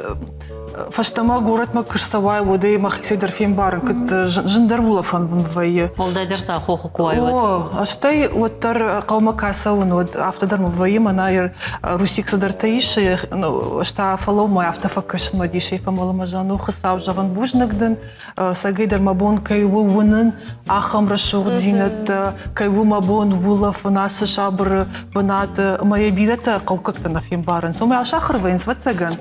фӕстӕмӕ горӕтмӕ куы ссӕуай, уӕд ӕй мӕхицӕй дӕр фембарын, куыд зындӕр улӕфӕн вӕййы. Уӕлдайдӕр та хохы куы уай, уӕд. О, стӕй уӕддӕр хъӕумӕ куы ацӕуын, уӕд афтӕ дӕр мын вӕййы, мӕнӕ Русик цыдӕртӕ ис, ӕз та фӕлӕуу, афтӕ фӕкӕсын мӕ дисӕй фӕмӕлы мӕ зӕгъын, Хуыцау, зӕгъын, бузныг дын, Цӕгӕйдӕр мӕ бон кӕй у уынын, ахӕм рӕсугъддзинӕдтӕ, кӕй у мӕ бон улӕфын ацы сабыры бынаты. Ӕмӕ йӕ бирӕтӕ хъӕуккӕгтӕ нӕ фембарынц. Уымӕ асахыр вӕййынц, ӕвӕццӕгӕн,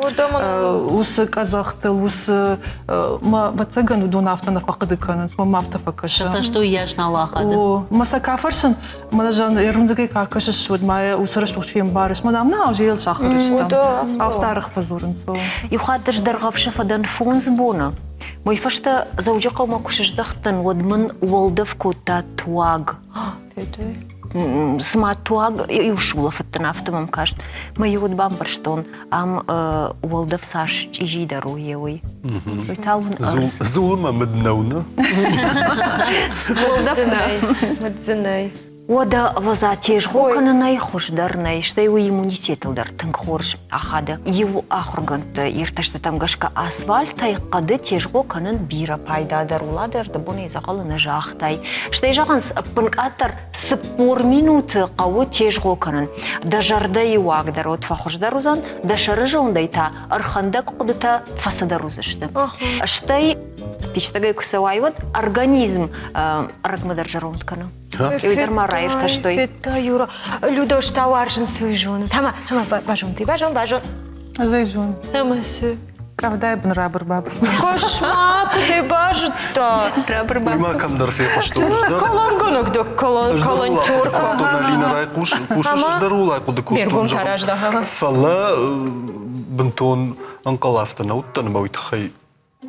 уыцы къӕдзӕхтыл, уыцы мӕ ӕвӕццӕгӕн уыдон афтӕ нӕ фӕхъуыды кӕнынц, мӕм афтӕ фӕкӕсы. Сӕ цӕсты уыйас нал ахады. О, мӕ сӕ кафӕрсын, мӕнӕ зӕгъын, ӕрундзыгӕй ка кӕсыс, уӕд ма уыцы рӕсугъд фембарыс. Мӕ дам, нал зел сахыр стӕм. Афтӕ арӕх фӕдзурынц. Иу хатт ӕз Дӕргъӕвсы фӕдӕн фондз боны. Уый фӕстӕ Дзӕуджыхъӕумӕ куы сыздӕхтӕн, уӕд мын уӕлдӕф кодта туаг. Цыма туаг иу сулӕфыдтӕн, афтӕ мӕм каст. Мӕ иу уӕд бамбӕрстон, ам уӕлдӕф цас чъизидӕр у, йе уый. Уый та уын ӕрдз. Дзулы мӕ мыд нӕу, нӕ? Мыд дзы нӕй. Мыд дзы нӕй. Уӕдӕ ӕвӕдза тезгъо кӕнынӕй хуыздӕр нӕй, стӕй уый иммунитетыл дӕр тынг хорз ахады. Иу ахуыргӕндты иртӕстытӕм гӕсгӕ асфальтӕй хъӕды тезгъо кӕнын бирӕ пайдадӕр у, ладӕр дӕ бонӕй дзӕгъӕлы нӕ загътай. Стӕй зӕгъынц, ӕппынкъаддӕр 40 минуты хъӕуы тезгъо кӕнын. Дӕ зӕрдӕйы уаг дӕр уӕд фӕхуыздӕр уыдзӕн, дӕ сӕрызондӕй та ӕрхӕндӕг хъуыдытӕ фӕцыдӕр уыдзысты. Стӕй фистӕгӕй куы цӕуай, уӕд организм ӕрӕгмӕ дӕр зӕронд кӕны. Уый дӕр ма раиртӕстой. Федта, Юра, Люда та уарзынц уый зоны. Тама, тама, базон ты, базон, базон. Ӕз ӕй зонын. Ӕмӕ цы? Къӕвдайы бын рабыр-бабыр. Кошма, куыдӕй базыдта? Рабыр-бабыр. Уый ма кӕмдӕр фехъуыстон. Калангӕнӕг дӕ калантер. Алина райхъус, хъусыс ӕз дӕр ууыл ахъуыды кодтон. Бергом та раздӕха. Фӕлӕ бынтон ӕнхъӕл афтӕ нӕ уыдтӕн ӕмӕ уый тыххӕй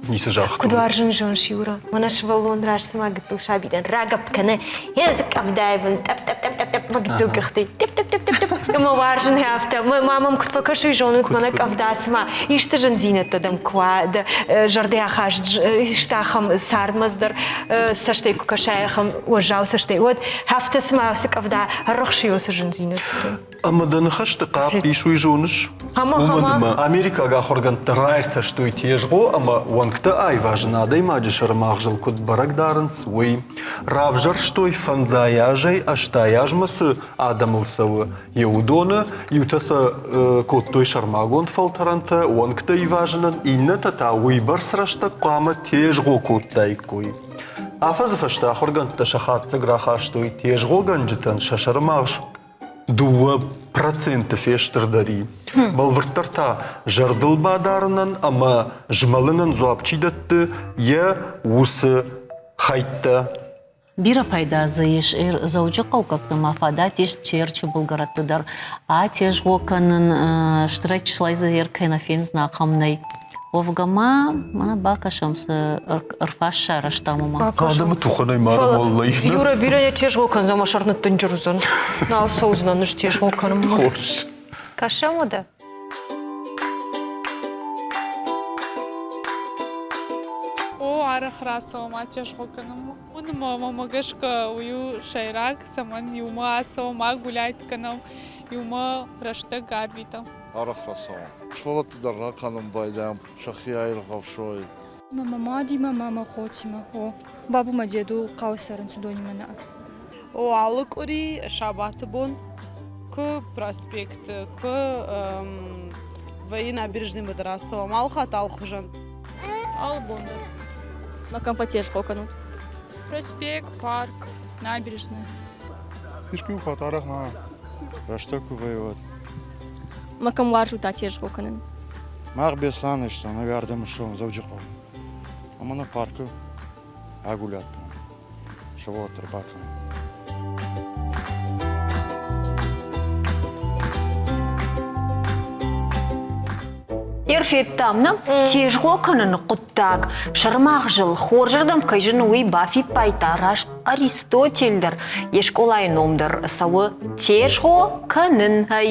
ницы загътон. Куыд уарзын зоныс, Юра? Мӕнӕ сывӕллон раз цыма гыццыл саби дӕн, рагӕпп кӕны, йӕ дзы къӕвдайы бын тъӕпп-тъӕпп-тъӕпп-тъӕпп мӕ гыццыл къӕхтӕй тъӕпп-тъӕпп-тъӕпп-тъӕпп. Ӕмӕ уарзын афтӕ. Мӕ мӕм куыд фӕкӕсы, зонут, мӕнӕ къӕвда цыма исты зындзинӕдтӕ дӕм куы уа, дӕ зӕрдӕ ахаст исты ахӕм цардмӕ дӕр цӕстӕй куы кӕсай, ахӕм уӕззау цӕстӕй, уӕд афтӕ цыма уыцы къӕвда ӕрыхсы уыцы зындзинӕдты. Ӕмӕ дӕ ныхӕсты хъапп ис, уый зоныс? Уымӕн ӕмӕ америкаг ахуыргӕндтӕ раиртӕстой тезгъо ӕмӕ уӕнгты айвазын адӕймаджы сӕрымагъзыл куыд бӕрӕг дарынц, уый. Равзӕрстой фӕндзай азӕй 80 азмӕ цы адӕмыл цӕуы, йе уыдоны. Иутӕ сӕ кодтой сӕрмагонд фӕлтӕрӕнтӕ уӕнгтӕ ивазынӕн, иннӕтӕ та уыйбӕрц рӕстӕг хъуамӕ тезгъо кодтаиккой. Афӕдзы фӕстӕ ахуыргӕндтӕ сӕ хатдзӕг рахастой тезгъогӕнджытӕн сӕ сӕрымагъз 2% фестырдӕр и. Бӕлвырддӕр та зӕрдыл бадарынӕн ӕмӕ змӕлынӕн дзуапп чи дӕтты, йӕ уыцы хӕйттӕ. Бирӕ пайда дзы ис Дзӕуджыхъӕуккӕгты ма фадат ис Терчы былгӕрӕтты дӕр атезгъо кӕнын, стырӕй чысылӕй дзы кӕнӕ фендзынӕ, ахӕм нӕй. Уӕвгӕ ма мӕнӕ бакӕсӕм, цы ӕрфас сарӕзтам, уымӕ. Адӕмы тухӕнӕй марын уӕллӕй. Юра бирӕ не тезгъо кӕндзӕн, мӕ сӕр ныттынджыр уыдзӕн. Нал цӕудзынӕн ӕз тезгъо кӕнынмӕ. Хорз. Кӕсӕм уӕдӕ. О, арӕх рацӕуӕм атезгъо кӕнынмӕ. Уымӕ мӕ гӕсгӕ уый у сӕйраг, цӕмӕн иумӕ ацӕуӕм, агуылӕйт кӕнӕм, иумӕ рӕстӕг арвитӕм. Арӕх рацӕуӕм. Сывӕллӕтты дӕр ракӕнын байдайӕм, сӕхи аиргъӕвсой. Мӕ мадимӕ, мӕ мӕ хотимӕ. О, бабу мӕ деду хъӕуы цӕрынц уыдонимӕ нӕ. О, алы къуыри сабаты бон куы проспекты, куы вӕййы набережный дӕр ацӕуӕм, алыхатт алыхуызӕн. Алы бон дӕр. Мӕ кӕм фӕтезгъо кӕнут? Проспект, парк, набережная. Искуы хатт арӕх нӕ рӕстӕг куы вӕййы, уӕд. Мӕ кӕм уарзут атезгъо кӕнын? Мах Беслӕны стӕм, ӕви ардӕм ссӕуӕм Дзӕуджыхъӕу. Ӕмӕ нӕ паркы агулят кӕнӕм, сывӕллӕтты ӕрбакӕнӕм. Федтам нӕ тезгъо кӕныны хъуыддаг сӕрмагъзыл хорзырдӕм кӕй зыны, уый бафиппайдта раст Аристотель дӕр йе скъолайы ном дӕр цӕуы тезгъо кӕнынӕй.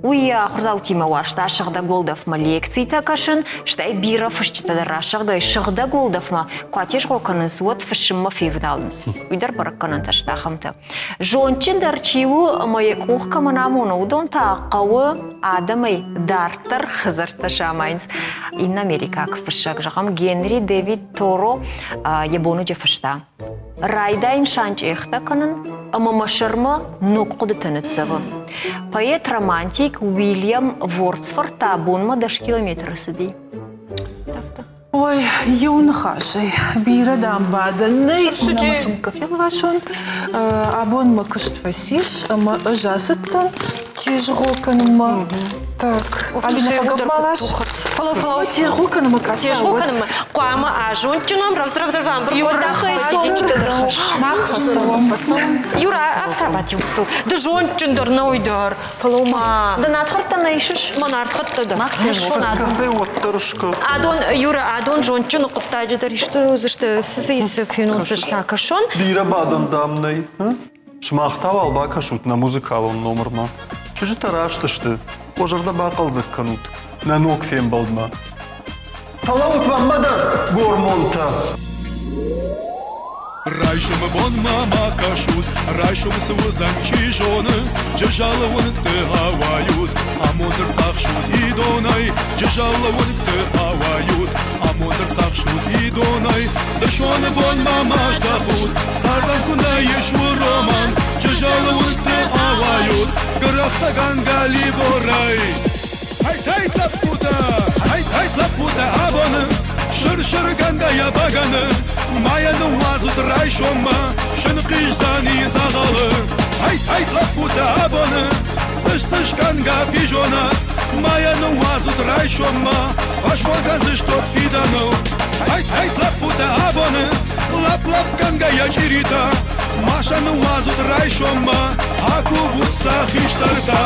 Уый йӕ ахуырдзаутимӕ уарзта сыгъдӕг уӕлдӕфмӕ лекцитӕ кӕсын, стӕй бирӕ фысджытӕ дӕр расыгъдӕй сыгъдӕг уӕлдӕфмӕ куы атезгъо кӕнынц, уӕд фыссынмӕ февналынц. Уый дӕр бӕрӕггӕнӕнтӕ сты ахӕмтӕ. Зондджындӕр чи у ӕмӕ йӕ къух кӕмӕн амоны, уыдон та хъӕуы адӕмӕй дарддӕр хӕдзӕрттӕ самайынц. Иннӕ америкаг фыссӕг, зӕгъӕм, Генри Дэвид Торо йӕ боныджы фыста: Райдайын санчъехтӕ кӕнын ӕмӕ мӕ сӕрмӕ ног хъуыдытӕ ныццӕвы. Поэт-романтик Уильям Вордсворт та бонмӕ 10 километры цыди. Афтӕ. Ой, иу ныхасӕй, бирӕ дам бадӕн нӕй, мӕ сумкӕ фелвасон. Абон мӕ куыст фӕцис ӕмӕ ӕз ацыдтӕн тезгъо кӕнынмӕ. Так, Алина, фӕгӕпп лас. Фӕлӕ, фӕлӕ. Тезгъо кӕнынмӕ кӕс. Тезгъо кӕнынмӕ. Хъуамӕ азондджынӕм, рӕвдз-рӕвдз ӕмбырд кодта. Мах фӕцӕуӕм, фӕцӕуӕм. Юра, афтӕ бадиуцыл. Ды зондджындӕр нӕуый дӕр. Фӕлӕ ма. Ды нартхӕрттӕ нӕ исыс? Мӕ нартхӕрттӕ дӕр. Мах тезгъо. уӕддӕр скӕ. Адон, Юра, адон зондджыны хъуыддаджы дӕр исты уыдзысты, цы цы фенудзысты, акӕсон. Бирӕ бадӕн дам нӕй. Сымах та уал бакӕсут нӕ музыкалон номырмӕ. Чызджытӕ раст сты. Уӕ зӕрдӕ бахъӕлдзӕг кӕнут нӕ ног фембӕлдмӕ. Фӕлӕуут мӕнмӕ дӕр, гормонтӕ! Райсомы бонмӕ ма кӕсут, райсом цы уыдзӕн, чи зоны, Джызӕлы уынгты ауайут, амонд ӕрцахсут идонӕй. Джызӕлы уынгты ауайут, амонд ӕрцахсут идонӕй. Дысоны бонмӕ ма здӕхут, цардӕн куы нӕ ис уромӕн. Джызӕлы уынгты ауайут, гӕрӕхтӕгӕнгӕ ливорӕй. Хай-хай, лӕппутӕ, хай-хай, лӕппутӕ, абоны сыр-сыргӕнгӕ йӕ бӕгӕны ма йӕ ныууадзут райсоммӕ, сынхъиздзӕни дзӕгъӕлы. Хай-хай, лӕппутӕ, абоны цъыс-цъысгӕнгӕ физонӕг ма йӕ ныууадзут райсоммӕ, фӕсмон кӕндзыстут фидӕныл. Хай-хай, лӕппутӕ, абоны лӕпп-лӕпгӕнгӕ йӕ чъиритӕ ма сӕ ныууадзут райсоммӕ, акувут сӕ хистӕртӕ.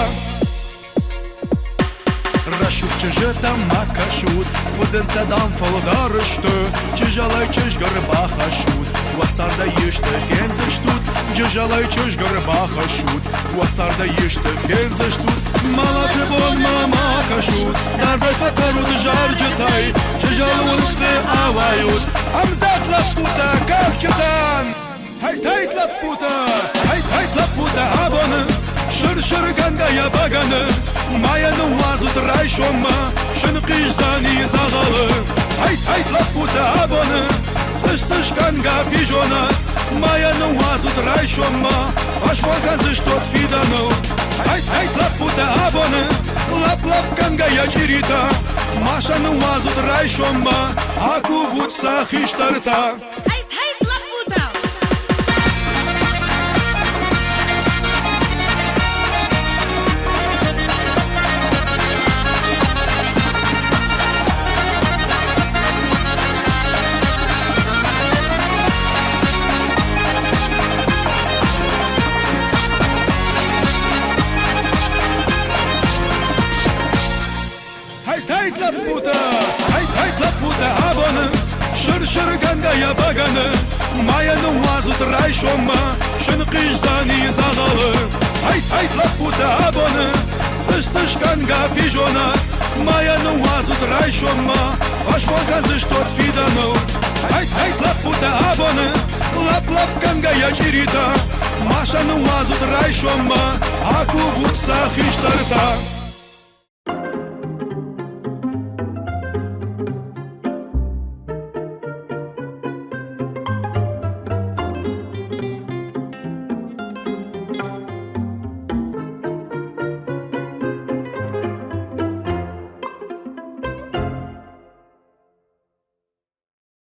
Рӕсугъд чызджытӕм ма кӕсут, фыдынтӕ, дам, фылдӕр сты. Чызджалӕй чызг ӕрбахӕссут, уӕ цардӕй исты фендзыстут, Джызӕлӕй чызг ӕрбахӕссут, Уӕ цардӕй исты фендзыстут, Мӕлӕты бонмӕ ма кӕсут, Дардӕй фӕтӕрут зарджытӕй, Джызӕлы уынгты ауайут, Ӕмдзӕгъд лӕппутӕ кафджытӕн! Хӕйт-хӕйт лӕппутӕ, хӕйт-хӕйт лӕппутӕ абоны, Сыр-сыргӕнгӕйӕ бӕгӕны, Ма йӕ ныууадзут райсоммӕ, Сынхъиздзӕни дзӕгъӕлы. Хӕйт-хӕйт лӕппутӕ абоны, Цъыс-цъысгӕнгӕ физонӕг, Ма йӕ ныууадзут райсоммӕ, Фӕсмон кӕндзыстут фидӕныл. Хӕйт-хӕйт лӕппутӕ абоны, Лӕпп-лӕпгӕнгӕйӕ чъиритӕ, Ма сӕ ныууадзут райсоммӕ, Акувут сӕ хистӕртӕ. Хӕйт-хӕйт лӕппутӕ! Хӕйт-хӕйт лӕппутӕ, хӕйт-хӕйт лӕппутӕ абоны, Сыр-сыргӕнгӕйӕ бӕгӕны, Ма йӕ ныууадзут райсоммӕ, Сынхъиздзӕни дзӕгъӕлы. Хӕйт-хӕйт лӕппутӕ абоны, Цъыс-цъысгӕнгӕ физонӕг, Ма йӕ ныууадзут райсоммӕ, Фӕсмон кӕндзыстут фидӕныл. Хӕйт-хӕйт лӕппутӕ абоны, Лӕпп-лӕпгӕнгӕйӕ чъиритӕ, Ма сӕ ныууадзут райсоммӕ, Акувут сӕ хистӕртӕ.